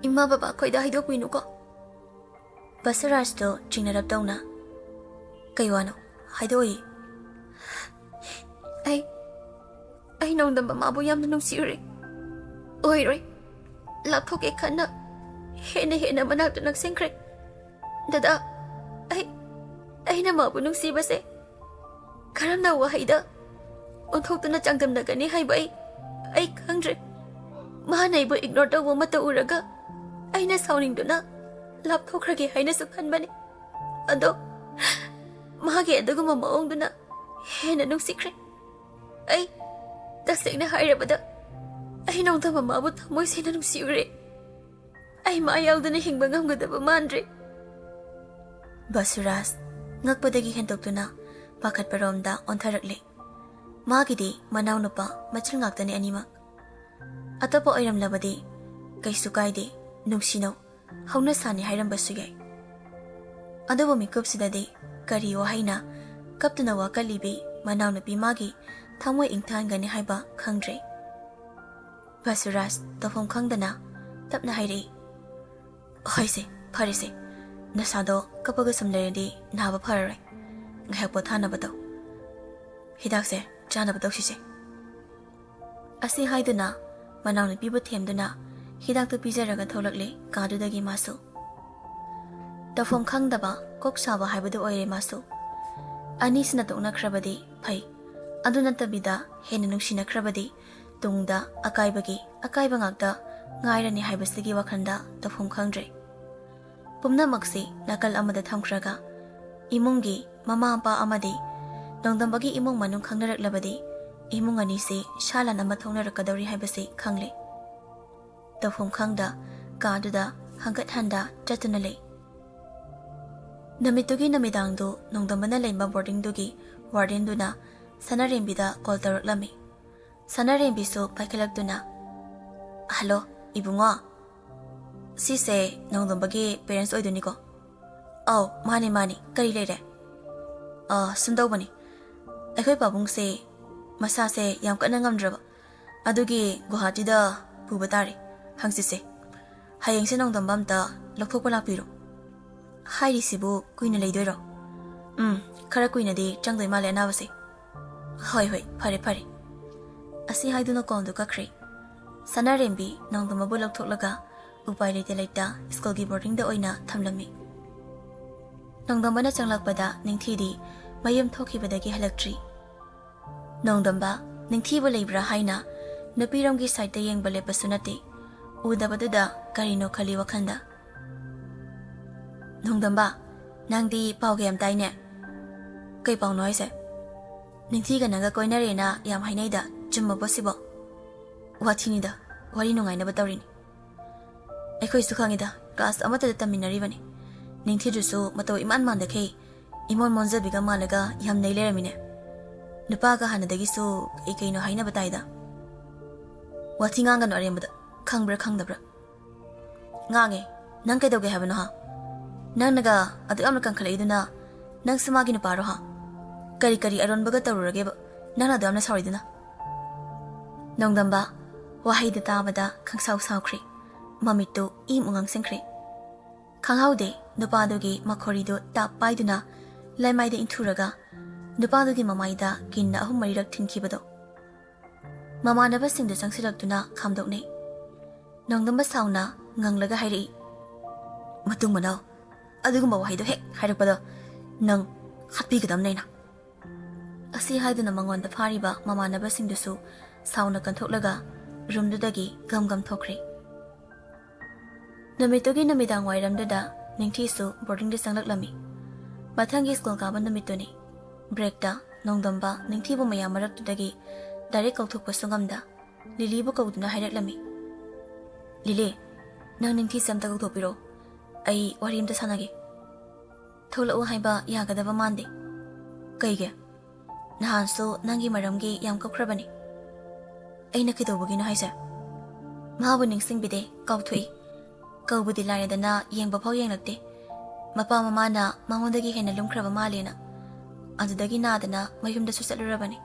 ꯏꯃꯥ ꯕꯕꯥ ꯈꯣꯏꯗ ꯍꯥꯏꯗꯣꯛꯄꯤꯅꯨꯀꯣ"꯫ ꯕꯁꯔꯥꯖꯇꯣ ꯆꯤꯡꯅꯔꯞ ꯇꯧꯅ, "ꯀꯩ ꯋꯥꯅꯣ? ꯍꯥꯏꯗꯣꯛꯑꯣꯌꯦ"꯫ "ꯑꯩ, ꯑꯩ ꯅꯣꯡꯗꯝꯕ ꯃꯥꯕꯨ ꯌꯥꯝꯅ ꯅꯨꯡꯁꯤꯔꯨꯔꯦ꯫ ꯑꯣꯏꯔꯣꯏ꯫ ꯂꯥꯞꯊꯣꯛꯀꯦ ꯈꯟꯅ ꯍꯦꯟꯅ ꯍꯦꯟꯅ ꯃꯅꯥꯛꯇ ꯅꯛꯁꯤꯟꯈ꯭ꯔꯦ꯫ ꯗꯗꯥ, ꯑꯩ, ꯑꯩꯅ ꯃꯥꯕꯨ ꯅꯨꯡꯁꯤꯕꯁꯦ ꯀꯔꯝꯅ ꯋꯥꯍꯩꯗ ꯑꯣꯟꯊꯣꯛꯇꯨꯅ ꯆꯥꯡꯗꯝꯅꯒꯅꯤ ꯍꯥꯏꯕ ꯑꯩ, ꯑꯩ ꯈꯪꯗ꯭ꯔꯦ꯫ ꯃꯥꯅ ꯑꯩꯕꯨ ꯏꯒꯅꯣꯔ ꯇꯧꯕ ꯑꯃꯠꯇ ꯎꯔꯒ ꯑꯩꯅ ꯁꯥꯎꯅꯤꯡꯗꯨꯅ ꯂꯥꯞꯊꯣꯛꯈ꯭ꯔꯒꯦ ꯍꯥꯏꯅꯁꯨ ꯈꯟꯕꯅꯤ꯫ ꯑꯗꯣ ꯃꯥꯒꯤ ꯑꯗꯨꯒꯨꯝꯕ ꯃꯑꯣꯡꯗꯨꯅ ꯍꯦꯟꯅ ꯅꯨꯡꯁꯤꯈ꯭ꯔꯦ꯫ ꯑꯩ, ꯇꯁꯦꯡꯅ ꯍꯥꯏꯔꯕꯗ, ꯑꯩ ꯅꯣꯡꯗꯝꯕ ꯃꯥꯕꯨ ꯊꯃꯣꯏ ꯁꯦꯡꯅ ꯅꯨꯡꯁꯤꯔꯨꯔꯦ꯫ ꯑꯩ ꯃꯥ ꯌꯥꯎꯗꯅ ꯍꯤꯡꯕ ꯉꯝꯒꯗꯕ ꯃꯥꯟꯗ꯭ꯔꯦ꯫ ꯕꯁꯨꯔꯥꯖ ꯉꯛꯄꯗꯒꯤ ꯍꯦꯟꯗꯣꯛꯇꯨꯅ ꯄꯥꯈꯠꯄꯔꯣꯝꯗ ꯑꯣꯟꯊꯔꯛꯂꯦ꯫ ꯃꯥꯒꯤꯗꯤ ꯃꯅꯥꯎꯅꯨꯄꯥ ꯃꯆꯤꯜ ꯉꯥꯛꯇꯅꯤ ꯑꯅꯤꯃꯛ꯫ ꯑꯇꯣꯞꯄ ꯑꯣꯏꯔꯝꯂꯕꯗꯤ ꯀꯩꯁꯨ ꯀꯥꯏꯗꯦ, ꯅꯨꯡꯁꯤꯅꯧ, ꯍꯧꯅꯁꯥꯅꯤ ꯍꯥꯏꯔꯝꯕꯁꯨ ꯌꯥꯏ꯫ ꯑꯗꯨꯕꯨ ꯃꯤꯀꯨꯞꯁꯤꯗꯗꯤ ꯀꯔꯤ ꯋꯥꯍꯩꯅ ꯀꯞꯇꯨꯅ ꯋꯥꯀꯠꯂꯤꯕꯤ ꯃꯅꯥꯎꯅꯨꯄꯤ ꯃꯥꯒꯤ ꯊꯃꯣꯏ ꯏꯪꯊꯍꯟꯒꯅꯤ ꯍꯥꯏꯕ ꯈꯪꯗ꯭ꯔꯦ꯫ ꯕꯁꯨꯔꯥꯖ ꯇꯧꯐꯝ ꯈꯪꯗꯅ ꯇꯞꯅ ꯍꯥꯏꯔꯛꯏ, "ꯍꯣꯏꯁꯦ, ꯐꯔꯦꯁꯦ, ꯅꯁꯥꯗꯣ ꯀꯞꯄꯒ ꯁꯨꯝ ꯂꯩꯔꯗꯤ ꯅꯥꯕ ꯐꯔꯔꯣꯏ꯫ ꯉꯥꯏꯍꯥꯛ ꯄꯣꯊꯥꯅꯕ ꯇꯧ꯫ ꯍꯤꯗꯥꯛꯁꯦ ꯆꯥꯅꯕ ꯇꯧꯁꯤꯁꯦ꯫" ꯑꯁꯤ ꯍꯥꯏꯗꯨꯅ ꯃꯅꯥꯎꯅꯨꯄꯤꯕꯨ ꯊꯦꯝꯗꯨꯅ ꯍꯤꯗꯥꯛꯇꯨ ꯄꯤꯖꯔꯒ ꯊꯣꯛꯂꯛꯂꯦ ꯀꯥꯗꯨꯗꯒꯤ ꯃꯥꯁꯨ꯫ ꯇꯧꯐꯝ ꯈꯪꯗꯕ, ꯀꯣꯛ ꯁꯥꯕ ꯍꯥꯏꯕꯗꯨ ꯑꯣꯏꯔꯦ ꯃꯥꯁꯨ꯫ ꯑꯅꯤꯁꯤꯅ ꯇꯣꯛꯅꯈ꯭ꯔꯕꯗꯤ ꯐꯩ, ꯑꯗꯨ ꯅꯠꯇꯕꯤꯗ ꯍꯦꯟꯅ ꯅꯨꯡꯁꯤꯅꯈ꯭ꯔꯕꯗꯤ ꯇꯨꯡꯗ ꯑꯀꯥꯏꯕꯒꯤ ꯑꯀꯥꯏꯕ ꯉꯥꯛꯇ ꯉꯥꯏꯔꯅꯤ ꯍꯥꯏꯕꯁꯤꯒꯤ ꯋꯥꯈꯜꯗ ꯇꯧꯐꯝ ꯈꯪꯗ꯭ꯔꯦ꯫ ꯄꯨꯝꯅꯃꯛꯁꯤ ꯅꯥꯀꯜ ꯑꯃꯗ ꯊꯝꯈ꯭ꯔꯒ, ꯏꯃꯨꯡꯒꯤ ꯃꯃꯥ ꯃꯄꯥ ꯑꯃꯗꯤ ꯅꯣꯡꯗꯝꯕꯒꯤ ꯏꯃꯨꯡ ꯃꯅꯨꯡ ꯈꯪꯅꯔꯛꯂꯕꯗꯤ, ꯏꯃꯨꯡ ꯑꯅꯤꯁꯤ ꯁꯥ ꯂꯥꯟ ꯑꯃ ꯊꯣꯛꯅꯔꯛꯀꯗꯧꯔꯤ ꯍꯥꯏꯕꯁꯤ ꯈꯪꯂꯦ꯫ ꯇꯧꯐꯝ ꯈꯪꯗ ꯀꯥꯗꯨꯗ ꯍꯪꯒꯠ ꯍꯟꯗ ꯆꯠꯇꯨꯅ ꯂꯩ꯫ ꯅꯨꯃꯤꯠꯇꯨꯒꯤ ꯅꯨꯃꯤꯗꯥꯡꯗꯨ ꯅꯣꯡꯗꯝꯕꯅ ꯂꯩꯕ ꯕꯣꯔꯗꯤꯡꯗꯨꯒꯤ ꯋꯥꯔꯗꯦꯟꯗꯨꯅ ꯁꯅꯥꯔꯦꯝꯕꯤꯗ ꯀꯣꯜ ꯇꯧꯔꯛꯂꯝꯃꯤ꯫ ꯁꯅꯥꯔꯦꯝꯕꯤꯁꯨ ꯄꯥꯏꯈꯠꯂꯛꯇꯨꯅ, "ꯍꯜꯂꯣ, ꯏꯕꯨꯡꯉꯣ꯫ ꯁꯤꯁꯦ ꯅꯣꯡꯗꯝꯕꯒꯤ ꯄꯦꯔꯦꯟꯁ ꯑꯣꯏꯗꯣꯏꯅꯤꯀꯣ?" "ꯑꯧ, ꯃꯥꯅꯤ, ꯃꯥꯅꯤ꯫ ꯀꯔꯤ ꯂꯩꯔꯦ?" "ꯑ, ꯁꯨꯝ ꯇꯧꯕꯅꯤ꯫ ꯑꯩꯈꯣꯏ ꯄꯥꯕꯨꯡꯁꯦ ꯃꯁꯥꯁꯦ ꯌꯥꯝ ꯀꯟꯅ ꯉꯝꯗ꯭ꯔꯕ, ꯑꯗꯨꯒꯤ ꯒꯨꯋꯥꯍꯥꯇꯤꯗ ꯄꯨꯕ ꯇꯥꯔꯦ ꯍꯪꯆꯤꯠꯁꯦ꯫ ꯍꯌꯦꯡꯁꯦ ꯅꯣꯡꯗꯝꯕ ꯑꯝꯇ ꯂꯧꯊꯣꯛꯄ ꯂꯥꯛꯄꯤꯔꯣ꯫" "ꯍꯥꯏꯔꯤꯁꯤꯕꯨ ꯀꯨꯏꯅ ꯂꯩꯗꯣꯏꯔꯣ?" "ꯎꯝ, ꯈꯔ ꯀꯨꯏꯅꯗꯤ ꯆꯪꯗꯣꯏ ꯃꯥꯜꯂꯦ ꯑꯅꯥꯕꯁꯦ꯫" "ꯍꯣꯏ, ꯍꯣꯏ, ꯐꯔꯦ, ꯐꯔꯦ꯫" ꯑꯁꯤ ꯍꯥꯏꯗꯨꯅ ꯀꯣꯜꯗꯨ ꯀꯛꯈ꯭ꯔꯦ꯫ ꯁꯅꯥꯔꯦꯝꯕꯤ ꯅꯣꯡꯗꯝꯕꯕꯨ ꯂꯧꯊꯣꯛꯂꯒ ꯎꯄꯥꯏ ꯂꯩꯇ ꯂꯩꯇ ꯁ꯭ꯀꯨꯜꯒꯤ ꯕꯣꯔꯗꯤꯡꯗ ꯑꯣꯏꯅ ꯊꯝꯂꯝꯃꯤ꯫ ꯅꯣꯡꯗꯝꯕꯅ ꯆꯪꯂꯛꯄꯗ ꯅꯤꯡꯊꯤꯗꯤ ꯃꯌꯨꯝ ꯊꯣꯛꯈꯤꯕꯗꯒꯤ ꯍꯜꯂꯛꯇ꯭ꯔꯤ꯫ ꯅꯣꯡꯗꯝꯕ, ꯅꯤꯡꯊꯤꯕ ꯂꯩꯕ꯭ꯔꯥ ꯍꯥꯏꯅ ꯅꯨꯄꯤꯔꯣꯝꯒꯤ ꯁꯥꯏꯠꯇ ꯌꯦꯡꯕ ꯂꯦꯞꯄꯁꯨ ꯅꯠꯇꯦ꯫ ꯎꯗꯕꯗꯨꯗ ꯀꯔꯤꯅꯣ ꯈꯜꯂꯤ ꯋꯥꯈꯜꯗ꯫ "ꯅꯣꯡꯗꯝꯕ, ꯅꯪꯗꯤ ꯄꯥꯎꯒ ꯌꯥꯝ ꯇꯥꯏꯅꯦ꯫ ꯀꯩ ꯄꯥꯎꯅꯣ ꯍꯥꯏꯁꯦ?" "ꯅꯤꯡꯊꯤꯒ ꯅꯪꯒ ꯀꯣꯏꯅꯔꯦꯅ ꯌꯥꯝ ꯍꯥꯏꯅꯩꯗ, ꯆꯨꯝꯃꯕꯣ ꯁꯤꯕꯣ? ꯋꯥꯊꯤꯅꯤꯗ, ꯋꯥꯔꯤ ꯅꯨꯡꯉꯥꯏꯅꯕ ꯇꯧꯔꯤꯅꯤ꯫ ꯑꯩꯈꯣꯏꯁꯨ ꯈꯪꯉꯤꯗ, ꯀ꯭ꯂꯥꯁ ꯑꯃꯠꯇꯗ ꯇꯝꯃꯤꯟꯅꯔꯤꯕꯅꯤ꯫ ꯅꯤꯡꯊꯤꯗ꯭ꯔꯁꯨ ꯃꯇꯧ ꯏꯃꯥꯟ ꯃꯥꯟꯗꯈꯩ ꯏꯃꯣꯟ ꯃꯣꯟꯖꯕꯤꯒ ꯃꯥꯜꯂꯒ ꯌꯥꯝ ꯅꯩ ꯂꯩꯔꯝꯃꯤꯅꯦ꯫ ꯅꯨꯄꯥꯒ ꯍꯥꯟꯅꯗꯒꯤꯁꯨ ꯀꯩ ꯀꯩꯅꯣ ꯍꯥꯏꯅꯕ ꯇꯥꯏꯗ꯫ ꯋꯥꯊꯤ ꯉꯥꯡꯒꯅꯨ ꯑꯔꯦꯝꯕꯗ, ꯈꯪꯕ꯭ꯔꯥ ꯈꯪꯗꯕ꯭ꯔꯥ? ꯉꯥꯡꯉꯦ꯫ ꯅꯪ ꯀꯩꯗꯧꯒꯦ ꯍꯥꯏꯕꯅꯣ ꯍꯥ? ꯅꯪꯅꯒ ꯑꯗꯨ ꯌꯥꯝꯅ ꯀꯟꯈꯠꯂꯛꯏꯗꯨꯅ, ꯅꯪꯁꯨ ꯃꯥꯒꯤ ꯅꯨꯄꯥꯔꯣ ꯍꯥ? ꯀꯔꯤ ꯀꯔꯤ ꯑꯔꯣꯟꯕꯒ ꯇꯧꯔꯨꯔꯒꯦꯕ ꯅꯪꯅ ꯑꯗꯨ ꯌꯥꯝꯅ ꯁꯥꯎꯔꯤꯗꯨꯅ? ꯅꯣꯡꯗꯝꯕ ꯋꯥꯍꯩꯗꯨ ꯇꯥꯕꯗ ꯈꯪꯁꯥꯎ ꯁꯥꯎꯈ꯭ꯔꯦ꯫ ꯃꯃꯤꯠꯇꯨ ꯏ ꯉꯥꯡꯁꯤꯟꯈ꯭ꯔꯦ꯫ ꯈꯪꯍꯧꯗꯦ ꯅꯨꯄꯥꯗꯨꯒꯤ ꯃꯈꯣꯔꯤꯗꯨ ꯇꯞ ꯄꯥꯏꯗꯨꯅ ꯂꯩꯃꯥꯏꯗ ꯏꯟꯊꯨꯔꯒ ꯅꯨꯄꯥꯗꯨꯒꯤ ꯃꯃꯥꯏꯗ ꯀꯤꯟꯅ ꯑꯍꯨꯝ ꯃꯔꯤꯔꯛ ꯊꯤꯟꯈꯤꯕꯗꯣ꯫ ꯃꯃꯥꯟꯅꯕꯁꯤꯡꯗꯨ ꯆꯪꯁꯤꯜꯂꯛꯇꯨꯅ ꯈꯥꯝꯗꯣꯛꯅꯩ꯫ ꯅꯣꯡꯗꯝꯕ ꯁꯥꯎꯅ ꯉꯪꯂꯒ ꯍꯥꯏꯔꯛꯏ, "ꯃꯇꯨꯡ ꯃꯅꯥꯎ ꯑꯗꯨꯒꯨꯝꯕ ꯋꯥꯍꯩꯗꯣ ꯍꯦꯛ ꯍꯥꯏꯔꯛꯄꯗ ꯅꯪ ꯍꯥꯠꯄꯤꯒꯗꯕꯅꯦ ꯑꯩꯅ!" ꯑꯁꯤ ꯍꯥꯏꯗꯨꯅ ꯃꯉꯣꯟꯗ ꯐꯥꯔꯤꯕ ꯃꯃꯥꯟꯅꯕꯁꯤꯡꯗꯨꯁꯨ ꯁꯥꯎꯅ ꯀꯟꯊꯣꯛꯂꯒ ꯔꯨꯝꯗꯨꯗꯒꯤ ꯒꯝ ꯒꯝ ꯊꯣꯛꯈ꯭ꯔꯦ꯫ ꯅꯨꯃꯤꯠꯇꯨꯒꯤ ꯅꯨꯃꯤꯗꯥꯡ ꯋꯥꯏꯔꯝꯗꯨꯗ ꯅꯤꯡꯊꯤꯁꯨ ꯕꯣꯔꯗꯤꯡꯗ ꯆꯪꯂꯛꯂꯝꯃꯤ꯫ ꯃꯊꯪꯒꯤ ꯁ꯭ꯀꯨꯜ ꯀꯥꯕ ꯅꯨꯃꯤꯠꯇꯨꯅꯤ꯫ ꯕ꯭ꯔꯦꯛꯇ ꯅꯣꯡꯗꯝꯕ ꯅꯤꯡꯊꯤꯕꯨ ꯃꯌꯥꯝ ꯃꯔꯛꯇꯨꯗꯒꯤ ꯗꯥꯏꯔꯦꯛ ꯀꯧꯊꯣꯛꯄꯁꯨ ꯉꯝꯗ ꯂꯤꯂꯤꯕꯨ ꯀꯧꯗꯨꯅ ꯍꯥꯏꯔꯛꯂꯝꯃꯤ, "ꯂꯤꯂꯤ, ꯅꯪ ꯅꯤꯡꯊꯤꯁꯦ ꯑꯝꯇ ꯀꯧꯊꯣꯛꯄꯤꯔꯣ꯫ ꯑꯩ ꯋꯥꯔꯤ ꯑꯝꯇ ꯁꯥꯟꯅꯒꯦ꯫ ꯊꯣꯛꯂꯛꯎ ꯍꯥꯏꯕ ꯌꯥꯒꯗꯕ ꯃꯥꯟꯗꯦ꯫ ꯀꯩꯒꯤ? ꯅꯍꯥꯟꯁꯨ ꯅꯪꯒꯤ ꯃꯔꯝꯒꯤ ꯌꯥꯝ ꯀꯞꯈ꯭ꯔꯕꯅꯤ꯫" "ꯑꯩꯅ ꯀꯩꯗꯧꯕꯒꯤꯅꯣ ꯍꯥꯏꯁꯦ?" "ꯃꯥꯕꯨ ꯅꯤꯡꯁꯤꯡꯕꯤꯗꯦ, ꯀꯥꯎꯊꯣꯛꯏ꯫ ꯀꯧꯕꯗꯤ ꯂꯥꯏꯔꯗꯅ ꯌꯦꯡꯕ ꯐꯥꯎ ꯌꯦꯡꯂꯛꯇꯦ꯫ ꯃꯄꯥ ꯃꯃꯥꯅ ꯃꯉꯣꯟꯗꯒꯤ ꯍꯦꯟꯅ ꯂꯨꯝꯈ꯭ꯔꯕ ꯃꯥꯜꯂꯦꯅ꯫ ꯑꯗꯨꯗꯒꯤ ꯅꯥꯗꯅ ꯃꯌꯨꯝꯗꯁꯨ ꯆꯠꯂꯨꯔꯕꯅꯤ꯫"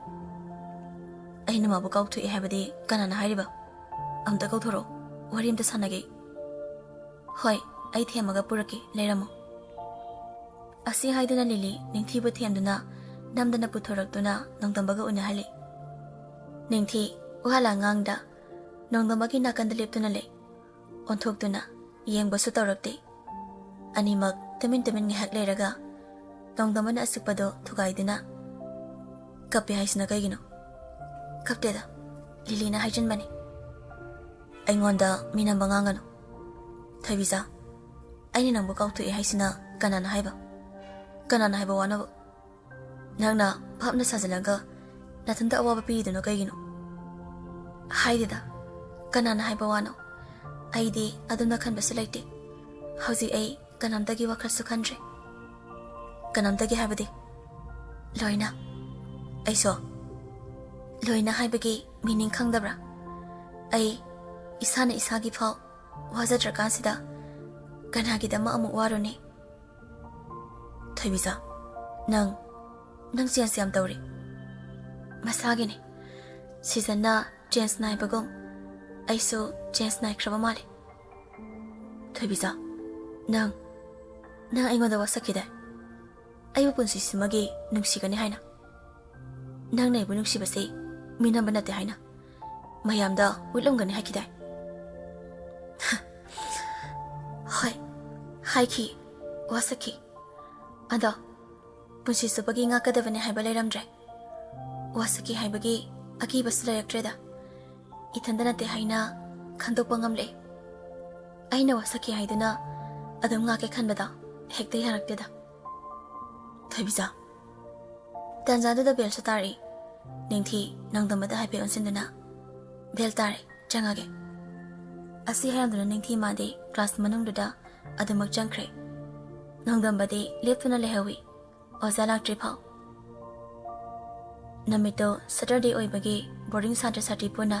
"ꯑꯩꯅ ꯃꯥꯕꯨ ꯀꯥꯎꯊꯣꯛꯏ ꯍꯥꯏꯕꯗꯤ ꯀꯅꯥꯅ ꯍꯥꯏꯔꯤꯕ? ꯑꯝꯇ ꯀꯧꯊꯣꯔꯛꯑꯣ, ꯋꯥꯔꯤ ꯑꯝꯇ ꯁꯥꯟꯅꯒꯦ꯫" "ꯍꯣꯏ, ꯑꯩ ꯊꯦꯝꯃꯒ ꯄꯨꯔꯛꯀꯦ, ꯂꯩꯔꯝꯃꯣ꯫" ꯑꯁꯤ ꯍꯥꯏꯗꯨꯅ ꯂꯤꯂꯤ ꯅꯤꯡꯊꯤꯕꯨ ꯊꯦꯝꯗꯨꯅ ꯅꯝꯗꯅ ꯄꯨꯊꯣꯔꯛꯇꯨꯅ ꯅꯣꯡꯗꯝꯕꯒ ꯎꯅꯍꯜꯂꯤ꯫ ꯅꯤꯡꯊꯤ ꯋꯥꯍꯂꯥ ꯉꯥꯡꯗ ꯅꯣꯡꯗꯝꯕꯒꯤ ꯅꯥꯀꯟꯗ ꯂꯦꯞꯇꯨꯅ ꯂꯩ꯫ ꯑꯣꯟꯊꯣꯛꯇꯨꯅ ꯌꯦꯡꯕꯁꯨ ꯇꯧꯔꯛꯇꯦ꯫ ꯑꯅꯤꯃꯛ ꯇꯨꯃꯤꯟ ꯇꯨꯃꯤꯟ ꯉꯥꯏꯍꯥꯛ ꯂꯩꯔꯒ ꯅꯣꯡꯗꯝꯕꯅ ꯑꯆꯤꯛꯄꯗꯣ ꯊꯨꯒꯥꯏꯗꯨꯅ, "ꯀꯞꯄꯦ ꯍꯥꯏꯁꯤꯅ ꯀꯩꯒꯤꯅꯣ?" "ꯀꯞꯇꯦꯗ, ꯂꯤꯂꯤꯅ ꯍꯥꯏꯖꯤꯟꯕꯅꯤ꯫" "ꯑꯩꯉꯣꯟꯗ ꯃꯤꯅꯝꯕ ꯉꯥꯡꯒꯅꯨ꯫ ꯊꯣꯏꯕꯤꯆꯥ, ꯑꯩꯅ ꯅꯪꯕꯨ ꯀꯥꯎꯊꯣꯛꯑꯦ ꯍꯥꯏꯁꯤꯅ ꯀꯅꯥꯅ ꯍꯥꯏꯕ? ꯀꯅꯥꯅ ꯍꯥꯏꯕ ꯋꯥꯅꯣꯕ? ꯅꯪꯅ ꯚꯥꯞꯅ ꯁꯥꯖꯤꯜꯂꯒ ꯅꯊꯟꯇ ꯑꯋꯥꯕ ꯄꯤꯔꯤꯗꯨꯅ ꯀꯩꯒꯤꯅꯣ? ꯍꯥꯏꯗꯦꯗ꯫ ꯀꯅꯥꯅ ꯍꯥꯏꯕ ꯋꯥꯅꯣ? ꯑꯩꯗꯤ ꯑꯗꯨꯝꯅ ꯈꯟꯕꯁꯨ ꯂꯩꯇꯦ꯫ ꯍꯧꯖꯤꯛ ꯑꯩ ꯀꯅꯥꯝꯇꯒꯤ ꯋꯥꯈꯜꯁꯨ ꯈꯟꯗ꯭ꯔꯦ꯫ ꯀꯅꯥꯝꯇꯒꯤ ꯍꯥꯏꯕꯗꯤ? ꯂꯣꯏꯅ꯫ ꯑꯩꯁꯨ꯫ ꯂꯣꯏꯅ ꯍꯥꯏꯕꯒꯤ ꯃꯤꯅꯤꯡ ꯈꯪꯗꯕ꯭ꯔꯥ? ꯑꯩ ꯏꯁꯥꯅ ꯏꯁꯥꯒꯤ ꯐꯥꯎ ꯋꯥꯖꯗ꯭ꯔꯀꯥꯟꯁꯤꯗ ꯀꯅꯥꯒꯤꯗꯃꯛ ꯑꯃꯨꯛ ꯋꯥꯔꯨꯅꯤ? ꯊꯣꯏꯕꯤꯖꯥ, ꯅꯪ, ꯅꯪ ꯆꯦꯟꯖ ꯌꯥꯝ ꯇꯧꯔꯤ꯫ ꯃꯁꯥꯒꯤꯅꯤ꯫ ꯁꯤꯖꯟꯅ ꯆꯦꯟꯖ ꯅꯥꯏꯕꯒꯨꯝ ꯑꯩꯁꯨ ꯆꯦꯟꯖ ꯅꯥꯏꯈ꯭ꯔꯕ ꯃꯥꯜꯂꯤ꯫ ꯊꯣꯏꯕꯤꯖꯥ, ꯅꯪ, ꯅꯪ ꯑꯩꯉꯣꯟꯗ ꯋꯥꯁꯛꯈꯤꯗꯥꯏ? ꯑꯩꯕꯨ ꯄꯨꯟꯁꯤꯁꯤꯃꯒꯤ ꯅꯨꯡꯁꯤꯒꯅꯤ ꯍꯥꯏꯅ꯫ ꯅꯪꯅ ꯑꯩꯕꯨ ꯅꯨꯡꯁꯤꯕꯁꯤ ꯃꯤꯅꯝꯕ ꯅꯠꯇꯦ ꯍꯥꯏꯅ ꯃꯌꯥꯝꯗ ꯎꯠꯂꯝꯒꯅꯤ ꯍꯥꯏꯈꯤꯗꯥꯏ? ꯍꯣꯏ, ꯍꯥꯏꯈꯤ, ꯋꯥꯁꯛꯈꯤ꯫ ꯑꯗꯣ ꯄꯨꯟꯁꯤ ꯆꯨꯞꯄꯒꯤ ꯉꯥꯛꯀꯗꯕꯅꯤ ꯍꯥꯏꯕ ꯂꯩꯔꯝꯗ꯭ꯔꯦ꯫ ꯋꯥꯁꯛꯈꯤ ꯍꯥꯏꯕꯒꯤ ꯑꯀꯤꯕꯁꯨ ꯂꯩꯔꯛꯇ꯭ꯔꯦꯗ꯫ ꯏꯊꯟꯗ ꯅꯠꯇꯦ ꯍꯥꯏꯅ ꯈꯟꯗꯣꯛꯄ ꯉꯝꯂꯦ꯫ ꯑꯩꯅ ꯋꯥꯁꯛꯈꯤ ꯍꯥꯏꯗꯨꯅ ꯑꯗꯨꯝ ꯉꯥꯛꯀꯦ ꯈꯟꯕꯗ ꯍꯦꯛꯇ ꯌꯥꯔꯛꯇꯦꯗ꯫ ꯊꯣꯏꯕꯤꯖꯥ, ꯇꯥꯟꯖꯥꯗꯨꯗ ꯕꯦꯜꯁꯨ ꯇꯥꯔꯛꯏ꯫ ꯅꯤꯡꯊꯤ ꯅꯣꯡꯗꯝꯕꯗ ꯍꯥꯏꯐꯦꯠ ꯑꯣꯟꯁꯤꯟꯗꯨꯅ, "ꯕꯦꯜ ꯇꯥꯔꯦ, ꯆꯪꯉꯒꯦ"꯫ ꯑꯁꯤ ꯍꯥꯏꯔꯝꯗꯨꯅ ꯅꯤꯡꯊꯤ ꯃꯥꯗꯤ ꯀ꯭ꯂꯥꯁ ꯃꯅꯨꯡꯗꯨꯗ ꯑꯗꯨꯃꯛ ꯆꯪꯈ꯭ꯔꯦ꯫ ꯅꯣꯡꯗꯝꯕꯗꯤ ꯂꯦꯞꯇꯨꯅ ꯂꯩꯍꯧꯏ, ꯑꯣꯖꯥ ꯂꯥꯛꯇ꯭ꯔꯤ ꯐꯥꯎ꯫ ꯅꯨꯃꯤꯠꯇꯨ ꯁꯇꯔꯗꯦ ꯑꯣꯏꯕꯒꯤ ꯕꯣꯔꯗꯤꯡ ꯁꯥꯇ꯭ꯔ ꯁꯥꯇ꯭ꯔꯤ ꯄꯨꯟꯅ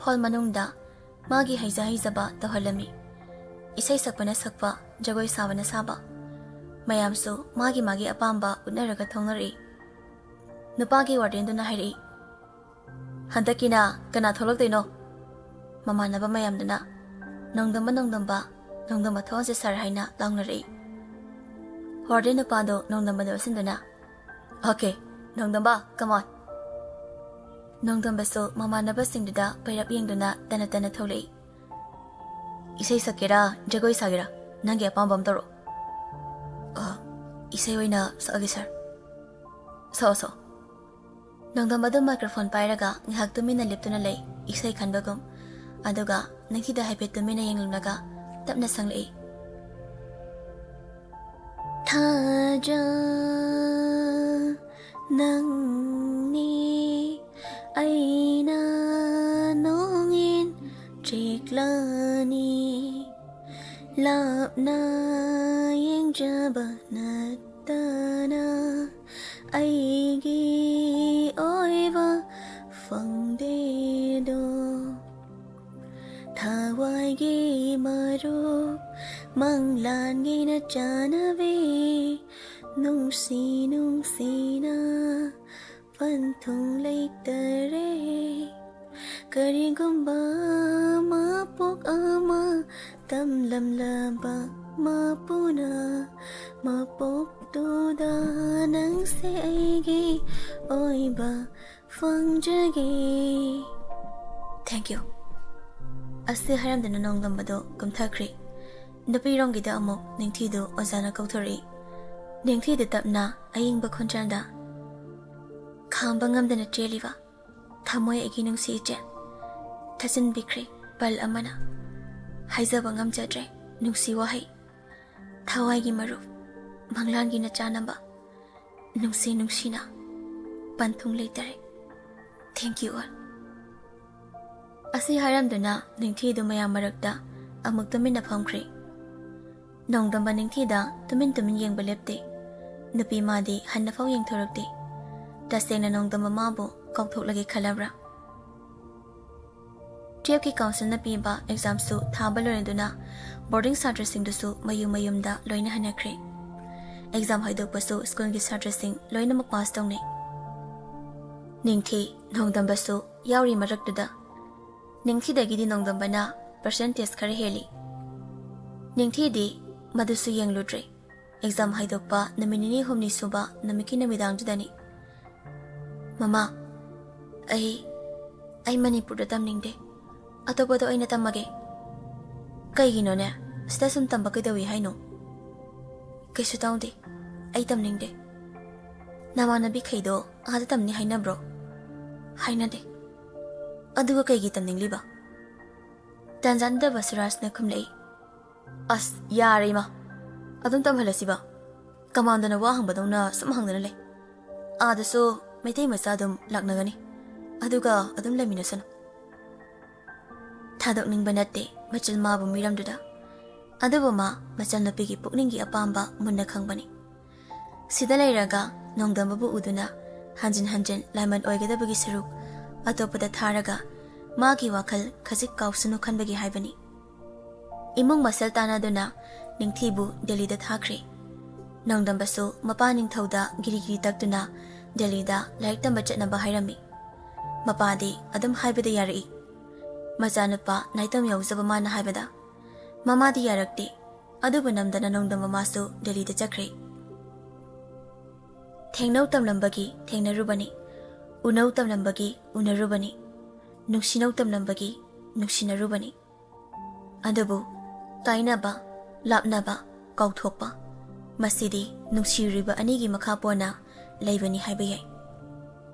ꯍꯣꯜ ꯃꯅꯨꯡꯗ ꯃꯥꯒꯤ ꯍꯩꯖ ꯍꯩꯖꯕ ꯇꯧꯍꯜꯂꯝꯃꯤ꯫ ꯏꯁꯩ ꯁꯛꯄꯅ ꯁꯛꯄ, ꯖꯒꯣꯏ ꯁꯥꯕꯅ ꯁꯥꯕ꯫ ꯃꯌꯥꯝꯁꯨ ꯃꯥꯒꯤ ꯃꯥꯒꯤ ꯑꯄꯥꯝꯕ ꯎꯠꯅꯔꯒ ꯊꯣꯡꯅꯔꯛꯏ꯫ ꯅꯨꯄꯥꯒꯤ ꯋꯥꯔꯗꯦꯟꯗꯨꯅ ꯍꯥꯏꯔꯛꯏ, "ꯍꯟꯗꯛꯀꯤꯅ ꯀꯅꯥ ꯊꯣꯛꯂꯛꯇꯣꯏꯅꯣ?" ꯃꯃꯥꯟꯅꯕ ꯃꯌꯥꯝꯗꯨꯅ, "ꯅꯣꯡꯗꯝꯕ, ꯅꯣꯡꯗꯝꯕ, ꯅꯣꯡꯗꯝꯕ ꯊꯣꯛꯍꯟꯁꯦ ꯁꯥꯔ" ꯍꯥꯏꯅ ꯂꯥꯎꯅꯔꯛꯏ꯫ ꯋꯥꯔꯗꯦꯟ ꯅꯨꯄꯥꯗꯣ ꯅꯣꯡꯗꯝꯕꯗ ꯑꯣꯟꯁꯤꯟꯗꯨꯅ, "ꯑꯣꯀꯦ, ꯅꯣꯡꯗꯝꯕ, ꯀꯝ ꯑꯣꯟ!" ꯅꯣꯡꯗꯝꯕꯁꯨ ꯃꯃꯥꯟꯅꯕꯁꯤꯡꯗꯨꯗ ꯄꯩꯔꯞ ꯌꯦꯡꯗꯨꯅ ꯇꯅ ꯇꯅ ꯊꯣꯛꯂꯛꯏ꯫ "ꯏꯁꯩ ꯁꯛꯀꯦꯔꯥ, ꯖꯒꯣꯏ ꯁꯥꯒꯦꯔꯥ? ꯅꯪꯒꯤ ꯑꯄꯥꯝꯕ ꯑꯃ ꯇꯧꯔꯣ꯫" "ꯑ, ꯏꯁꯩ ꯑꯣꯏꯅ ꯁꯛꯑꯒꯦ ꯁꯥꯔ꯫" "ꯁꯛꯑꯣ, ꯁꯛꯑꯣ꯫" ꯅꯣꯡꯗꯝꯕꯗꯨ ꯃꯥꯏꯀ꯭ꯔꯣꯐꯣꯟ ꯄꯥꯏꯔꯒ ꯉꯥꯏꯍꯥꯛ ꯇꯨꯃꯤꯟꯅ ꯂꯦꯞꯇꯨꯅ ꯂꯩ, ꯏꯁꯩ ꯈꯟꯕꯒꯨꯝ꯫ ꯑꯗꯨꯒ ꯅꯤꯡꯊꯤꯗ ꯍꯥꯏꯐꯦꯠ ꯇꯨꯃꯤꯟꯅ ꯌꯦꯡꯂꯝꯂꯒ ꯇꯞꯅ ꯁꯪꯂꯛꯏ꯫ "ꯊꯥꯖ, ꯅꯪꯅꯤ ꯑꯩꯅ ꯂꯥꯞꯅ ꯌꯦꯡꯖꯕ ꯅꯠꯇꯅ ꯑꯩꯒꯤ ꯑꯣꯏꯕ ꯐꯪꯗꯦꯗꯣ꯫ ꯊꯋꯥꯏꯒꯤ ꯃꯔꯨꯞ ꯃꯪꯂꯥꯟꯒꯤꯅ ꯆꯥꯅꯕꯤ, ꯅꯨꯡꯁꯤ ꯅꯨꯡꯁꯤꯅ ꯄꯟꯊꯨꯡ ꯂꯩꯇꯔꯦ꯫ ꯀꯔꯤꯒꯨꯝꯕ ꯃꯄꯣꯛ ꯑꯃ ꯇꯝꯂꯝꯂꯕ ꯃꯄꯨꯅ, ꯃꯄꯣꯛꯇꯨꯗ ꯅꯪꯁꯦ ꯑꯩꯒꯤ ꯑꯣꯏꯕ ꯐꯪꯖꯒꯦ꯫ Thank you꯫ ꯑꯁꯤ ꯍꯥꯏꯔꯝꯗꯅ ꯅꯣꯡꯗꯝꯕꯗꯣ ꯀꯨꯝꯊꯈ꯭ꯔꯦ꯫ ꯅꯨꯄꯤꯔꯣꯝꯒꯤꯗ ꯑꯃꯨꯛ ꯅꯤꯡꯊꯤꯗꯨ ꯑꯣꯖꯥꯅ ꯀꯧꯊꯣꯔꯛꯏ꯫ ꯅꯤꯡꯊꯤꯗꯨ ꯇꯞꯅ ꯑꯌꯤꯡꯕ ꯈꯣꯟꯖꯦꯜꯗ, "ꯈꯥꯝꯕ ꯉꯝꯗꯅ ꯆꯦꯜꯂꯤꯕ ꯊꯃꯣꯏ ꯑꯩꯒꯤ ꯅꯨꯡꯁꯤ ꯏꯆꯦ, ꯊꯠꯆꯤꯟꯕꯤꯈ꯭ꯔꯦ ꯄꯜ ꯑꯃꯅ꯫ ꯍꯥꯏꯖꯕ ꯉꯝꯖꯗ꯭ꯔꯦ ꯅꯨꯡꯁꯤ ꯋꯥꯍꯩ꯫ ꯊꯋꯥꯏꯒꯤ ꯃꯔꯨꯞ, ꯃꯪꯂꯥꯟꯒꯤꯅ ꯆꯥꯅꯕ, ꯅꯨꯡꯁꯤ ꯅꯨꯡꯁꯤꯅ ꯄꯟꯊꯨꯡ ꯂꯩꯇꯔꯦ꯫ Thank you all꯫" ꯑꯁꯤ ꯍꯥꯏꯔꯝꯗꯨꯅ ꯅꯤꯡꯊꯤꯗꯨ ꯃꯌꯥꯝ ꯃꯔꯛꯇ ꯑꯃꯨꯛ ꯇꯨꯃꯤꯟꯅ ꯐꯝꯈ꯭ꯔꯦ꯫ ꯅꯣꯡꯗꯝꯕ ꯅꯤꯡꯊꯤꯗ ꯇꯨꯃꯤꯟ ꯇꯨꯃꯤꯟ ꯌꯦꯡꯕ ꯂꯦꯞꯇꯦ꯫ ꯅꯨꯄꯤ ꯃꯥꯗꯤ ꯍꯟꯅꯐꯥꯎ ꯌꯦꯡꯊꯣꯔꯛꯇꯦ꯫ ꯇꯁꯦꯡꯅ ꯅꯣꯡꯗꯝꯕ ꯃꯥꯕꯨ ꯀꯥꯎꯊꯣꯛꯂꯒꯦ ꯈꯜꯂꯕ꯭ꯔꯥ? ꯇꯨꯌꯦꯜꯐꯀꯤ ꯀꯥꯎꯟꯁꯤꯜꯅ ꯄꯤꯕ ꯑꯦꯛꯖꯥꯝꯁꯨ ꯊꯥꯕ ꯂꯣꯏꯔꯗꯨꯅ ꯕꯣꯔꯗꯤꯡ ꯁꯥꯇ꯭ꯔꯁꯤꯡꯗꯨꯁꯨ ꯃꯌꯨꯝ ꯃꯌꯨꯝꯗ ꯂꯣꯏꯅ ꯍꯟꯅꯈ꯭ꯔꯦ꯫ ꯑꯦꯛꯖꯥꯝ ꯍꯥꯏꯗꯣꯛꯄꯁꯨ ꯁ꯭ꯀꯨꯜꯒꯤ ꯁꯥꯇ꯭ꯔꯁꯤꯡ ꯂꯣꯏꯅꯃꯛ ꯄꯥꯁ ꯇꯧꯅꯩ꯫ ꯅꯤꯡꯊꯤ, ꯅꯣꯡꯗꯝꯕꯁꯨ ꯌꯥꯎꯔꯤ ꯃꯔꯛꯇꯨꯗ꯫ ꯅꯤꯡꯊꯤꯗꯒꯤꯗꯤ ꯅꯣꯡꯗꯝꯕꯅ ꯄꯔꯁꯦꯟꯇꯦꯖ ꯈꯔ ꯍꯦꯜꯂꯤ꯫ ꯅꯤꯡꯊꯤꯗꯤ ꯃꯗꯨꯁꯨ ꯌꯦꯡꯂꯨꯗ꯭ꯔꯦ꯫ ꯑꯦꯛꯖꯥꯝ ꯍꯥꯏꯗꯣꯛꯄ ꯅꯨꯃꯤꯠ ꯅꯤꯅꯤ ꯍꯨꯝꯅꯤ ꯁꯨꯕ ꯅꯨꯃꯤꯠꯀꯤ ꯅꯨꯃꯤꯗꯥꯡꯗꯨꯗꯅꯤ꯫ "ꯃꯃꯥ, ꯑꯩ, ꯑꯩ ꯃꯅꯤꯄꯨꯔꯗ ꯇꯝꯅꯤꯡꯗꯦ꯫ ꯑꯇꯣꯞꯄꯗ ꯑꯣꯏꯅ ꯇꯝꯃꯒꯦ꯫" "ꯀꯩꯒꯤꯅꯣꯅꯦ? ꯁꯤꯗ ꯁꯨꯝ ꯇꯝꯕ ꯀꯩꯗꯧꯏ ꯍꯥꯏꯅꯣ?" "ꯀꯩꯁꯨ ꯇꯧꯗꯦ꯫ ꯑꯩ ꯇꯝꯅꯤꯡꯗꯦ꯫" "ꯅꯃꯥꯟꯅꯕꯤꯈꯩꯗꯣ ꯑꯥꯗ ꯇꯝꯅꯤ ꯍꯥꯏꯅꯕ꯭ꯔꯣ?" "ꯍꯥꯏꯅꯗꯦ꯫" "ꯑꯗꯨꯒ ꯀꯩꯒꯤ ꯇꯝꯅꯤꯡꯂꯤꯕ?" ꯇꯥꯟꯖꯥ ꯅꯠꯇꯕ ꯁꯨꯔꯥꯖꯅ ꯈꯨꯝꯂꯛꯏ꯫ "ꯑꯁ, ꯌꯥꯔꯦ ꯏꯃꯥ꯫ ꯑꯗꯨꯝ ꯇꯝꯍꯜꯂꯁꯤꯕ꯫ ꯀꯃꯥꯟꯗꯣꯅ ꯋꯥ ꯍꯪꯕꯗꯧꯅ ꯁꯨꯝ ꯍꯪꯗꯅ ꯂꯩ꯫ ꯑꯥꯗꯁꯨ ꯃꯩꯇꯩ ꯃꯆꯥ ꯑꯗꯨꯝ ꯂꯥꯛꯅꯒꯅꯤ꯫ ꯑꯗꯨꯒ ꯑꯗꯨꯝ ꯂꯩꯃꯤꯟꯅꯁꯅꯨ꯫" ꯊꯥꯗꯣꯛꯅꯤꯡꯕ ꯅꯠꯇꯦ ꯃꯆꯤꯜ ꯃꯥꯕꯨ ꯃꯤꯔꯝꯗꯨꯗ꯫ ꯑꯗꯨꯕꯨ ꯃꯥ ꯃꯆꯟꯅꯨꯄꯤꯒꯤ ꯄꯨꯛꯅꯤꯡꯒꯤ ꯑꯄꯥꯝꯕ ꯃꯨꯟꯅ ꯈꯪꯕꯅꯤ꯫ ꯁꯤꯗ ꯂꯩꯔꯒ ꯅꯣꯡꯗꯝꯕꯕꯨ ꯎꯗꯨꯅ ꯍꯟꯖꯤꯟ ꯍꯟꯖꯤꯟ ꯂꯥꯏꯃꯟ ꯑꯣꯏꯒꯗꯕꯒꯤ ꯁꯔꯨꯛ ꯑꯇꯣꯞꯄꯗ ꯊꯥꯔꯒ ꯃꯥꯒꯤ ꯋꯥꯈꯜ ꯈꯖꯤꯛ ꯀꯥꯎꯁꯅꯨ ꯈꯟꯕꯒꯤ ꯍꯥꯏꯕꯅꯤ꯫ ꯏꯃꯨꯡ ꯃꯁꯦꯜ ꯇꯥꯟꯅꯗꯨꯅ ꯅꯤꯡꯊꯤꯕꯨ ꯗꯦꯜꯂꯤꯗ ꯊꯥꯈ꯭ꯔꯦ꯫ ꯅꯣꯡꯗꯝꯕꯁꯨ ꯃꯄꯥ ꯅꯤꯡꯊꯧꯗ ꯒꯤꯔꯤ ꯒꯤꯔꯤ ꯇꯛꯇꯨꯅ ꯗꯦꯜꯂꯤꯗ ꯂꯥꯏꯔꯤꯛ ꯇꯝꯕ ꯆꯠꯅꯕ ꯍꯥꯏꯔꯝꯃꯤ꯫ ꯃꯄꯥꯗꯤ ꯑꯗꯨꯝ ꯍꯥꯏꯕꯗ ꯌꯥꯔꯛꯏ꯫ ꯃꯆꯥꯅꯨꯄꯥ ꯅꯥꯏꯇꯣꯝ ꯌꯥꯎꯖꯕ ꯃꯥꯅ ꯍꯥꯏꯕꯗ ꯃꯃꯥꯗꯤ ꯌꯥꯔꯛꯇꯦ꯫ ꯑꯗꯨꯕꯨ ꯅꯝꯗꯅ ꯅꯣꯡꯗꯝꯕ ꯃꯥꯁꯨ ꯗꯦꯜꯂꯤꯗ ꯆꯠꯈ꯭ꯔꯦ꯫ ꯊꯦꯡꯅꯧ ꯇꯝꯂꯝꯕꯒꯤ ꯊꯦꯡꯅꯔꯨꯕꯅꯤ, ꯎꯅꯧ ꯇꯝꯂꯝꯕꯒꯤ ꯎꯅꯔꯨꯕꯅꯤ, ꯅꯨꯡꯁꯤꯅꯧ ꯇꯝꯂꯝꯕꯒꯤ ꯅꯨꯡꯁꯤꯅꯔꯨꯕꯅꯤ꯫ ꯑꯗꯨꯕꯨ ꯀꯥꯏꯅꯕ, ꯂꯥꯞꯅꯕ, ꯀꯥꯎꯊꯣꯛꯄ, ꯃꯁꯤꯗꯤ ꯅꯨꯡꯁꯤꯔꯨꯔꯤꯕ ꯑꯅꯤꯒꯤ ꯃꯈꯥ ꯄꯣꯟꯅ ꯂꯩꯕꯅꯤ ꯍꯥꯏꯕ ꯌꯥꯏ꯫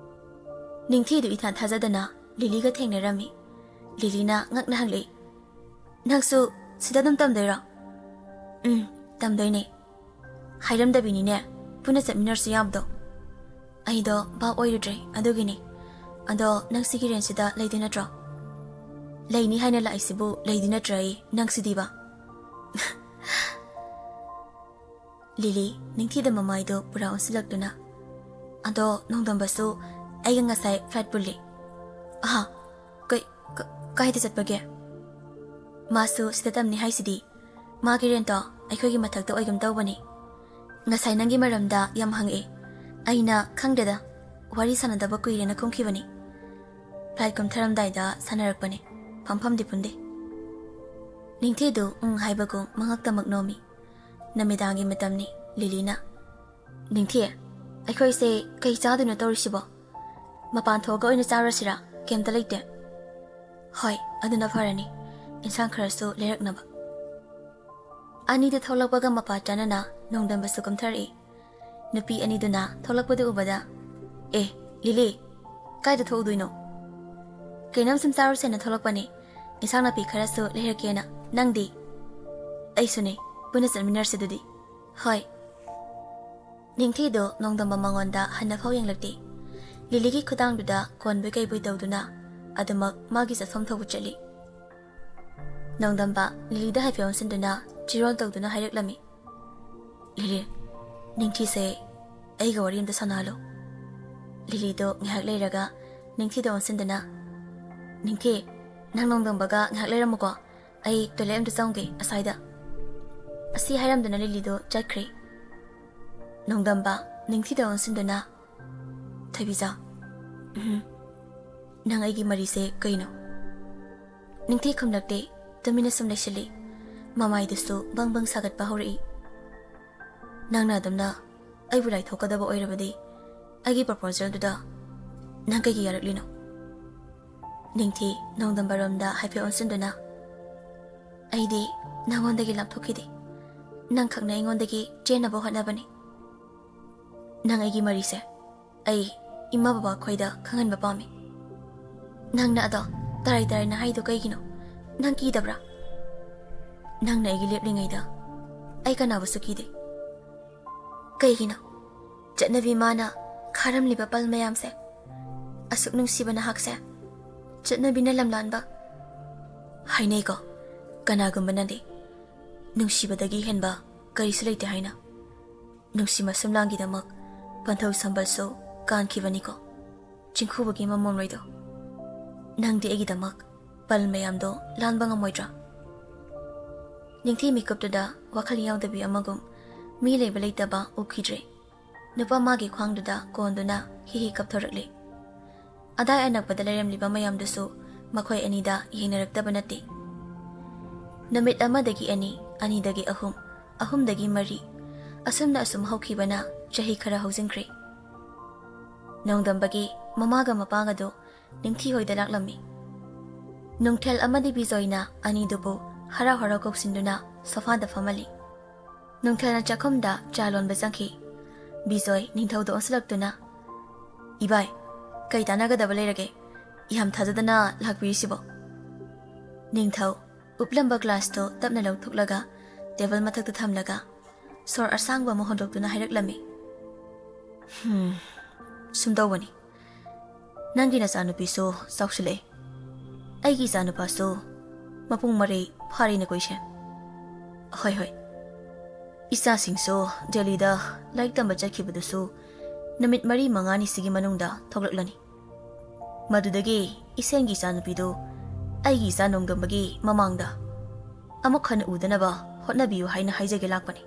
ꯅꯤꯡꯊꯤꯗꯨ ꯏꯊꯥ ꯊꯥꯖꯗꯅ ꯂꯤꯂꯤꯒ ꯊꯦꯡꯅꯔꯝꯃꯤ꯫ ꯂꯤꯂꯤꯅ ꯉꯛꯅ ꯍꯪꯂꯛꯏ, "ꯅꯪꯁꯨ ꯁꯤꯗ ꯑꯗꯨꯝ ꯇꯝꯗꯣꯏꯔꯣ?" "ꯎꯝ, ꯇꯝꯗꯣꯏꯅꯦ꯫ ꯍꯥꯏꯔꯝꯗꯕꯤꯅꯤꯅꯦ, ꯄꯨꯟꯅ ꯆꯠꯃꯤꯟꯅꯔꯁꯨ ꯌꯥꯕꯗꯣ꯫ ꯑꯩꯗꯣ ꯚꯥꯞ ꯑꯣꯏꯔꯨꯗ꯭ꯔꯦ, ꯑꯗꯨꯒꯤꯅꯦ꯫ ꯑꯗꯣ ꯅꯪ ꯁꯤꯒꯤ ꯔꯦꯟꯁꯤꯗ ꯂꯩꯗꯣꯏ ꯅꯠꯇ꯭ꯔꯣ? ꯂꯩꯅꯤ ꯍꯥꯏꯅ ꯂꯥꯛꯏꯁꯤꯕꯨ ꯂꯩꯗꯤ ꯅꯠꯇ꯭ꯔꯥꯌꯦ, ꯅꯪꯁꯤꯗꯤꯕ?" ꯂꯤꯂꯤ ꯅꯤꯡꯊꯤꯗ ꯃꯃꯥꯏꯗꯣ ꯄꯨꯔꯥ ꯑꯣꯟꯁꯤꯜꯂꯛꯇꯨꯅ, "ꯑꯗꯣ ꯅꯣꯡꯗꯝꯕꯁꯨ ꯑꯩꯒ ꯉꯁꯥꯏ ꯐ꯭ꯂꯥꯏꯠ ꯄꯨꯜꯂꯤ꯫" "ꯑꯍꯥ, ꯀꯩ-, ꯀ-, ꯀꯥꯏꯗ ꯆꯠꯄꯒꯦ?" "ꯃꯥꯁꯨ ꯁꯤꯗ ꯇꯝꯅꯤ ꯍꯥꯏꯁꯤꯗꯤ꯫ ꯃꯥꯒꯤ ꯔꯦꯟꯇꯣ ꯑꯩꯈꯣꯏꯒꯤ ꯃꯊꯛꯇ ꯑꯣꯏꯒꯨꯝ ꯇꯧꯕꯅꯤ꯫ ꯉꯁꯥꯏ ꯅꯪꯒꯤ ꯃꯔꯝꯗ ꯌꯥꯝ ꯍꯪꯉꯛꯑꯦ꯫ ꯑꯩꯅ ꯈꯪꯗꯦꯗ, ꯋꯥꯔꯤ ꯁꯥꯟꯅꯗꯕ ꯀꯨꯏꯔꯦꯅ ꯈꯨꯝꯈꯤꯕꯅꯤ꯫ ꯐ꯭ꯂꯥꯏꯠ ꯀꯨꯝꯊꯔꯝꯗꯥꯏꯗ ꯁꯥꯟꯅꯔꯛꯄꯅꯦ꯫ ꯐꯝꯐꯝꯗꯤ ꯄꯨꯟꯗꯦ꯫" ꯅꯤꯡꯊꯤꯗꯨ ꯎꯪ ꯍꯥꯏꯕꯒꯨꯝ ꯃꯉꯛꯇꯃꯛ ꯅꯣꯝꯃꯤ꯫ ꯅꯨꯃꯤꯗꯥꯡꯒꯤ ꯃꯇꯝꯅꯤ꯫ ꯂꯤꯂꯤꯅ, "ꯅꯤꯡꯊꯤ, ꯑꯩꯈꯣꯏꯁꯦ ꯀꯩ ꯆꯥꯗꯣꯏꯅꯣ ꯇꯧꯔꯤꯁꯤꯕꯣ? ꯃꯄꯥꯟ ꯊꯣꯛꯑꯒ ꯑꯣꯏꯅ ꯆꯥꯔꯁꯤꯔꯥ? ꯀꯩꯝꯇ ꯂꯩꯇꯦ?" "ꯍꯣꯏ, ꯑꯗꯨꯅ ꯐꯔꯅꯤ, ꯏꯟꯁꯥꯡ ꯈꯔꯁꯨ ꯂꯩꯔꯛꯅꯕ꯫" ꯑꯅꯤꯗꯨ ꯊꯣꯛꯂꯛꯄꯒ ꯃꯄꯥ ꯆꯥꯅꯅ ꯅꯣꯡꯗꯝꯕꯁꯨ ꯀꯨꯝꯊꯔꯛꯏ꯫ ꯅꯨꯄꯤ ꯑꯅꯤꯗꯨꯅ ꯊꯣꯛꯂꯛꯄꯗꯨ ꯎꯕꯗ, "ꯑꯦ, ꯂꯤꯂꯤ, ꯀꯥꯏꯗ ꯊꯣꯛꯎꯗꯣꯏꯅꯣ?" "ꯀꯩꯅꯣꯝ ꯁꯨꯝ ꯆꯥꯔꯨꯁꯦꯅ ꯊꯣꯛꯂꯛꯄꯅꯦ꯫ ꯏꯟꯁꯥꯡ ꯅꯥꯄꯤ ꯈꯔꯁꯨ ꯂꯩꯔꯛꯀꯦꯅ꯫ ꯅꯪꯗꯤ?" "ꯑꯩꯁꯨꯅꯦ, ꯄꯨꯟꯅ ꯆꯠꯃꯤꯟꯅꯔꯁꯦ ꯑꯗꯨꯗꯤ꯫" "ꯍꯣꯏ꯫" ꯅꯤꯡꯊꯤꯗꯣ ꯅꯣꯡꯗꯝꯕ ꯃꯉꯣꯟꯗ ꯍꯟꯅꯐꯥꯎ ꯌꯦꯡꯂꯛꯇꯦ꯫ ꯂꯤꯂꯤꯒꯤ ꯈꯨꯗꯥꯡꯗꯨꯗ ꯀꯣꯟꯕꯣꯏ ꯀꯩꯕꯣꯏ ꯇꯧꯗꯨꯅ ꯑꯗꯨꯃꯛ ꯃꯥꯒꯤ ꯆꯠꯐꯝ ꯊꯣꯛꯄ ꯆꯠꯂꯤ꯫ ꯅꯣꯡꯗꯝꯕ ꯂꯤꯂꯤꯗ ꯍꯥꯏꯐꯦꯠ ꯑꯣꯟꯁꯤꯟꯗꯨꯅ, ꯆꯤꯔꯣꯜ ꯇꯧꯗꯨꯅ ꯍꯥꯏꯔꯛꯂꯝꯃꯤ꯫ "ꯂꯤꯂꯤ, ꯅꯤꯡꯊꯤꯁꯦ ꯑꯩꯒ ꯋꯥꯔꯤ ꯑꯝꯇ ꯁꯥꯟꯅꯍꯜꯂꯣ꯫" ꯂꯤꯂꯤꯗꯣ ꯉꯥꯏꯍꯥꯛ ꯂꯩꯔꯒ ꯅꯤꯡꯊꯤꯗ ꯑꯣꯟꯁꯤꯟꯗꯨꯅ, "ꯅꯤꯡꯊꯤ, ꯅꯪ ꯅꯣꯡꯗꯝꯕꯒ ꯉꯥꯏꯍꯥꯛ ꯂꯩꯔꯝꯃꯨꯀꯣ, ꯑꯩ ꯇꯣꯏꯂꯦꯠ ꯑꯝꯇ ꯆꯪꯒꯦ ꯑꯁ꯭ꯋꯥꯏꯗ꯫" ꯑꯁꯤ ꯍꯥꯏꯔꯝꯗꯨꯅ ꯂꯤꯂꯤꯗꯣ ꯆꯠꯈ꯭ꯔꯦ꯫ ꯅꯣꯡꯗꯝꯕ ꯅꯤꯡꯊꯤꯗ ꯑꯣꯟꯁꯤꯟꯗꯨꯅ, "ꯊꯣꯏꯕꯤꯖꯥ, ꯎꯝ, ꯅꯪ ꯑꯩꯒꯤ ꯃꯔꯤꯁꯦ ꯀꯩꯅꯣ?" ꯅꯤꯡꯊꯤ ꯈꯨꯝꯂꯛꯇꯦ, ꯇꯨꯃꯤꯟꯅ ꯁꯨꯝ ꯂꯩꯁꯤꯜꯂꯤ꯫ ꯃꯃꯥꯏꯗꯨꯁꯨ ꯕꯪ ꯕꯪ ꯁꯥꯒꯠꯄ ꯍꯧꯔꯛꯏ꯫ "ꯅꯪꯅ ꯑꯗꯨꯝꯅ ꯑꯩꯕꯨ ꯂꯥꯏꯊꯣꯛꯀꯗꯕ ꯑꯣꯏꯔꯕꯗꯤ, ꯑꯩꯒꯤ ꯄ꯭ꯔꯄꯣꯖꯦꯜꯗꯨꯗ ꯅꯪ ꯀꯩꯒꯤ ꯌꯥꯔꯛꯂꯤꯅꯣ?" ꯅꯤꯡꯊꯤ ꯅꯣꯡꯗꯝꯕꯔꯣꯝꯗ ꯍꯥꯏꯐꯦꯠ ꯑꯣꯟꯁꯤꯟꯗꯨꯅ, "ꯑꯩꯗꯤ ꯅꯪꯉꯣꯟꯗꯒꯤ ꯂꯥꯞꯊꯣꯛꯈꯤꯗꯦ꯫ ꯅꯪꯈꯛꯅ ꯑꯩꯉꯣꯟꯗꯒꯤ ꯆꯦꯟꯅꯕ ꯍꯣꯠꯅꯕꯅꯤ꯫ ꯅꯪ ꯑꯩꯒꯤ ꯃꯔꯤꯁꯦ ꯑꯩ ꯏꯃꯥ ꯕꯕꯥ ꯈꯣꯏꯗ ꯈꯪꯍꯟꯕ ꯄꯥꯝꯃꯤ꯫" "ꯅꯪꯅ ꯑꯗꯣ ꯇꯔꯥꯏ ꯇꯔꯥꯏꯅ ꯍꯥꯏꯗꯣ ꯀꯩꯒꯤꯅꯣ? ꯅꯪ ꯀꯤꯗꯕ꯭ꯔꯥ?" "ꯅꯪꯅ ꯑꯩꯒꯤ ꯂꯦꯞꯂꯤꯉꯩꯗ ꯑꯩ ꯀꯅꯥꯕꯨꯁꯨ ꯀꯤꯗꯦ꯫" "ꯀꯩꯒꯤꯅꯣ? ꯆꯠꯅꯕꯤ ꯃꯥꯅ ꯈꯥꯔꯝꯂꯤꯕ ꯄꯜ ꯃꯌꯥꯝꯁꯦ, ꯑꯁꯨꯛ ꯅꯨꯡꯁꯤꯕ ꯅꯍꯥꯛꯁꯦ ꯆꯠꯅꯕꯤꯅ ꯂꯝꯂꯥꯟꯕ ꯍꯥꯏꯅꯩꯀꯣ꯫ ꯀꯅꯥꯒꯨꯝꯕꯅꯗꯤ ꯅꯨꯡꯁꯤꯕꯗꯒꯤ ꯍꯦꯟꯕ ꯀꯔꯤꯁꯨ ꯂꯩꯇꯦ ꯍꯥꯏꯅ꯫ ꯅꯨꯡꯁꯤ ꯃꯁꯨꯝꯂꯥꯡꯒꯤꯗꯃꯛ ꯄꯟꯊꯧ ꯁꯝꯕꯜꯁꯨ ꯀꯥꯟꯈꯤꯕꯅꯤꯀꯣ, ꯆꯤꯡꯈꯨꯕꯒꯤ ꯃꯃꯣꯟꯔꯣꯏꯗꯣ꯫ ꯅꯪꯗꯤ ꯑꯩꯒꯤꯗꯃꯛ ꯄꯜ ꯃꯌꯥꯝꯗꯣ ꯂꯥꯟꯕ ꯉꯝꯃꯣꯏꯗ꯭ꯔꯥ?" ꯅꯤꯡꯊꯤ ꯃꯤꯀꯨꯞꯇꯨꯗ ꯋꯥꯈꯜ ꯌꯥꯎꯗꯕꯤ ꯑꯃꯒꯨꯝ ꯃꯤ ꯂꯩꯕ ꯂꯩꯇꯕ ꯎꯈꯤꯗ꯭ꯔꯦ꯫ ꯅꯨꯄꯥ ꯃꯥꯒꯤ ꯈ꯭ꯋꯥꯡꯗꯨꯗ ꯀꯣꯟꯗꯨꯅ ꯍꯤ ꯍꯤ ꯀꯞꯊꯣꯔꯛꯂꯦ꯫ ꯑꯗꯥꯏ ꯑꯅꯛꯄꯗ ꯂꯩꯔꯝꯂꯤꯕ ꯃꯌꯥꯝꯗꯨꯁꯨ ꯃꯈꯣꯏ ꯑꯅꯤꯗ ꯌꯦꯡꯅꯔꯛꯇꯕ ꯅꯠꯇꯦ꯫ ꯅꯨꯃꯤꯠ ꯑꯃꯗꯒꯤ ꯑꯅꯤ, ꯑꯅꯤꯗꯒꯤ ꯑꯍꯨꯝ, ꯑꯍꯨꯝꯗꯒꯤ ꯃꯔꯤ, ꯑꯁꯨꯝꯅ ꯑꯁꯨꯝ ꯍꯧꯈꯤꯕꯅ ꯆꯍꯤ ꯈꯔ ꯍꯧꯖꯤꯟꯈ꯭ꯔꯦ꯫ ꯅꯣꯡꯗꯝꯕꯒꯤ ꯃꯃꯥꯒ ꯃꯄꯥꯒꯗꯨ ꯅꯤꯡꯊꯤ ꯍꯣꯏꯗ ꯂꯥꯛꯂꯝꯃꯤ꯫ ꯅꯨꯡꯊꯦꯜ ꯑꯃꯗꯤ ꯕꯤꯖꯣꯏꯅ ꯑꯅꯤꯗꯨꯕꯨ ꯍꯔꯥꯎ ꯍꯔꯥꯎ ꯀꯧꯁꯤꯟꯗꯨꯅ ꯁꯣꯐꯥꯗ ꯐꯝꯍꯜꯂꯤ꯫ ꯅꯨꯡꯊꯦꯜꯅ ꯆꯥꯛꯈꯨꯝꯗ ꯆꯥ ꯂꯣꯟꯕ ꯆꯪꯈꯤ꯫ ꯕꯤꯖꯣꯏ ꯅꯤꯡꯊꯧꯗ ꯑꯣꯟꯁꯤꯜꯂꯛꯇꯨꯅ, "ꯏꯕꯥꯏ, ꯀꯩ ꯇꯥꯟꯅꯒꯗꯕ ꯂꯩꯔꯒꯦ? ꯌꯥꯝ ꯊꯥꯖꯗꯅ ꯂꯥꯛꯄꯤꯔꯤꯁꯤꯕꯣ?" ꯅꯤꯡꯊꯧ ꯎꯞꯂꯝꯕ ꯒ꯭ꯂꯥꯁꯇꯨ ꯇꯞꯅ ꯂꯧꯊꯣꯛꯂꯒ ꯇꯦꯕꯜ ꯃꯊꯛꯇ ꯊꯝꯂꯒ ꯁꯣꯔ ꯑꯁꯥꯡꯕ ꯑꯃ ꯍꯣꯟꯗꯣꯛꯇꯨꯅ ꯍꯥꯏꯔꯛꯂꯝꯃꯤ꯫ "ꯍꯝ, ꯁꯨꯝ ꯇꯧꯕꯅꯤ꯫ ꯅꯪꯒꯤ ꯅꯆꯥꯅꯨꯄꯤꯁꯨ ꯆꯥꯎꯁꯤꯜꯂꯛꯑꯦ꯫ ꯑꯩꯒꯤ ꯏꯆꯥꯅꯨꯄꯥꯁꯨ ꯃꯄꯨꯡ ꯃꯔꯩ ꯐꯥꯔꯦꯅꯦꯀꯣ ꯏꯁꯦ?" ꯍꯣꯏ, ꯍꯣꯏ꯫ ꯏꯆꯥꯁꯤꯡꯁꯨ ꯗꯦꯜꯂꯤꯗ ꯂꯥꯏꯔꯤꯛ ꯇꯝꯕ ꯆꯠꯈꯤꯕꯗꯨꯁꯨ ꯅꯨꯃꯤꯠ ꯃꯔꯤ ꯃꯉꯥꯅꯤꯁꯤꯒꯤ ꯃꯅꯨꯡꯗ ꯊꯣꯛꯂꯛꯂꯅꯤ꯫ ꯃꯗꯨꯗꯒꯤ ꯏꯁꯦꯟꯒꯤ ꯏꯆꯥꯅꯨꯄꯤꯗꯨ ꯑꯩꯒꯤ ꯏꯆꯥ ꯅꯣꯡꯗꯝꯕꯒꯤ ꯃꯃꯥꯡꯗ ꯑꯃꯨꯛ ꯍꯟꯅ ꯎꯗꯅꯕ ꯍꯣꯠꯅꯕꯤꯌꯨ ꯍꯥꯏꯅ ꯍꯥꯏꯖꯒꯦ ꯂꯥꯛꯄꯅꯤ꯫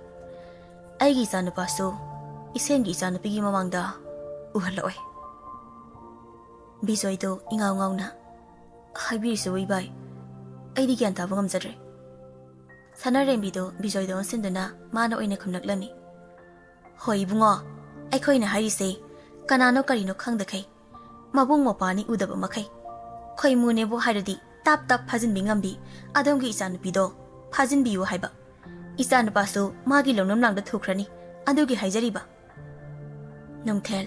ꯑꯩꯒꯤ ꯏꯆꯥꯅꯨꯄꯥꯁꯨ ꯏꯁꯦꯟꯒꯤ ꯏꯆꯥꯅꯨꯄꯤꯒꯤ ꯃꯃꯥꯡꯗ ꯎꯍꯜꯂꯛꯑꯣꯏ꯫ ꯕꯤꯖꯣꯏꯗꯨ ꯏꯉꯥꯎ ꯉꯥꯎꯅ, "ꯍꯥꯏꯕꯤꯔꯤꯁꯤꯕꯨ ꯏꯕꯥꯏ, ꯑꯩꯗꯤ ꯒ꯭ꯌꯥꯟ ꯇꯥꯕ ꯉꯝꯖꯗ꯭ꯔꯦ꯫" ꯁꯅꯥꯔꯦꯝꯕꯤꯗꯨ ꯕꯤꯖꯣꯏꯗ ꯑꯣꯟꯁꯤꯟꯗꯨꯅ ꯃꯥꯅ ꯑꯣꯏꯅ ꯈꯨꯝꯂꯛꯂꯝꯃꯤ꯫ "ꯍꯣꯏ ꯏꯕꯨꯡꯉꯣ, ꯑꯩꯈꯣꯏꯅ ꯍꯥꯏꯔꯤꯁꯦ ꯀꯅꯥꯅꯣ ꯀꯔꯤꯅꯣ ꯈꯪꯗꯈꯩ, ꯃꯕꯨꯡ ꯃꯧꯄ꯭ꯋꯥꯅꯤ ꯎꯗꯕ ꯃꯈꯩ, ꯈꯣꯏꯃꯨꯅꯦꯕꯨ ꯍꯥꯏꯔꯗꯤ ꯇꯥꯞ ꯇꯥꯞ ꯐꯥꯖꯤꯟꯕꯤ ꯉꯝꯕꯤ ꯑꯗꯣꯝꯒꯤ ꯏꯆꯥꯅꯨꯄꯤꯗꯣ ꯐꯥꯖꯤꯟꯕꯤꯌꯨ ꯍꯥꯏꯕ꯫ ꯏꯆꯥꯅꯨꯄꯥꯁꯨ ꯃꯥꯒꯤ ꯂꯧꯅꯝ ꯂꯥꯡꯗ ꯊꯨꯈ꯭ꯔꯅꯤ, ꯑꯗꯨꯒꯤ ꯍꯥꯏꯖꯔꯤꯕ꯫" ꯅꯨꯡꯊꯤꯜ꯫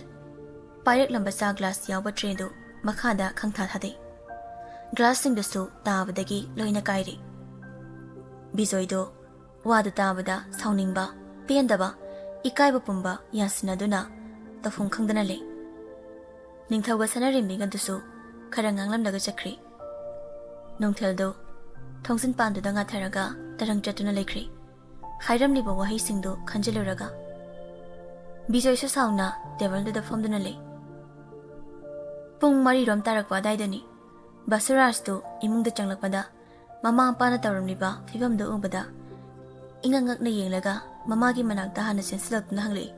ꯄꯥꯏꯔꯛꯂꯝꯕ ꯆꯥ ꯒ꯭ꯂꯥꯁ ꯌꯥꯎꯕ ꯇ꯭ꯔꯦꯗꯨ ꯃꯈꯥꯗ ꯈꯪꯊꯥ ꯊꯥꯗꯩ꯫ ꯒ꯭ꯂꯥꯁꯁꯤꯡꯗꯨꯁꯨ ꯇꯥꯕꯗꯒꯤ ꯂꯣꯏꯅ ꯀꯥꯏꯔꯦ꯫ ꯕꯤꯖꯣꯏꯗꯨ ꯋꯥꯗꯨ ꯇꯥꯕꯗ ꯁꯥꯎꯅꯤꯡꯕ, ꯄꯦꯟꯗꯕ, ꯏꯀꯥꯏꯕ ꯄꯨꯝꯕ ꯌꯥꯟꯁꯤꯟꯅꯗꯨꯅ ꯇꯧꯐꯝ ꯈꯪꯗꯅ ꯂꯩ꯫ ꯅꯤꯡꯊꯧꯒ ꯁꯅꯥꯔꯦꯝꯕꯤꯒꯗꯨꯁꯨ ꯈꯔ ꯉꯥꯡꯂꯝꯂꯒ ꯆꯠꯈ꯭ꯔꯦ꯫ ꯅꯨꯡꯊꯤꯜꯗꯨ ꯊꯣꯡꯖꯤꯟ ꯄꯥꯟꯗꯨꯗ ꯉꯥꯊꯔꯒ ꯇꯔꯪ ꯆꯠꯇꯨꯅ ꯂꯩꯈ꯭ꯔꯦ꯫ ꯍꯥꯏꯔꯝꯂꯤꯕ ꯋꯥꯍꯩꯁꯤꯡꯗꯨ ꯈꯟꯖꯤꯜꯂꯨꯔꯒ ꯕꯤꯖꯣꯏꯁꯨ ꯁꯥꯎꯅ ꯇꯦꯕꯜꯗꯨꯗ ꯐꯝꯗꯨꯅ ꯂꯩ꯫ ꯄꯨꯡ ꯃꯔꯤꯔꯣꯝ ꯇꯥꯔꯛꯄ ꯑꯗꯥꯏꯗꯅꯤ꯫ ꯕꯁꯨꯔꯥꯖꯇꯨ ꯏꯃꯨꯡꯗ ꯆꯪꯂꯛꯄꯗ ꯃꯃꯥ ꯃꯄꯥꯅ ꯇꯧꯔꯝꯂꯤꯕ ꯐꯤꯕꯝꯗꯨ ꯎꯕꯗ ꯏꯉꯛ ꯉꯛꯅ ꯌꯦꯡꯂꯒ ꯃꯃꯥꯒꯤ ꯃꯅꯥꯛꯇ ꯍꯥꯟꯅ ꯆꯦꯟꯁꯤꯜꯂꯛꯇꯨꯅ ꯍꯪꯂꯛꯏ,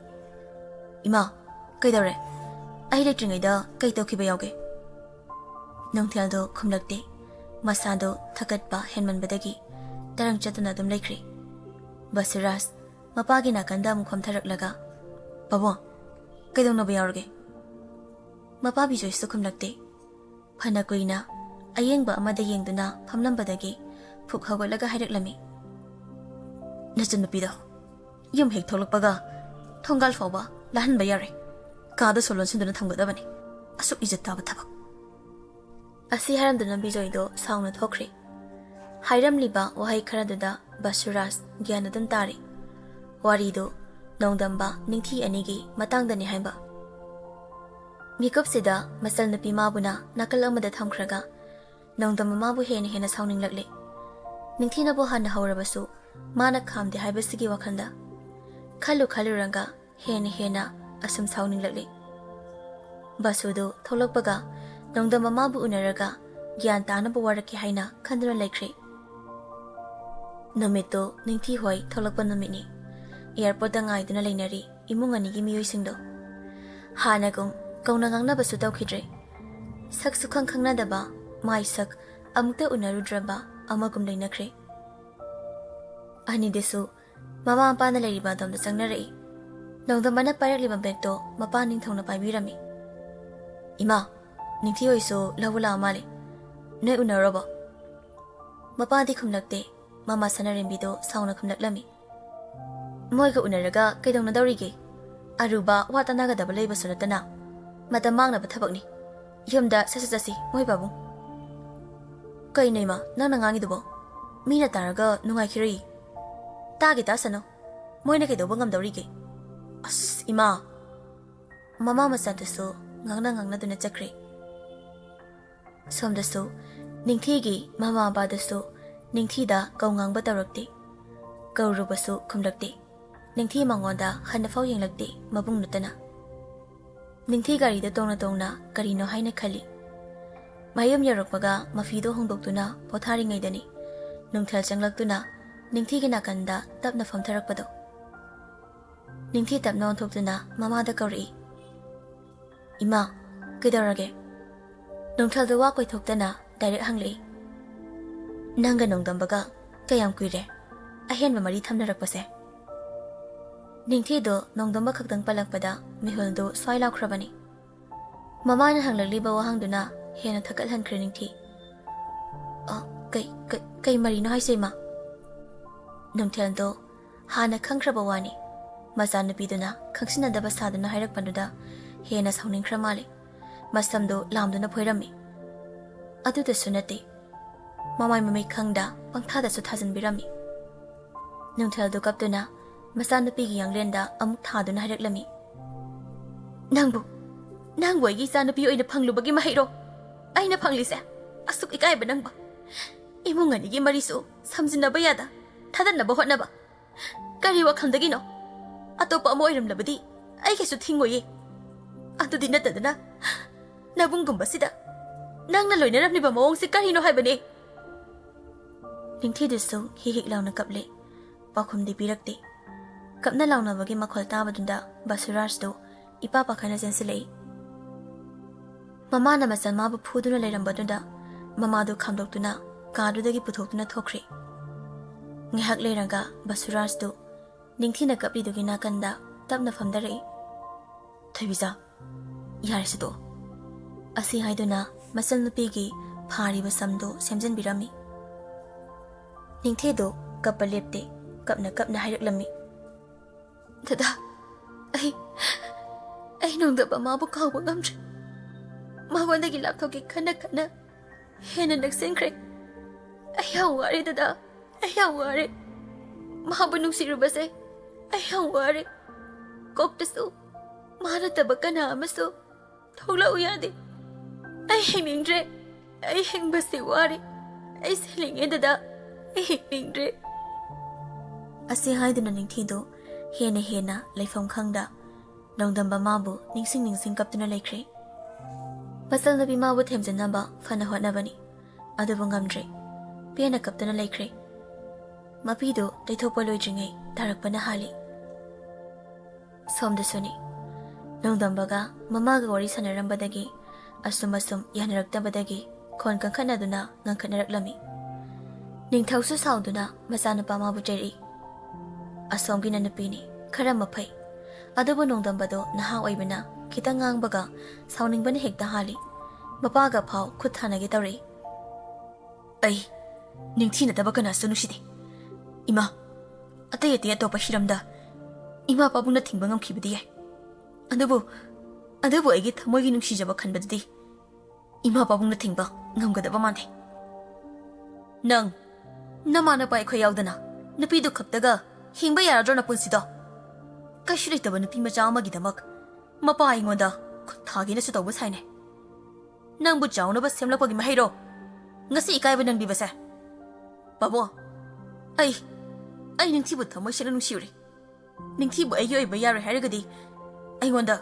"ꯏꯃꯥ, ꯀꯩꯗꯧꯔꯦ? ꯑꯩ ꯂꯩꯇ꯭ꯔꯤꯉꯩꯗ ꯀꯩ ꯇꯧꯈꯤꯕ ꯌꯥꯎꯒꯦ?" ꯅꯨꯡꯊꯤꯜꯗꯣ ꯈꯨꯝꯂꯛꯇꯦ꯫ ꯃꯁꯥꯗꯣ ꯊꯀꯠꯄ ꯍꯦꯟꯃꯟꯕꯗꯒꯤ ꯇꯔꯪ ꯆꯠꯇꯨꯅ ꯑꯗꯨꯝ ꯂꯩꯈ꯭ꯔꯦ꯫ ꯕꯁꯨꯔꯥꯖ ꯃꯄꯥꯒꯤ ꯅꯥꯀꯟꯗ ꯑꯃꯨꯛ ꯐꯝꯊꯔꯛꯂꯒ, "ꯄꯥꯕꯨꯡ, ꯀꯩꯗꯧꯅꯕ ꯌꯥꯎꯔꯒꯦ?" ꯃꯄꯥ ꯕꯤꯖꯣꯏꯁꯨ ꯈꯨꯝꯂꯛꯇꯦ꯫ ꯐꯅ ꯀꯨꯏꯅ ꯑꯌꯦꯡꯕ ꯑꯃꯗ ꯌꯦꯡꯗꯨꯅ ꯐꯝꯂꯝꯕꯗꯒꯤ ꯐꯨꯛ ꯍꯧꯒꯠꯂꯒ ꯍꯥꯏꯔꯛꯂꯝꯃꯤ, "ꯅꯆꯟꯅꯨꯄꯤꯗꯣ ꯌꯨꯝ ꯍꯦꯛ ꯊꯣꯛꯂꯛꯄꯒ ꯊꯣꯡꯒꯥꯜ ꯐꯥꯎꯕ ꯂꯥꯍꯟꯕ ꯌꯥꯔꯣꯏ꯫ ꯀꯥꯗꯁꯨ ꯂꯣꯟꯁꯤꯟꯗꯨꯅ ꯊꯝꯒꯗꯕꯅꯤ꯫ ꯑꯁꯨꯛ ꯏꯖꯠ ꯇꯥꯕ ꯊꯕꯛ꯫" ꯑꯁꯤ ꯍꯥꯏꯔꯝꯗꯨꯅ ꯕꯤꯖꯣꯏꯗꯣ ꯁꯥꯎꯅ ꯊꯣꯛꯈ꯭ꯔꯦ꯫ ꯍꯥꯏꯔꯝꯂꯤꯕ ꯋꯥꯍꯩ ꯈꯔꯗꯨꯗ ꯕꯁꯨꯔꯥꯖ ꯒ꯭ꯌꯥꯟ ꯑꯗꯨꯝ ꯇꯥꯔꯤ꯫ ꯋꯥꯔꯤꯗꯨ ꯅꯣꯡꯗꯝꯕ ꯅꯤꯡꯊꯤ ꯑꯅꯤꯒꯤ ꯃꯇꯥꯡꯗꯅꯤ ꯍꯥꯏꯕ꯫ ꯃꯤꯀꯨꯞꯁꯤꯗ ꯃꯆꯜ ꯅꯨꯄꯤ ꯃꯥꯕꯨꯅ ꯅꯥꯀꯜ ꯑꯃꯗ ꯊꯝꯈ꯭ꯔꯒ ꯅꯣꯡꯗꯝꯕ ꯃꯥꯕꯨ ꯍꯦꯟꯅ ꯍꯦꯟꯅ ꯁꯥꯎꯅꯤꯡꯂꯛꯂꯦ꯫ ꯅꯤꯡꯊꯤꯅꯕꯨ ꯍꯥꯟꯅ ꯍꯧꯔꯕꯁꯨ ꯃꯥꯅ ꯈꯥꯝꯗꯦ ꯍꯥꯏꯕꯁꯤꯒꯤ ꯋꯥꯈꯜꯗ꯫ ꯈꯜꯂꯨ ꯈꯜꯂꯨꯔꯒ ꯍꯦꯟꯅ ꯍꯦꯟꯅ ꯑꯁꯨꯝ ꯁꯥꯎꯅꯤꯡꯂꯛꯂꯤ꯫ ꯕꯁꯨꯗꯨ ꯊꯣꯛꯂꯛꯄꯒ ꯅꯣꯡꯗꯝ ꯃꯃꯥꯕꯨ ꯎꯅꯔꯒ ꯒ꯭ꯌꯥꯟ ꯇꯥꯅꯕ ꯋꯥꯔꯛꯀꯦ ꯍꯥꯏꯅ ꯈꯟꯗꯨꯅ ꯂꯩꯈ꯭ꯔꯦ꯫ ꯅꯨꯃꯤꯠꯇꯨ ꯅꯤꯡꯊꯤ ꯍꯣꯏ ꯊꯣꯛꯂꯛꯄ ꯅꯨꯃꯤꯠꯅꯤ꯫ ꯑꯦꯌꯥꯔꯄꯣꯔꯠꯇ ꯉꯥꯏꯗꯨꯅ ꯂꯩꯅꯔꯤ ꯏꯃꯨꯡ ꯑꯅꯤꯒꯤ ꯃꯤꯑꯣꯏꯁꯤꯡꯗꯣ꯫ ꯍꯥꯟꯅꯒꯨꯝ ꯀꯧꯅ ꯉꯥꯡꯅꯕꯁꯨ ꯇꯧꯈꯤꯗ꯭ꯔꯦ꯫ ꯁꯛꯁꯨ ꯈꯪ ꯈꯪꯅꯗꯕ, ꯃꯥꯏ ꯁꯛ ꯑꯃꯨꯛꯇ ꯎꯅꯔꯨꯗ꯭ꯔꯕ ꯑꯃꯒꯨꯝ ꯂꯩꯅꯈ꯭ꯔꯦ꯫ ꯑꯅꯤꯗꯨꯁꯨ ꯃꯃꯥ ꯃꯄꯥꯅ ꯂꯩꯔꯤꯕ ꯑꯗꯣꯝꯗ ꯆꯪꯅꯔꯛꯏ꯫ ꯅꯣꯡꯗꯝꯕꯅ ꯄꯥꯏꯔꯛꯂꯤꯕ ꯕꯦꯒꯇꯣ ꯃꯄꯥ ꯅꯤꯡꯊꯧꯅ ꯄꯥꯏꯕꯤꯔꯝꯃꯤ꯫ "ꯏꯃꯥ, ꯅꯤꯡꯊꯤ ꯍꯣꯏꯁꯨ ꯂꯧꯕ ꯂꯥꯛꯑ ꯃꯥꯜꯂꯦ꯫ ꯅꯣꯏ ꯎꯅꯔꯕꯣ?" ꯃꯄꯥꯗꯤ ꯈꯨꯝꯂꯛꯇꯦ꯫ ꯃꯃꯥ ꯁꯅꯥꯔꯦꯝꯕꯤꯗꯣ ꯁꯥꯎꯅ ꯈꯨꯝꯂꯛꯂꯝꯃꯤ꯫ "ꯃꯣꯏꯒ ꯎꯅꯔꯒ ꯀꯩꯗꯧꯅꯗꯧꯔꯤꯒꯦ? ꯑꯔꯨꯕ ꯋꯥ ꯇꯥꯟꯅꯒꯗꯕ ꯂꯩꯕꯁꯨ ꯅꯠꯇꯅ꯫ ꯃꯇꯝ ꯃꯥꯡꯅꯕ ꯊꯕꯛꯅꯤ꯫ ꯌꯨꯝꯗ ꯁꯠ ꯁꯠ ꯆꯠꯁꯤ, ꯃꯣꯏ ꯄꯥꯕꯨꯡ꯫" "ꯀꯩꯅꯣ ꯏꯃꯥ, ꯅꯪꯅ ꯉꯥꯡꯉꯤꯗꯨꯕꯣ? ꯃꯤꯅ ꯇꯥꯔꯒ ꯅꯨꯡꯉꯥꯏꯈꯤꯔꯣꯏ꯫" "ꯇꯥꯒꯦ ꯇꯥꯁꯅꯨ꯫ ꯃꯣꯏꯅ ꯀꯩꯗꯧꯕ ꯉꯝꯗꯧꯔꯤꯒꯦ?" "ꯑꯁ, ꯏꯃꯥ!" ꯃꯃꯥ ꯃꯆꯥꯗꯨꯁꯨ ꯉꯥꯡꯅ ꯉꯥꯡꯅꯗꯨꯅ ꯆꯠꯈ꯭ꯔꯦ꯫ ꯁꯣꯝꯗꯁꯨ ꯅꯤꯡꯊꯤꯒꯤ ꯃꯃꯥ ꯃꯄꯥꯗꯨꯁꯨ ꯅꯤꯡꯊꯤꯗ ꯀꯧ ꯉꯥꯡꯕ ꯇꯧꯔꯛꯇꯦ꯫ ꯀꯧꯔꯨꯕꯁꯨ ꯈꯨꯝꯂꯛꯇꯦ꯫ ꯅꯤꯡꯊꯤ ꯃꯉꯣꯟꯗ ꯍꯟꯅꯐꯥꯎ ꯌꯦꯡꯂꯛꯇꯦ, ꯃꯕꯨꯡ ꯅꯠꯇꯅ꯫ ꯅꯤꯡꯊꯤ ꯒꯥꯔꯤꯗ ꯇꯣꯡꯅ ꯇꯣꯡꯅ ꯀꯔꯤꯅꯣ ꯍꯥꯏꯅ ꯈꯜꯂꯤ꯫ ꯃꯌꯨꯝ ꯌꯧꯔꯛꯄꯒ ꯃꯐꯤꯗꯣ ꯍꯣꯡꯗꯣꯛꯇꯨꯅ ꯄꯣꯊꯥꯔꯤꯉꯩꯗꯅꯤ ꯅꯨꯡꯊꯤꯜ ꯆꯪꯂꯛꯇꯨꯅ ꯅꯤꯡꯊꯤꯒꯤ ꯅꯥꯀꯟꯗ ꯇꯞꯅ ꯐꯝꯊꯔꯛꯄꯗꯣ꯫ ꯅꯤꯡꯊꯤ ꯇꯞꯅ ꯑꯣꯟꯊꯣꯛꯇꯨꯅ ꯃꯃꯥꯗ ꯀꯧꯔꯛꯏ꯫ "ꯏꯃꯥ, ꯀꯩꯗꯧꯔꯒꯦ?" ꯅꯨꯡꯊꯤꯜꯗ ꯋꯥ ꯀꯣꯏꯊꯣꯛꯇꯅ ꯗꯥꯏꯔꯦꯛ ꯍꯪꯂꯛꯏ꯫ "ꯅꯪꯒ ꯅꯣꯡꯗꯝꯕꯒ ꯀꯌꯥꯝ ꯀꯨꯏꯔꯦ ꯑꯍꯦꯟꯕ ꯃꯔꯤ ꯊꯝꯅꯔꯛꯄꯁꯦ?" ꯅꯤꯡꯊꯤꯗꯣ ꯅꯣꯡꯗꯝꯕ ꯈꯛꯇꯪ ꯄꯜꯂꯛꯄꯗ ꯃꯤꯍꯨꯜꯗꯨ ꯁ꯭ꯋꯥꯏ ꯂꯥꯎꯈ꯭ꯔꯕꯅꯤ꯫ ꯃꯃꯥꯅ ꯍꯪꯂꯛꯂꯤꯕ ꯋꯥꯍꯪꯗꯨꯅ ꯍꯦꯟꯅ ꯊꯛꯀꯠꯍꯟꯈ꯭ꯔꯦ ꯅꯤꯡꯊꯤ꯫ "ꯑ, ꯀꯩ, ꯀꯩ, ꯀꯩ ꯃꯔꯤꯅꯣ ꯍꯥꯏꯁꯦ, ꯏꯃꯥ?" ꯅꯨꯡꯊꯤꯜꯗꯣ ꯍꯥꯟꯅ ꯈꯪꯈ꯭ꯔꯕ ꯋꯥꯅꯤ꯫ ꯃꯆꯥꯅꯨꯄꯤꯗꯨꯅ ꯈꯪꯁꯤꯟꯅꯗꯕ ꯁꯥꯗꯨꯅ ꯍꯥꯏꯔꯛꯄꯗꯨꯗ ꯍꯦꯟꯅ ꯁꯥꯎꯅꯤꯡꯈ꯭ꯔ ꯃꯥꯜꯂꯦ꯫ ꯃꯁꯝꯗꯨ ꯂꯥꯝꯗꯨꯅ ꯐꯣꯏꯔꯝꯃꯤ꯫ ꯑꯗꯨꯗꯁꯨ ꯅꯠꯇꯦ, ꯃꯃꯥꯏ ꯃꯃꯤꯠ ꯈꯪꯗ ꯄꯪꯊꯥꯗꯁꯨ ꯊꯥꯖꯤꯟꯕꯤꯔꯝꯃꯤ꯫ ꯅꯨꯡꯊꯤꯜꯗꯨ ꯀꯞꯇꯨꯅ ꯃꯆꯥꯅꯨꯄꯤꯒꯤ ꯌꯥꯡꯂꯦꯟꯗ ꯑꯃꯨꯛ ꯊꯥꯗꯨꯅ ꯍꯥꯏꯔꯛꯂꯝꯃꯤ꯫ "ꯅꯪꯕꯨ, ꯅꯪꯕꯨ ꯑꯩꯒꯤ ꯏꯆꯥꯅꯨꯄꯤ ꯑꯣꯏꯅ ꯐꯪꯂꯨꯕꯒꯤ ꯃꯍꯩꯔꯣ ꯑꯩꯅ ꯐꯪꯂꯤꯁꯦ? ꯑꯁꯨꯛ ꯏꯀꯥꯏꯕ ꯅꯪꯕꯨ! ꯏꯃꯨꯡ ꯑꯅꯤꯒꯤ ꯃꯔꯤꯁꯨ ꯁꯝꯖꯤꯟꯅꯕ ꯌꯥꯗ ꯊꯥꯗꯅꯕ ꯍꯣꯠꯅꯕ꯫ ꯀꯔꯤ ꯋꯥꯈꯜꯗꯒꯤꯅꯣ? ꯑꯇꯣꯞꯄ ꯑꯃ ꯑꯣꯏꯔꯝꯂꯕꯗꯤ ꯑꯩꯒꯤꯁꯨ ꯊꯤꯡꯉꯣꯏꯌꯦ꯫ ꯑꯗꯨꯗꯤ ꯅꯠꯇꯗꯅ ꯅꯕꯨꯡꯒꯨꯝꯕꯁꯤꯗ ꯅꯪꯅ ꯂꯣꯏꯅꯔꯝꯂꯤꯕ ꯃꯑꯣꯡꯁꯤ ꯀꯔꯤꯅꯣ ꯍꯥꯏꯕꯅꯦ?" ꯅꯤꯡꯊꯤꯗꯨꯁꯨ ꯍꯤꯛ ꯍꯤꯛ ꯂꯥꯎꯅ ꯀꯞꯂꯦ꯫ ꯄꯥꯎꯈꯨꯝꯗꯤ ꯄꯤꯔꯛꯇꯦ꯫ ꯀꯞꯅ ꯂꯥꯎꯅꯕꯒꯤ ꯃꯈꯣꯜ ꯇꯥꯕꯗꯨꯗ ꯕꯁꯨꯔꯥꯖꯇꯨ ꯏꯄꯥ ꯄꯥꯈꯠꯅ ꯆꯦꯟꯁꯤꯜꯂꯛꯏ꯫ ꯃꯃꯥꯅ ꯃꯆꯜ ꯃꯥꯕꯨ ꯐꯨꯗꯨꯅ ꯂꯩꯔꯝꯕꯗꯨꯗ ꯃꯃꯥꯗꯨ ꯈꯥꯝꯗꯣꯛꯇꯨꯅ ꯀꯥꯗꯨꯗꯒꯤ ꯄꯨꯊꯣꯛꯇꯨꯅ ꯊꯣꯛꯈ꯭ꯔꯦ꯫ ꯉꯥꯏꯍꯥꯛ ꯂꯩꯔꯒ ꯕꯁꯨꯔꯥꯖꯇꯨ ꯅꯤꯡꯊꯤꯅ ꯀꯞꯂꯤꯗꯨꯒꯤ ꯅꯥꯀꯟꯗ ꯇꯞꯅ ꯐꯝꯊꯔꯛꯏ꯫ "ꯊꯣꯏꯕꯤꯆꯥ, ꯌꯥꯔꯦꯁꯦ ꯇꯣꯛꯑꯣ," ꯑꯁꯤ ꯍꯥꯏꯗꯨꯅ ꯃꯆꯜ ꯅꯨꯄꯤꯒꯤ ꯐꯥꯔꯤꯕ ꯁꯝꯗꯨ ꯁꯦꯝꯖꯤꯟꯕꯤꯔꯝꯃꯤ꯫ ꯅꯤꯡꯊꯤꯗꯨ ꯀꯞꯄ ꯂꯦꯞꯇꯦ, ꯀꯞꯅ ꯀꯞꯅ ꯍꯥꯏꯔꯛꯂꯝꯃꯤ꯫ "ꯗꯗꯥ, ꯑꯩ, ꯑꯩ ꯅꯣꯡꯗꯝꯕ ꯃꯥꯕꯨ ꯀꯥꯎꯕ ꯉꯝꯗ꯭ꯔꯦ꯫ ꯃꯉꯣꯟꯗꯒꯤ ꯂꯥꯞꯊꯣꯛꯀꯦ ꯈꯟꯅ ꯈꯟꯅ ꯍꯦꯟꯅ ꯅꯛꯁꯤꯟꯈ꯭ꯔꯦ꯫ ꯑꯩ ꯌꯥꯝ ꯋꯥꯔꯦ ꯗꯗꯥ, ꯑꯩ ꯌꯥꯝ ꯋꯥꯔꯦ꯫ ꯃꯥꯕꯨ ꯅꯨꯡꯁꯤꯔꯨꯕꯁꯦ ꯑꯩ ꯌꯥꯝ ꯋꯥꯔꯦ꯫ ꯀꯣꯛꯇꯁꯨ ꯃꯥ ꯅꯠꯇꯕ ꯀꯅꯥ ꯑꯃꯁꯨ ꯊꯣꯛꯂꯛꯎ ꯌꯥꯗꯦ꯫ ꯑꯩ ꯍꯤꯡꯅꯤꯡꯗ꯭ꯔꯦ꯫ ꯑꯩ ꯍꯤꯡꯕꯁꯤ ꯋꯥꯔꯦ꯫ ꯑꯩ ꯁꯤꯅꯤꯡꯉꯦ ꯗꯗꯥ꯫ ꯑꯩ ꯍꯤꯡꯅꯤꯡꯗ꯭ꯔꯦ꯫" ꯑꯁꯤ ꯍꯥꯏꯗꯨꯅ ꯅꯤꯡꯊꯤꯗꯨ ꯍꯦꯟꯅ ꯍꯦꯟꯅ ꯂꯩꯐꯝ ꯈꯪꯗ ꯅꯣꯡꯗꯝꯕ ꯃꯥꯕꯨ ꯅꯤꯡꯁꯤꯡ ꯅꯤꯡꯁꯤꯡ ꯀꯞꯇꯨꯅ ꯂꯩꯈ꯭ꯔꯦ꯫ ꯃꯆꯜ ꯅꯨꯄꯤ ꯃꯥꯕꯨ ꯊꯦꯝꯖꯤꯟꯅꯕ ꯐꯅ ꯍꯣꯠꯅꯕꯅꯤ, ꯑꯗꯨꯕꯨ ꯉꯝꯗ꯭ꯔꯦ꯫ ꯄꯦꯟꯅ ꯀꯞꯇꯨꯅ ꯂꯩꯈ꯭ꯔꯦ꯫ ꯃꯄꯤꯗꯨ ꯇꯩꯊꯣꯛꯄ ꯂꯣꯏꯗ꯭ꯔꯤꯉꯩ ꯇꯥꯔꯛꯄꯅ ꯍꯥꯜꯂꯤ꯫ ꯁꯣꯝꯗꯁꯨꯅꯤ꯫ ꯅꯣꯡꯗꯝꯕꯒ ꯃꯃꯥꯒ ꯋꯥꯔꯤ ꯁꯥꯟꯅꯔꯝꯕꯗꯒꯤ ꯑꯁꯨꯝ ꯑꯁꯨꯝ ꯌꯥꯅꯔꯛꯇꯕꯗꯒꯤ ꯈꯣꯟ ꯀꯟꯈꯠꯅꯗꯨꯅ ꯉꯥꯡꯈꯠꯅꯔꯛꯂꯝꯃꯤ꯫ ꯅꯤꯡꯊꯧꯁꯨ ꯁꯥꯎꯗꯨꯅ ꯃꯆꯥꯅꯨꯄꯥ ꯃꯥꯕꯨ ꯆꯩꯔꯛꯏ꯫ ꯑꯁꯣꯝꯒꯤꯅ ꯅꯨꯄꯤꯅꯤ, ꯈꯔ ꯃꯐꯩ꯫ ꯑꯗꯨꯕꯨ ꯅꯣꯡꯗꯝꯕꯗꯣ ꯅꯍꯥ ꯑꯣꯏꯕꯅ ꯈꯤꯇꯪ ꯉꯥꯡꯕꯒ ꯁꯥꯎꯅꯤꯡꯕꯅ ꯍꯦꯛꯇ ꯍꯥꯜꯂꯤ꯫ ꯃꯄꯥꯒ ꯐꯥꯎ ꯈꯨꯠ ꯊꯥꯅꯒꯦ ꯇꯧꯔꯛꯏ꯫ "ꯑꯩ ꯅꯤꯡꯊꯤꯅꯗꯕ ꯀꯅꯥꯁꯨ ꯅꯨꯡꯁꯤꯗꯦ꯫ ꯏꯃꯥ, ꯑꯇꯩ ꯑꯇꯩ ꯑꯇꯣꯞꯄ ꯍꯤꯔꯝꯗ ꯏꯃꯥ ꯄꯥꯕꯨꯡꯅ ꯊꯤꯡꯕ ꯉꯝꯈꯤꯕꯗꯤ ꯌꯥꯏ꯫ ꯑꯗꯨꯕꯨ, ꯑꯗꯨꯕꯨ ꯑꯩꯒꯤ ꯊꯃꯣꯏꯒꯤ ꯅꯨꯡꯁꯤꯖꯕ ꯈꯟꯕꯗꯨꯗꯤ ꯏꯃꯥ ꯄꯥꯕꯨꯡꯅ ꯊꯤꯡꯕ ꯉꯝꯒꯗꯕ ꯃꯥꯟꯗꯦ꯫ ꯅꯪ, ꯅꯃꯥ ꯅꯄꯥ ꯑꯩꯈꯣꯏ ꯌꯥꯎꯗꯅ ꯅꯨꯄꯤꯗꯨ ꯈꯛꯇꯒ ꯍꯤꯡꯕ ꯌꯥꯔꯗ꯭ꯔꯣ ꯅꯄꯨꯟꯁꯤꯗꯣ? ꯀꯩꯁꯨ ꯂꯩꯇꯕ ꯅꯨꯄꯤ ꯃꯆꯥ ꯑꯃꯒꯤꯗꯃꯛ ꯃꯄꯥ ꯑꯩꯉꯣꯟꯗ ꯈꯨꯠ ꯊꯥꯒꯦꯅꯁꯨ ꯇꯧꯕ ꯁꯥꯏꯅꯦ꯫ ꯅꯪꯕꯨ ꯆꯥꯎꯅꯕ ꯁꯦꯝꯂꯛꯄꯒꯤ ꯃꯍꯩꯔꯣ ꯉꯁꯤ ꯏꯀꯥꯏꯕ ꯅꯪꯂꯤꯕꯁꯦ? ꯄꯥꯕꯨꯡ, ꯑꯩ, ꯑꯩ ꯅꯤꯡꯊꯤꯕꯨ ꯊꯃꯣꯏ ꯁꯦꯡꯅ ꯅꯨꯡꯁꯤꯔꯨꯔꯦ꯫ ꯅꯤꯡꯊꯤꯕꯨ ꯑꯩꯒꯤ ꯑꯣꯏꯕ ꯌꯥꯔꯣꯏ ꯍꯥꯏꯔꯒꯗꯤ ꯑꯩꯉꯣꯟꯗ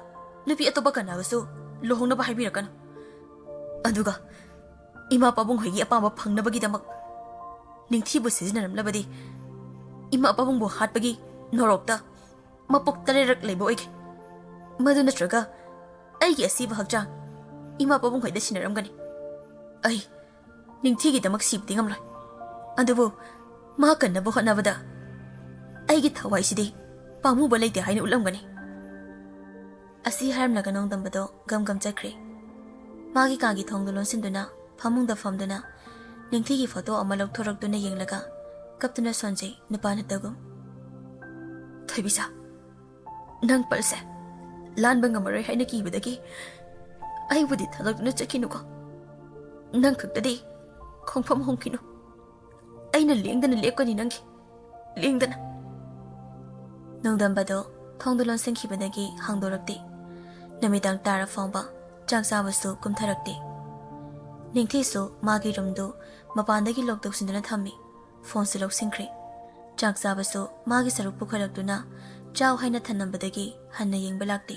ꯅꯨꯄꯤ ꯑꯇꯣꯞꯄ ꯀꯅꯥꯒꯁꯨ ꯂꯨꯍꯣꯡꯅꯕ ꯍꯥꯏꯕꯤꯔꯛꯀꯅꯨ꯫ ꯑꯗꯨꯒ ꯏꯃꯥ ꯄꯥꯕꯨꯡ ꯍꯣꯏꯒꯤ ꯑꯄꯥꯝꯕ ꯐꯪꯅꯕꯒꯤꯗꯃꯛ ꯅꯤꯡꯊꯤꯕꯨ ꯁꯤꯖꯤꯟꯅꯔꯝꯂꯕꯗꯤ ꯏꯃꯥ ꯄꯥꯕꯨꯡꯕꯨ ꯍꯥꯠꯄꯒꯤ ꯅꯣꯔꯣꯛꯇ ꯃꯄꯣꯛ ꯇꯔꯦꯠꯔꯛ ꯂꯩꯕ ꯑꯣꯏꯒꯦ꯫ ꯃꯗꯨ ꯅꯠꯇ꯭ꯔꯒ ꯑꯩꯒꯤ ꯑꯁꯤꯕ ꯍꯛꯆꯥꯡ ꯏꯃꯥ ꯄꯥꯕꯨꯡ ꯍꯣꯏꯗ ꯁꯤꯟꯅꯔꯝꯒꯅꯤ꯫ ꯑꯩ ꯅꯤꯡꯊꯤꯒꯤꯗꯃꯛ ꯁꯤꯕꯗꯤ ꯉꯝꯂꯣꯏ꯫ ꯑꯗꯨꯕꯨ ꯃꯥ ꯀꯟꯅꯕ ꯍꯣꯠꯅꯕꯗ ꯑꯩꯒꯤ ꯊꯋꯥꯏꯁꯤꯗꯤ ꯄꯥꯝꯃꯨꯕ ꯂꯩꯇꯦ ꯍꯥꯏꯅ ꯎꯠꯂꯝꯒꯅꯤ꯫ ꯑꯁꯤ ꯍꯥꯏꯔꯝꯂꯒ ꯅꯣꯡꯗꯝꯕꯗꯣ ꯒꯝ ꯒꯝ ꯆꯠꯈ꯭ꯔꯦ꯫ ꯃꯥꯒꯤ ꯀꯥꯒꯤ ꯊꯣꯡꯗꯨ ꯂꯣꯟꯁꯤꯟꯗꯨꯅ ꯐꯃꯨꯡꯗ ꯐꯝꯗꯨꯅ ꯅꯤꯡꯊꯤꯒꯤ ꯐꯣꯇꯣ ꯑꯃ ꯂꯧꯊꯣꯔꯛꯇꯨꯅ ꯌꯦꯡꯂꯒ ꯀꯞꯇꯨꯅ ꯁꯣꯟꯖꯩ ꯅꯨꯄꯥ ꯅꯠꯇꯒꯨꯝ꯫ "ꯊꯣꯏꯕꯤꯆꯥ, ꯅꯪ ꯄꯜꯁꯦ ꯂꯥꯟꯕ ꯉꯝꯃꯔꯣꯏ ꯍꯥꯏꯅ ꯀꯤꯕꯗꯒꯤ ꯑꯩꯕꯨꯗꯤ ꯊꯥꯗꯣꯛꯇꯨꯅ ꯆꯠꯈꯤꯅꯨꯀꯣ꯫ ꯅꯪ ꯈꯛꯇꯗꯤ ꯈꯣꯡꯐꯝ ꯍꯣꯡꯈꯤꯅꯨ꯫ ꯑꯩꯅ ꯂꯦꯡꯗꯅ ꯂꯦꯞꯀꯅꯤ ꯅꯪꯒꯤ, ꯂꯦꯡꯗꯅ꯫" ꯅꯣꯡꯗꯝꯕꯗꯣ ꯊꯣꯡꯗꯨ ꯂꯣꯟꯁꯤꯟꯈꯤꯕꯗꯒꯤ ꯍꯥꯡꯗꯣꯔꯛꯇꯦ꯫ ꯅꯨꯃꯤꯗꯥꯡ ꯇꯥꯔ ꯐꯥꯎꯕ ꯆꯥꯛ ꯆꯥꯕꯁꯨ ꯀꯨꯝꯊꯔꯛꯇꯦ꯫ ꯅꯤꯡꯊꯤꯁꯨ ꯃꯥꯒꯤ ꯔꯨꯝꯗꯨ ꯃꯄꯥꯟꯗꯒꯤ ꯂꯣꯛ ꯇꯧꯁꯤꯟꯗꯨꯅ ꯊꯝꯃꯤ꯫ ꯐꯣꯟꯁꯨ ꯂꯧꯁꯤꯟꯈ꯭ꯔꯦ꯫ ꯆꯥꯛ ꯆꯥꯕꯁꯨ ꯃꯥꯒꯤ ꯁꯔꯨꯛ ꯄꯨꯈꯠꯂꯛꯇꯨꯅ ꯆꯥꯎ ꯍꯥꯏꯅ ꯊꯝꯂꯝꯕꯗꯒꯤ ꯍꯟꯅ ꯌꯦꯡꯕ ꯂꯥꯛꯇꯦ꯫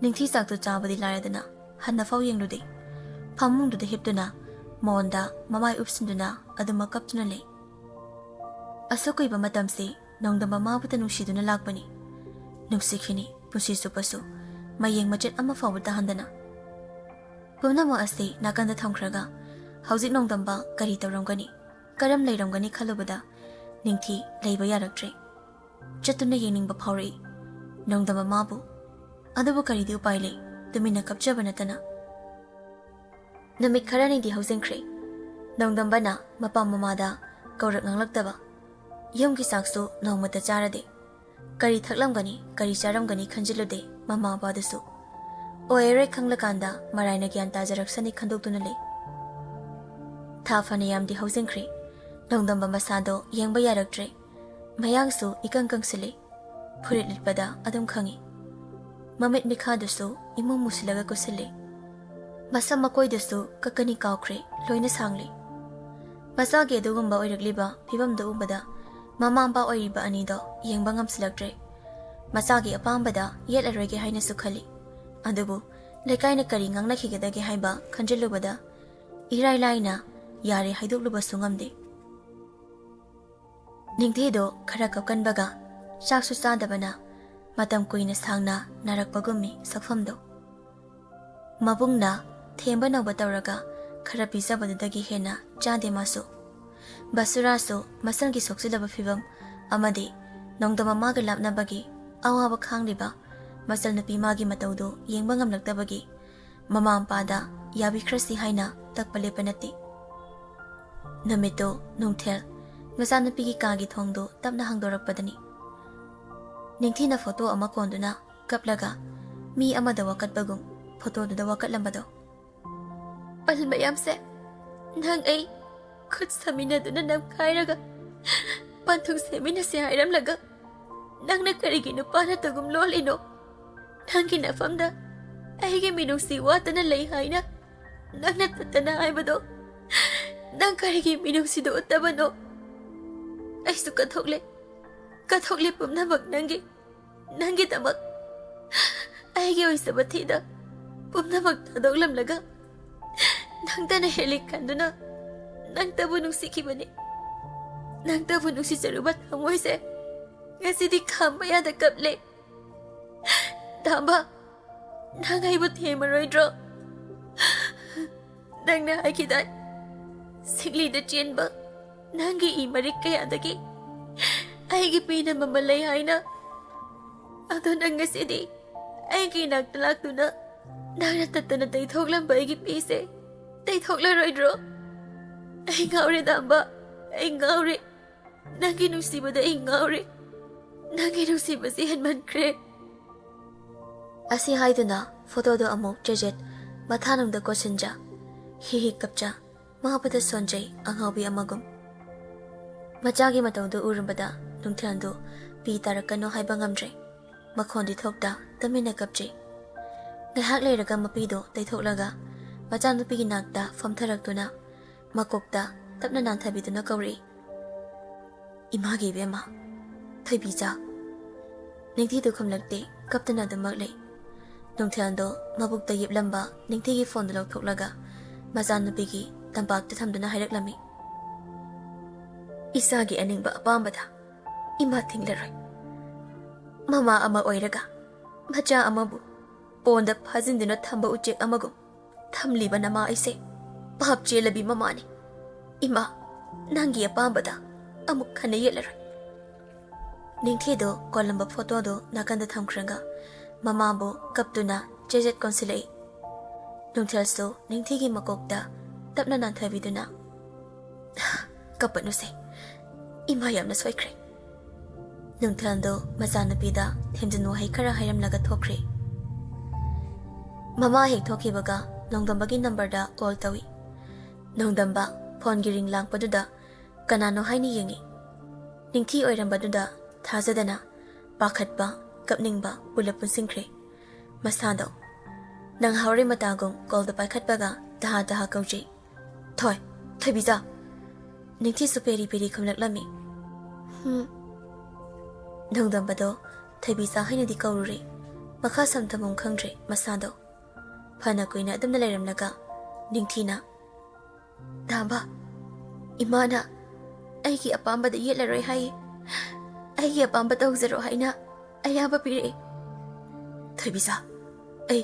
ꯅꯤꯡꯊꯤ ꯆꯥꯛꯇꯨ ꯆꯥꯕꯗꯤ ꯂꯥꯏꯔꯗꯅ ꯍꯟꯅꯐꯥꯎ ꯌꯦꯡꯂꯨꯗꯦ꯫ ꯐꯃꯨꯡꯗꯨꯗ ꯍꯤꯞꯇꯨꯅ ꯃꯣꯟꯗ ꯃꯃꯥꯏ ꯎꯞꯁꯤꯟꯗꯨꯅ ꯑꯗꯨꯃꯛ ꯀꯞꯇꯨꯅ ꯂꯩ꯫ ꯑꯁꯨꯛ ꯀꯨꯏꯕ ꯃꯇꯝꯁꯤ ꯅꯣꯡꯗꯝꯕ ꯃꯥꯕꯨꯇ ꯅꯨꯡꯁꯤꯗꯨꯅ ꯂꯥꯛꯄꯅꯤ꯫ ꯅꯨꯡꯁꯤꯈꯤꯅꯤ ꯄꯨꯟꯁꯤ ꯆꯨꯞꯄꯁꯨ, ꯃꯌꯦꯡ ꯃꯆꯦꯠ ꯑꯃ ꯐꯥꯎꯕ ꯇꯥꯍꯟꯗꯅ꯫ ꯄꯨꯝꯅꯃꯛ ꯑꯁꯤ ꯅꯥꯀꯟꯗ ꯊꯝꯈ꯭ꯔꯒ ꯍꯧꯖꯤꯛ ꯅꯣꯡꯗꯝꯕ ꯀꯔꯤ ꯇꯧꯔꯝꯒꯅꯤ, ꯀꯔꯝ ꯂꯩꯔꯝꯒꯅꯤ ꯈꯜꯂꯨꯕꯗ ꯅꯤꯡꯊꯤ ꯂꯩꯕ ꯌꯥꯔꯛꯇ꯭ꯔꯦ꯫ ꯆꯠꯇꯨꯅ ꯌꯦꯡꯅꯤꯡꯕ ꯐꯥꯎꯔꯛꯏ ꯅꯣꯡꯗꯝꯕ ꯃꯥꯕꯨ꯫ ꯑꯗꯨꯕꯨ ꯀꯔꯤꯗꯤ ꯎꯄꯥꯏ ꯂꯩ, ꯇꯨꯃꯤꯟꯅ ꯀꯞꯆꯕ ꯅꯠꯇꯅ꯫ ꯅꯨꯃꯤꯠ ꯈꯔꯅꯤꯗꯤ ꯍꯧꯖꯤꯟꯈ꯭ꯔꯦ꯫ ꯅꯣꯡꯗꯝꯕꯅ ꯃꯄꯥ ꯃꯃꯥꯗ ꯀꯧꯔꯛ ꯉꯥꯡꯂꯛꯇꯕ꯫ ꯌꯨꯝꯒꯤ ꯆꯥꯛꯁꯨ ꯅꯣꯡꯃꯇ ꯆꯥꯔꯗꯦ꯫ ꯀꯔꯤ ꯊꯛꯂꯝꯒꯅꯤ, ꯀꯔꯤ ꯆꯥꯔꯝꯒꯅꯤ ꯈꯟꯖꯤꯜꯂꯨꯗꯦ ꯃꯃꯥ ꯃꯄꯥꯗꯨꯁꯨ꯫ ꯑꯣꯏꯔꯔꯣꯏ ꯈꯪꯂꯀꯥꯟꯗ ꯃꯔꯥꯏꯅ ꯒ꯭ꯌꯥꯟ ꯇꯥꯖꯔꯛꯁꯅꯤ ꯈꯟꯗꯣꯛꯇꯨꯅ ꯂꯩ꯫ ꯊꯥ ꯐꯅꯌꯥꯝꯗꯤ ꯍꯧꯖꯤꯟꯈ꯭ꯔꯦ꯫ ꯅꯣꯡꯗꯝꯕ ꯃꯁꯥꯗꯣ ꯌꯦꯡꯕ ꯌꯥꯔꯛꯇ꯭ꯔꯦ꯫ ꯃꯌꯥꯡꯁꯨ ꯏꯀꯪ ꯀꯪꯁꯤꯜꯂꯦ꯫ ꯐꯨꯔꯤꯠ ꯂꯤꯠꯄꯗ ꯑꯗꯨꯝ ꯈꯪꯏ꯫ ꯃꯃꯤꯠ ꯃꯤꯈꯥꯗꯨꯁꯨ ꯏꯃꯨ ꯃꯨꯁꯤꯜꯂꯒ ꯀꯨꯁꯤꯜꯂꯤ꯫ ꯃꯁꯝ ꯃꯀꯣꯏꯗꯨꯁꯨ ꯀꯛꯀꯅꯤ ꯀꯥꯎꯈ꯭ꯔꯦ, ꯂꯣꯏꯅ ꯁꯥꯡꯂꯤ꯫ ꯃꯆꯥꯒꯤ ꯑꯗꯨꯒꯨꯝꯕ ꯑꯣꯏꯔꯛꯂꯤꯕ ꯐꯤꯕꯝꯗꯨ ꯎꯕꯗ ꯃꯃꯥ ꯃꯄꯥ ꯑꯣꯏꯔꯤꯕ ꯑꯅꯤꯗꯣ ꯌꯦꯡꯕ ꯉꯝꯁꯤꯜꯂꯛꯇ꯭ꯔꯦ꯫ ꯃꯆꯥꯒꯤ ꯑꯄꯥꯝꯕꯗ ꯌꯦꯠꯂꯔꯣꯏꯒꯦ ꯍꯥꯏꯅꯁꯨ ꯈꯜꯂꯤ꯫ ꯑꯗꯨꯕꯨ ꯂꯩꯀꯥꯏꯅ ꯀꯔꯤ ꯉꯥꯡꯅꯈꯤꯒꯗꯒꯦ ꯍꯥꯏꯕ ꯈꯟꯖꯤꯜꯂꯨꯕꯗ ꯏꯔꯥꯏ ꯂꯥꯏꯅ ꯌꯥꯔꯦ ꯍꯥꯏꯗꯣꯛꯂꯨꯕꯁꯨ ꯉꯝꯗꯦ꯫ ꯅꯤꯡꯊꯤꯗꯣ ꯈꯔ ꯀꯞꯀꯟꯕꯒ ꯆꯥꯛꯁꯨ ꯆꯥꯗꯕꯅ ꯃꯇꯝ ꯀꯨꯏꯅ ꯁꯥꯡꯅ ꯅꯥꯔꯛꯄꯒꯨꯝꯃꯤ ꯁꯛꯐꯝꯗꯣ꯫ ꯃꯕꯨꯡꯅ ꯊꯦꯝꯕ ꯅꯧꯕ ꯇꯧꯔꯒ ꯈꯔ ꯄꯤꯖꯕꯗꯨꯗꯒꯤ ꯍꯦꯟꯅ ꯆꯥꯗꯦ ꯃꯥꯁꯨ꯫ ꯕꯁꯨꯔꯥꯁꯨ ꯃꯁꯜꯒꯤ ꯁꯣꯛꯆꯤꯜꯂꯕ ꯐꯤꯚꯝ ꯑꯃꯗꯤ ꯅꯣꯡꯗꯝ ꯃꯃꯥꯒ ꯂꯥꯞꯅꯕꯒꯤ ꯑꯋꯥꯕ ꯈꯥꯡꯂꯤꯕ ꯃꯆꯜ ꯅꯨꯄꯤ ꯃꯥꯒꯤ ꯃꯇꯧꯗꯨ ꯌꯦꯡꯕ ꯉꯝꯂꯛꯇꯕꯒꯤ ꯃꯃꯥ ꯃꯄꯥꯗ ꯌꯥꯕꯤꯈ꯭ꯔꯁꯤ ꯍꯥꯏꯅ ꯇꯛꯄ ꯂꯦꯞꯄ ꯅꯠꯇꯦ꯫ ꯅꯨꯃꯤꯠꯇꯨ ꯅꯨꯡꯊꯤꯜ ꯃꯆꯥꯅꯨꯄꯤꯒꯤ ꯀꯥꯒꯤ ꯊꯣꯡꯗꯨ ꯇꯞꯅ ꯍꯥꯡꯗꯣꯔꯛꯄꯗꯅꯤ ꯅꯤꯡꯊꯤꯅ ꯐꯣꯇꯣ ꯑꯃ ꯀꯣꯟꯗꯨꯅ ꯀꯞꯂꯒ ꯃꯤ ꯑꯃꯗ ꯋꯥꯀꯠꯄꯒꯨꯝ ꯐꯣꯇꯣꯗꯨꯗ ꯋꯥꯀꯠꯂꯝꯕꯗꯣ꯫ ꯑꯜ ꯃꯌꯥꯝꯁꯦ, ꯅꯪ ꯑꯩ ꯈꯨꯠ ꯁꯝꯃꯤꯟꯅꯗꯨꯅ ꯅꯝꯈꯥꯏꯔꯒ ꯄꯟꯊꯨꯡ ꯁꯦꯝꯃꯤꯟꯅꯁꯦ ꯍꯥꯏꯔꯝꯂꯒ ꯅꯪꯅ ꯀꯔꯤꯒꯤ ꯅꯨꯄꯥ ꯅꯠꯇꯒꯨꯝ ꯂꯣꯜꯂꯤꯅꯣ? ꯅꯪꯒꯤ ꯅꯐꯝꯗ ꯑꯩꯒꯤ ꯃꯤꯅꯨꯡꯁꯤ ꯋꯥꯠꯇꯅ ꯂꯩ ꯍꯥꯏꯅ ꯅꯪꯅ ꯇꯠꯇꯅ ꯍꯥꯏꯕꯗꯣ ꯅꯪ ꯀꯔꯤꯒꯤ ꯃꯤꯅꯨꯡꯁꯤꯗꯨ ꯎꯠꯇꯕꯅꯣ? ꯑꯩꯁꯨ ꯀꯠꯊꯣꯛꯂꯦ, ꯀꯠꯊꯣꯛꯂꯦ ꯄꯨꯝꯅꯃꯛ ꯅꯪꯒꯤ, ꯅꯪꯒꯤꯗꯃꯛ꯫ ꯑꯩꯒꯤ ꯑꯣꯏꯖꯕ ꯊꯤꯗ ꯄꯨꯝꯅꯃꯛ ꯊꯥꯗꯣꯛꯂꯝꯂꯒ ꯅꯪꯇꯅ ꯍꯦꯜꯂꯤ ꯈꯟꯗꯨꯅ ꯅꯪꯇꯕꯨ ꯅꯨꯡꯁꯤꯈꯤꯕꯅꯤ꯫ ꯅꯪꯇꯕꯨ ꯅꯨꯡꯁꯤꯖꯔꯨꯕ ꯊꯃꯣꯏꯁꯦ ꯉꯁꯤꯗꯤ ꯈꯥꯝꯕ ꯌꯥꯗ ꯀꯞꯂꯦ꯫ ꯗꯥꯝꯕ, ꯅꯪ ꯑꯩꯕꯨ ꯊꯦꯝꯃꯔꯣꯏꯗ꯭ꯔꯣ? ꯅꯪꯅ ꯍꯥꯏꯈꯤꯗꯥꯏ, ꯁꯤꯛꯂꯤꯗ ꯆꯦꯟꯕ ꯅꯪꯒꯤ ꯏ ꯃꯔꯤꯛ ꯀꯌꯥꯗꯒꯤ ꯑꯩꯒꯤ ꯄꯤꯅ ꯃꯃꯜ ꯂꯩ ꯍꯥꯏꯅ꯫ ꯑꯗꯣ ꯅꯪ ꯉꯁꯤꯗꯤ ꯑꯩꯒꯤ ꯏꯅꯥꯛꯇ ꯂꯥꯛꯇꯨꯅ ꯅꯪꯅ ꯇꯠꯇꯅ ꯇꯩꯊꯣꯛꯂꯝꯕ ꯑꯩꯒꯤ ꯄꯤꯁꯦ ꯇꯩꯊꯣꯛꯂꯔꯣꯏꯗ꯭ꯔꯣ? ꯑꯩ ꯉꯥꯎꯔꯦ ꯗꯥꯝꯕ, ꯑꯩ ꯉꯥꯎꯔꯦ꯫ ꯅꯪꯒꯤ ꯅꯨꯡꯁꯤꯕꯗ ꯑꯩ ꯉꯥꯎꯔꯦ꯫ ꯅꯪꯒꯤ ꯅꯨꯡꯁꯤꯕꯁꯤ ꯍꯦꯟꯃꯟꯈ꯭ꯔꯦ꯫ ꯑꯁꯤ ꯍꯥꯏꯗꯨꯅ ꯐꯣꯇꯣꯗꯣ ꯑꯃꯨꯛ ꯆꯦꯖꯦꯠ ꯃꯊꯥꯅꯨꯡꯗ ꯀꯣꯠꯁꯤꯟꯖ꯫ ꯍꯤ ꯍꯤ ꯀꯞꯆ꯫ ꯃꯥꯕꯗ ꯁꯣꯟꯖꯩ ꯑꯉꯥꯎꯕꯤ ꯑꯃꯒꯨꯝ꯫ ꯃꯆꯥꯒꯤ ꯃꯇꯧꯗꯨ ꯎꯔꯨꯕꯗ ꯅꯨꯡꯊꯤꯜꯗꯨ ꯄꯤ ꯇꯥꯔꯛꯀꯅꯨ ꯍꯥꯏꯕ ꯉꯝꯗ꯭ꯔꯦ꯫ ꯃꯈꯣꯟꯗꯤ ꯊꯣꯛꯇ ꯇꯨꯃꯤꯟꯅ ꯀꯞꯆꯩ꯫ ꯉꯥꯏꯍꯥꯛ ꯂꯩꯔꯒ ꯃꯄꯤꯗꯨ ꯇꯩꯊꯣꯛꯂꯒ ꯃꯆꯥꯅꯨꯄꯤꯒꯤ ꯅꯥꯛꯇ ꯐꯝꯊꯔꯛꯇꯨꯅ ꯃꯀꯣꯛꯇ ꯇꯞꯅ ꯅꯥꯟꯊꯕꯤꯗꯨꯅ ꯀꯧꯔꯛꯏ꯫ "ꯏꯃꯥꯒꯤ ꯏꯕꯦꯝꯃ, ꯊꯣꯏꯕꯤꯆꯥ!" ꯅꯤꯡꯊꯤꯗꯨ ꯈꯨꯝꯂꯛꯇꯦ, ꯀꯞꯇꯨꯅ ꯑꯗꯨꯃꯛ ꯂꯩ꯫ ꯅꯨꯡꯊꯤꯜꯗꯣ ꯃꯕꯨꯛꯇ ꯌꯦꯞꯂꯝꯕ ꯅꯤꯡꯊꯤꯒꯤ ꯐꯣꯟꯗꯨ ꯂꯧꯊꯣꯛꯂꯒ ꯃꯆꯥꯅꯨꯄꯤꯒꯤ ꯇꯝꯄꯥꯛꯇ ꯊꯝꯗꯨꯅ ꯍꯥꯏꯔꯛꯂꯝꯃꯤ, "ꯏꯆꯥꯒꯤ ꯑꯅꯤꯡꯕ ꯑꯄꯥꯝꯕꯗ ꯏꯃꯥ ꯊꯤꯡꯂꯔꯣꯏ꯫ ꯃꯃꯥ ꯑꯃ ꯑꯣꯏꯔꯒ ꯃꯆꯥ ꯑꯃꯕꯨ ꯄꯣꯟꯗ ꯐꯥꯖꯤꯟꯗꯨꯅ ꯊꯝꯕ ꯎꯆꯦꯛ ꯑꯃꯒꯨꯝ ꯊꯝꯂꯤꯕ ꯅꯃꯥ ꯑꯩꯁꯦ ꯄꯥꯞ ꯆꯦꯜꯂꯕꯤ ꯃꯃꯥꯅꯤ꯫ ꯏꯃꯥ, ꯅꯪꯒꯤ ꯑꯄꯥꯝꯕꯗ ꯑꯃꯨꯛ ꯍꯟꯅ ꯌꯦꯠꯂꯔꯣꯏ"꯫ ꯅꯤꯡꯊꯤꯗꯨ ꯀꯣꯜꯂꯝꯕ ꯐꯣꯇꯣꯗꯨ ꯅꯥꯀꯟꯗ ꯊꯝꯈ꯭ꯔꯒ ꯃꯃꯥꯕꯨ ꯀꯞꯇꯨꯅ ꯆꯦꯖꯦꯠ ꯀꯣꯟꯁꯤꯜꯂꯛꯏ꯫ ꯅꯨꯡꯊꯤꯜꯁꯨ ꯅꯤꯡꯊꯤꯒꯤ ꯃꯀꯣꯛꯇ ꯇꯞꯅ ꯅꯥꯟꯊꯕꯤꯗꯨꯅ, "ꯀꯞꯄꯅꯨꯁꯦ, ꯏꯃꯥ ꯌꯥꯝꯅ ꯁꯣꯏꯈ꯭ꯔꯦ"꯫ ꯅꯨꯡꯊꯤꯜꯗꯨ ꯃꯆꯥꯅꯨꯄꯤꯗ ꯊꯦꯝꯖꯤꯟ ꯋꯥꯍꯩ ꯈꯔ ꯍꯥꯏꯔꯝꯂꯒ ꯊꯣꯛꯈ꯭ꯔꯦ꯫ ꯃꯃꯥ ꯍꯦꯛ ꯊꯣꯛꯈꯤꯕꯒ ꯅꯣꯡꯗꯝꯕꯒꯤ ꯅꯝꯕꯔꯗ ꯀꯣꯜ ꯇꯧꯏ꯫ ꯅꯣꯡꯗꯝꯕ ꯐꯣꯟꯒꯤ ꯔꯤꯡ ꯂꯥꯡꯄꯗꯨꯗ ꯀꯅꯥꯅꯣ ꯍꯥꯏꯅ ꯌꯦꯡꯏ꯫ ꯅꯤꯡꯊꯤ ꯑꯣꯏꯔꯝꯕꯗꯨꯗ ꯊꯥꯖꯗꯅ ꯄꯥꯈꯠꯄ, ꯀꯞꯅꯤꯡꯕ ꯄꯨꯂꯞ ꯄꯨꯟꯁꯤꯟꯈ꯭ꯔꯦ꯫ ꯃꯁꯥꯗꯣ ꯅꯪ ꯍꯥꯎꯔꯦ ꯃꯇꯥꯒꯨꯝ ꯀꯣꯜꯗ ꯄꯥꯏꯈꯠꯄꯒ ꯇꯍꯥ ꯇꯍꯥ ꯀꯧꯖꯩ, "ꯊꯣꯏ, ꯊꯣꯏꯕꯤꯆꯥ!" ꯅꯤꯡꯊꯤꯁꯨ ꯄꯦꯔꯤ ꯄꯦꯔꯤ ꯈꯨꯝꯂꯛꯂꯝꯃꯤ꯫ "ꯍꯨꯝ"꯫ ꯅꯣꯡꯗꯝꯕꯗꯣ ꯊꯣꯏꯕꯤꯆꯥ ꯍꯥꯏꯅꯗꯤ ꯀꯧꯔꯨꯔꯦ꯫ ꯃꯈꯥ ꯁꯝꯊꯐꯝ ꯈꯪꯗ꯭ꯔꯦ ꯃꯁꯥꯗꯣ꯫ ꯐꯅ ꯀꯨꯏꯅ ꯑꯗꯨꯝꯅ ꯂꯩꯔꯝꯂꯒ ꯅꯤꯡꯊꯤꯅ, "ꯗꯥꯝꯕ, ꯏꯃꯥꯅ ꯑꯩꯒꯤ ꯑꯄꯥꯝꯕꯗ ꯌꯦꯠꯂꯔꯣꯏ ꯍꯥꯏꯌꯦ꯫ ꯑꯩꯒꯤ ꯑꯄꯥꯝꯕ ꯇꯧꯖꯔꯣ ꯍꯥꯏꯅ ꯑꯌꯥꯕ ꯄꯤꯔꯛꯑꯦ"꯫ "ꯊꯣꯏꯕꯤꯆꯥ, ꯑꯩ,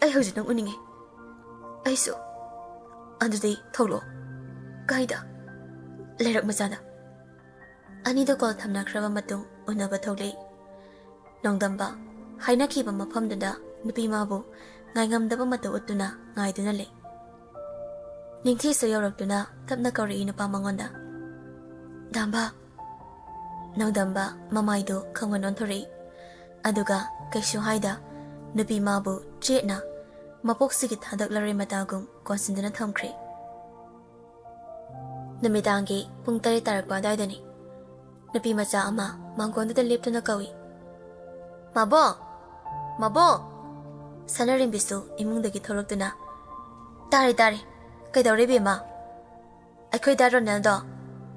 ꯑꯩ ꯍꯧꯖꯤꯛ ꯅꯪ ꯎꯅꯤꯡꯉꯦ"꯫ "ꯑꯩꯁꯨ"꯫ "ꯑꯗꯨꯗꯤ ꯊꯣꯛꯂꯛꯑꯣ"꯫ "ꯀꯥꯏꯗ?" "ꯂꯩꯔꯛ ꯃꯆꯥꯗ"꯫ ꯑꯅꯤꯗꯣ ꯀꯣꯜ ꯊꯝꯅꯈ꯭ꯔꯕ ꯃꯇꯨꯡ ꯎꯅꯕ ꯊꯣꯛꯂꯛꯏ꯫ ꯅꯣꯡꯗꯝꯕ ꯍꯥꯏꯅꯈꯤꯕ ꯃꯐꯝꯗꯨꯗ ꯅꯨꯄꯤ ꯃꯥꯕꯨ ꯉꯥꯏꯉꯝꯗꯕ ꯃꯇꯧ ꯎꯠꯇꯨꯅ ꯉꯥꯏꯗꯨꯅ ꯂꯩ꯫ ꯅꯤꯡꯊꯤꯁꯨ ꯌꯧꯔꯛꯇꯨꯅ ꯇꯞꯅ ꯀꯧꯔꯛꯏ ꯅꯨꯄꯥ ꯃꯉꯣꯟꯗ, "ꯗꯥꯝꯕ"꯫ ꯅꯣꯡꯗꯝꯕ ꯃꯃꯥꯏꯗꯨ ꯈꯪꯑꯣꯟ ꯑꯣꯟꯊꯣꯔꯛꯏ꯫ ꯑꯗꯨꯒ ꯀꯩꯁꯨ ꯍꯥꯏꯗ ꯅꯨꯄꯤ ꯃꯥꯕꯨ ꯆꯦꯠꯅ ꯃꯄꯣꯛꯁꯤꯒꯤ ꯊꯥꯗꯣꯛꯂꯔꯣꯏ ꯃꯇꯥꯒꯨꯝ ꯀꯣꯟꯁꯤꯟꯗꯨꯅ ꯊꯝꯈ꯭ꯔꯦ꯫ ꯅꯨꯃꯤꯗꯥꯡꯒꯤ ꯄꯨꯡ ꯇꯔꯦꯠ ꯇꯥꯔꯛꯄ ꯑꯗꯨꯋꯥꯏꯗꯅꯤ꯫ ꯅꯨꯄꯤ ꯃꯆꯥ ꯑꯃ ꯃꯥꯡꯒꯣꯟꯗꯨꯗ ꯂꯦꯞꯇꯨꯅ ꯀꯧꯏ, "ꯃꯥꯕꯣ! ꯃꯥꯕꯣ!" ꯁꯅꯥꯔꯦꯝꯕꯤꯁꯨ ꯏꯃꯨꯡꯗꯒꯤ ꯊꯣꯛꯂꯛꯇꯨꯅ, "ꯇꯥꯔꯦ, ꯇꯥꯔꯦ꯫ ꯀꯩꯗꯧꯔꯦ, ꯕꯦꯝꯃ?" "ꯑꯩꯈꯣꯏ ꯗꯥ ꯔꯣꯅꯦꯜꯗꯣ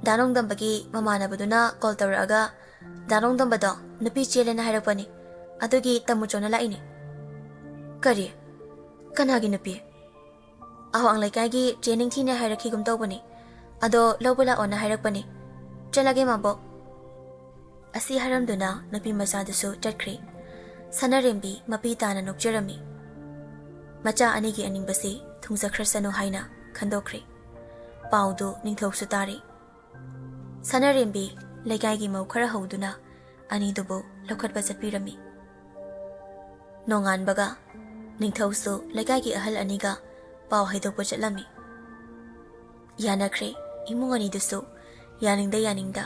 ꯗꯥ ꯅꯣꯡꯗꯝꯕꯒꯤ ꯃꯃꯥꯟꯅꯕꯗꯨꯅ ꯀꯣꯜ ꯇꯧꯔꯛꯑꯒ, "ꯗꯥ ꯅꯣꯡꯗꯝꯕꯗꯣ ꯅꯨꯄꯤ ꯆꯦꯜꯂꯦꯅ ꯍꯥꯏꯔꯛꯄꯅꯤ, ꯑꯗꯨꯒꯤ ꯇꯥꯃꯨꯆꯧꯅ ꯂꯥꯛꯏꯅꯤ꯫" "ꯀꯔꯤ? ꯀꯅꯥꯒꯤ ꯅꯨꯄꯤ?" "ꯑꯋꯥꯡ ꯂꯩꯀꯥꯏꯒꯤ ꯆꯦ ꯅꯤꯡꯊꯤꯅꯦ ꯍꯥꯏꯔꯛꯈꯤꯒꯨꯝ ꯇꯧꯕꯅꯤ, ꯑꯗꯣ ꯂꯧꯕ ꯂꯥꯛꯑꯣꯅ ꯍꯥꯏꯔꯛꯄꯅꯤ꯫ ꯆꯠꯂꯒꯦ, ꯃꯥꯕꯣꯛ꯫" ꯑꯁꯤ ꯍꯥꯏꯔꯝꯗꯨꯅ ꯅꯨꯄꯤ ꯃꯆꯥꯗꯨꯁꯨ ꯆꯠꯈ꯭ꯔꯦ꯫ ꯁꯅꯥꯔꯦꯝꯕꯤ ꯃꯄꯤ ꯇꯥꯅ ꯅꯣꯛꯆꯔꯝꯃꯤ꯫ ꯃꯆꯥ ꯑꯅꯤꯒꯤ ꯑꯅꯤꯡꯕꯁꯤ ꯊꯨꯡꯖꯈ꯭ꯔꯁꯅꯨ ꯍꯥꯏꯅ ꯈꯟꯗꯣꯛꯈ꯭ꯔꯦ꯫ ꯄꯥꯎꯗꯨ ꯅꯤꯡꯊꯧꯁꯨ ꯇꯥꯔꯦ꯫ ꯁꯅꯥꯔꯦꯝꯕꯤ ꯂꯩꯀꯥꯏꯒꯤ ꯃꯧ ꯈꯔ ꯍꯧꯗꯨꯅ ꯑꯅꯤꯗꯨꯕꯨ ꯂꯧꯈꯠꯄ ꯆꯠꯄꯤꯔꯝꯃꯤ꯫ ꯅꯣꯡꯉꯥꯟꯕꯒ ꯅꯤꯡꯊꯧꯁꯨ ꯂꯩꯀꯥꯏꯒꯤ ꯑꯍꯜ ꯑꯅꯤꯒ ꯄꯥꯎ ꯍꯥꯏꯗꯣꯛꯄ ꯆꯠꯂꯝꯃꯤ꯫ ꯌꯥꯅꯈ꯭ꯔꯦ꯫ ꯏꯃꯨꯡ ꯑꯅꯤꯗꯨꯁꯨ ꯌꯥꯅꯤꯡꯗ ꯌꯥꯅꯤꯡꯗ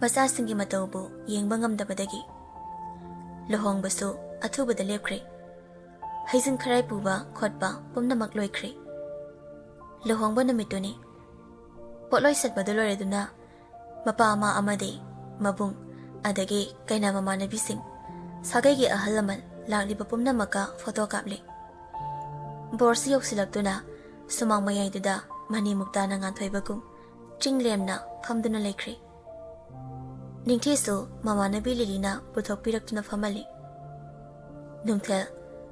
ꯃꯆꯥꯁꯤꯡꯒꯤ ꯃꯇꯧꯕꯨ ꯌꯦꯡꯕ ꯉꯝꯗꯕꯗꯒꯤ ꯂꯨꯍꯣꯡꯕꯁꯨ ꯑꯊꯨꯕꯗ ꯂꯦꯞꯈ꯭ꯔꯦ꯫ ꯍꯩꯖꯤꯡ ꯈꯔꯥꯏ ꯄꯨꯕ ꯈꯣꯠꯄ ꯄꯨꯝꯅꯃꯛ ꯂꯣꯏꯈ꯭ꯔꯦ꯫ ꯂꯨꯍꯣꯡꯕ ꯅꯨꯃꯤꯠꯇꯨꯅꯤ꯫ ꯄꯣꯠꯂꯣꯏ ꯁꯠꯄꯗꯨ ꯂꯣꯏꯔꯗꯨꯅ ꯃꯄꯥ ꯑꯃ ꯑꯃꯗꯤ ꯃꯕꯨꯡ, ꯑꯗꯒꯤ ꯀꯩꯅꯥ ꯃꯃꯥꯟꯅꯕꯤꯁꯤꯡ, ꯁꯥꯒꯩꯒꯤ ꯑꯍꯜ ꯂꯃꯟ ꯂꯥꯛꯂꯤꯕ ꯄꯨꯝꯅꯃꯛꯀ ꯐꯣꯇꯣ ꯀꯥꯞꯂꯤ꯫ ꯕꯣꯔꯁꯤ ꯌꯧꯁꯤꯜꯂꯛꯇꯨꯅ ꯁꯨꯃꯥꯡ ꯃꯌꯥꯏꯗꯨꯗ ꯃꯅꯤ ꯃꯨꯛꯇꯥꯅ ꯉꯥꯟꯊꯣꯏꯕꯒꯨꯝ ꯆꯤꯡ ꯂꯦꯝꯅ ꯐꯝꯗꯨꯅ ꯂꯩꯈ꯭ꯔꯦ꯫ ꯅꯤꯡꯊꯤꯁꯨ ꯃꯃꯥꯟꯅꯕꯤ ꯂꯤꯂꯤꯅ ꯄꯨꯊꯣꯛꯄꯤꯔꯛꯇꯨꯅ ꯐꯝꯍꯜꯂꯤ꯫ ꯅꯨꯡꯊꯤꯜ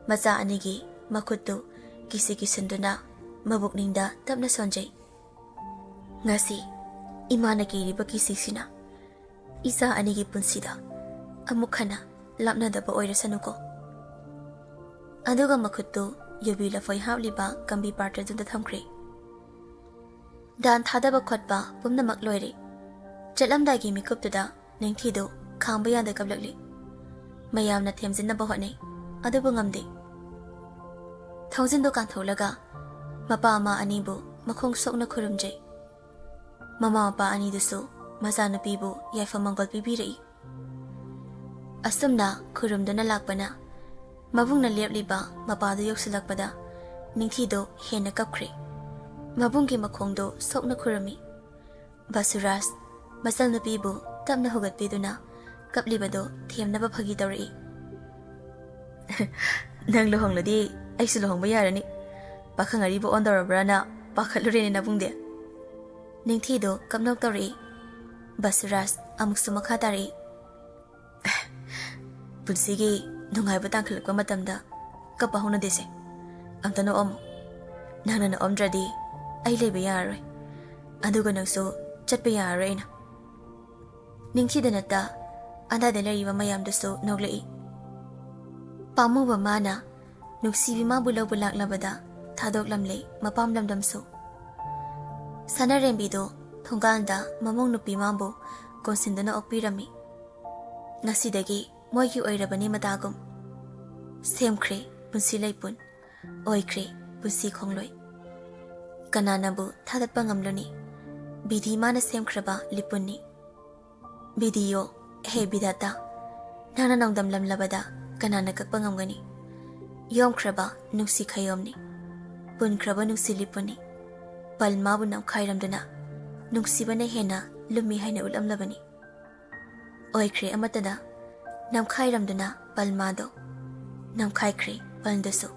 ꯃꯆꯥ ꯑꯅꯤꯒꯤ ꯃꯈꯨꯠꯇꯨ ꯀꯤꯁꯤ ꯀꯤꯁꯤꯟꯗꯨꯅ ꯃꯕꯨꯛꯅꯤꯡꯗ ꯇꯞꯅ ꯁꯣꯟꯖꯩ꯫ "ꯉꯁꯤ ꯏꯃꯥꯅ ꯀꯤꯔꯤꯕ ꯀꯤꯁꯤꯁꯤꯅ ꯏꯆꯥ ꯑꯅꯤꯒꯤ ꯄꯨꯟꯁꯤꯗ ꯑꯃꯨꯛ ꯍꯟꯅ ꯂꯥꯞꯅꯗꯕ ꯑꯣꯏꯔꯁꯅꯨꯀꯣ꯫" ꯑꯗꯨꯒ ꯃꯈꯨꯠꯇꯨ ꯌꯨꯕꯤ ꯂꯐꯣꯏ ꯍꯥꯞꯂꯤꯕ ꯀꯝꯕꯤ ꯄꯥꯇ꯭ꯔꯗꯨꯗ ꯊꯝꯈ꯭ꯔꯦ꯫ ꯗꯥꯟ ꯊꯥꯗꯕ ꯈꯣꯠꯄ ꯄꯨꯝꯅꯃꯛ ꯂꯣꯏꯔꯦ꯫ ꯆꯠꯂꯝꯗꯥꯏꯒꯤ ꯃꯤꯀꯨꯞꯇꯨꯗ ꯅꯤꯡꯊꯤꯗꯨ ꯈꯥꯝꯕ ꯌꯥꯗ ꯀꯞꯂꯛꯂꯤ꯫ ꯃꯌꯥꯝꯅ ꯊꯦꯝꯖꯤꯟꯅꯕ ꯍꯣꯠꯅꯩ, ꯑꯗꯨꯕꯨ ꯉꯝꯗꯦ꯫ ꯊꯣꯡꯖꯤꯟꯗꯨ ꯀꯥꯟꯊꯣꯛꯂꯒ ꯃꯄꯥ ꯑꯃ ꯑꯅꯤꯕꯨ ꯃꯈꯣꯡ ꯁꯣꯛꯅ ꯈꯨꯔꯨꯝꯖꯩ꯫ ꯃꯃꯥ ꯃꯄꯥ ꯑꯅꯤꯗꯨꯁꯨ ꯃꯆꯥꯅꯨꯄꯤꯕꯨ ꯌꯥꯏꯐ ꯃꯪꯒꯣꯜ ꯄꯤꯕꯤꯔꯛꯏ꯫ ꯑꯁꯨꯝꯅ ꯈꯨꯔꯨꯝꯗꯨꯅ ꯂꯥꯛꯄꯅ ꯃꯕꯨꯡꯅ ꯂꯦꯞꯂꯤꯕ ꯃꯄꯥꯗꯨ ꯌꯧꯁꯤꯜꯂꯛꯄꯗ ꯅꯤꯡꯊꯤꯗꯨ ꯍꯦꯟꯅ ꯀꯞꯈ꯭ꯔꯦ꯫ ꯃꯕꯨꯡꯒꯤ ꯃꯈꯣꯡꯗꯨ ꯁꯣꯛꯅ ꯈꯨꯔꯨꯝꯃꯤ꯫ ꯕꯁꯨꯔꯥꯖ ꯃꯆꯜꯅꯨꯄꯤꯕꯨ ꯇꯞꯅ ꯍꯧꯒꯠꯄꯤꯗꯨꯅ ꯀꯞꯂꯤꯕꯗꯨ ꯊꯦꯝꯅꯕ ꯐꯥꯒꯤ ꯇꯧꯔꯛꯏ꯫ "ꯅꯪ ꯂꯨꯍꯣꯡꯂꯗꯤ ꯑꯩꯁꯨ ꯂꯨꯍꯣꯡꯕ ꯌꯥꯔꯅꯤ꯫ ꯄꯥꯈꯪ ꯑꯔꯤꯕ ꯑꯣꯟꯗꯧꯔꯕ꯭ꯔꯥꯅ ꯄꯥꯈꯠꯂꯨꯔꯦꯅꯦ ꯅꯕꯨꯡꯗꯤ꯫" ꯅꯤꯡꯊꯤꯗꯣ ꯀꯞꯅꯣꯛ ꯇꯧꯔꯛꯏ꯫ ꯕꯁꯨꯔꯥꯖ ꯑꯃꯨꯛꯁꯨ ꯃꯈꯥ ꯇꯥꯔꯛꯏ꯫ "ꯄꯨꯟꯁꯤꯒꯤ ꯅꯨꯡꯉꯥꯏꯕ ꯇꯥꯡꯈꯠꯂꯛꯄ ꯃꯇꯝꯗ ꯀꯞꯄ ꯍꯧꯅꯗꯦꯁꯦ꯫ ꯑꯝꯇ ꯅꯣꯛꯑꯝꯃꯣ꯫ ꯅꯪꯅ ꯅꯣꯛꯑꯝꯗ꯭ꯔꯗꯤ ꯑꯩ ꯂꯩꯕ ꯌꯥꯔꯔꯣꯏ꯫ ꯑꯗꯨꯒ ꯅꯪꯁꯨ ꯆꯠꯄ ꯌꯥꯔꯔꯣꯏ ꯑꯩꯅ꯫" ꯅꯤꯡꯊꯤꯗ ꯅꯠꯇ ꯑꯗꯥꯏꯗ ꯂꯩꯔꯤꯕ ꯃꯌꯥꯝꯗꯨꯁꯨ ꯅꯣꯛꯂꯛꯏ꯫ ꯄꯥꯝꯃꯨꯕ ꯃꯥꯅ ꯅꯨꯡꯁꯤꯕꯤ ꯃꯥꯕꯨ ꯂꯧꯕ ꯂꯥꯛꯂꯕꯗ ꯊꯥꯗꯣꯛꯂꯝꯂꯦ ꯃꯄꯥꯝ ꯂꯝꯗꯝꯁꯨ꯫ ꯁꯅꯥꯔꯦꯝꯕꯤꯗꯣ ꯊꯣꯡꯒꯥꯟꯗ ꯃꯃꯧ ꯅꯨꯄꯤ ꯃꯥꯕꯨ ꯀꯣꯟꯁꯤꯟꯗꯨꯅ ꯑꯣꯛꯄꯤꯔꯝꯃꯤ꯫ ꯉꯁꯤꯗꯒꯤ ꯃꯣꯏꯒꯤ ꯑꯣꯏꯔꯕꯅꯤ ꯃꯇꯥꯒꯨꯝ꯫ ꯁꯦꯝꯈ꯭ꯔꯦ ꯄꯨꯟꯁꯤ ꯂꯩꯄꯨꯟ, ꯑꯣꯏꯈ꯭ꯔꯦ ꯄꯨꯟꯁꯤ ꯈꯣꯡꯂꯣꯏ꯫ ꯀꯅꯥꯅꯕꯨ ꯊꯥꯗꯠꯄ ꯉꯝꯂꯨꯅꯤ? ꯕꯤꯙꯤ ꯃꯥꯅ ꯁꯦꯝꯈ꯭ꯔꯕ ꯂꯤꯄꯨꯟꯅꯤ꯫ ꯕꯤꯙꯤꯌꯣ, ꯍꯦ ꯕꯤꯙꯥꯇꯥ, ꯅꯪꯅ ꯅꯣꯡꯗꯝꯂꯝꯂꯕꯗ ꯀꯅꯥꯅ ꯀꯛꯄ ꯉꯝꯒꯅꯤ? ꯌꯣꯝꯈ꯭ꯔꯕ ꯅꯨꯡꯁꯤ ꯈꯌꯣꯝꯅꯤ, ꯄꯨꯟꯈ꯭ꯔꯕ ꯅꯨꯡꯁꯤ ꯂꯤꯄꯨꯟꯅꯤ꯫ ꯄꯜꯃꯥꯕꯨ ꯅꯝꯈꯥꯏꯔꯝꯗꯨꯅ ꯅꯨꯡꯁꯤꯕꯅ ꯍꯦꯟꯅ ꯂꯨꯝꯃꯤ ꯍꯥꯏꯅ ꯎꯠꯂꯝꯂꯕꯅꯤ꯫ ꯑꯣꯏꯈ꯭ꯔꯦ ꯑꯃꯠꯇꯗ ꯅꯝꯈꯥꯏꯔꯝꯗꯨꯅ ꯄꯜꯃꯥꯗꯣ, ꯅꯝꯈꯥꯏꯈ꯭ꯔꯦ ꯄꯜꯗꯨꯁꯨ꯫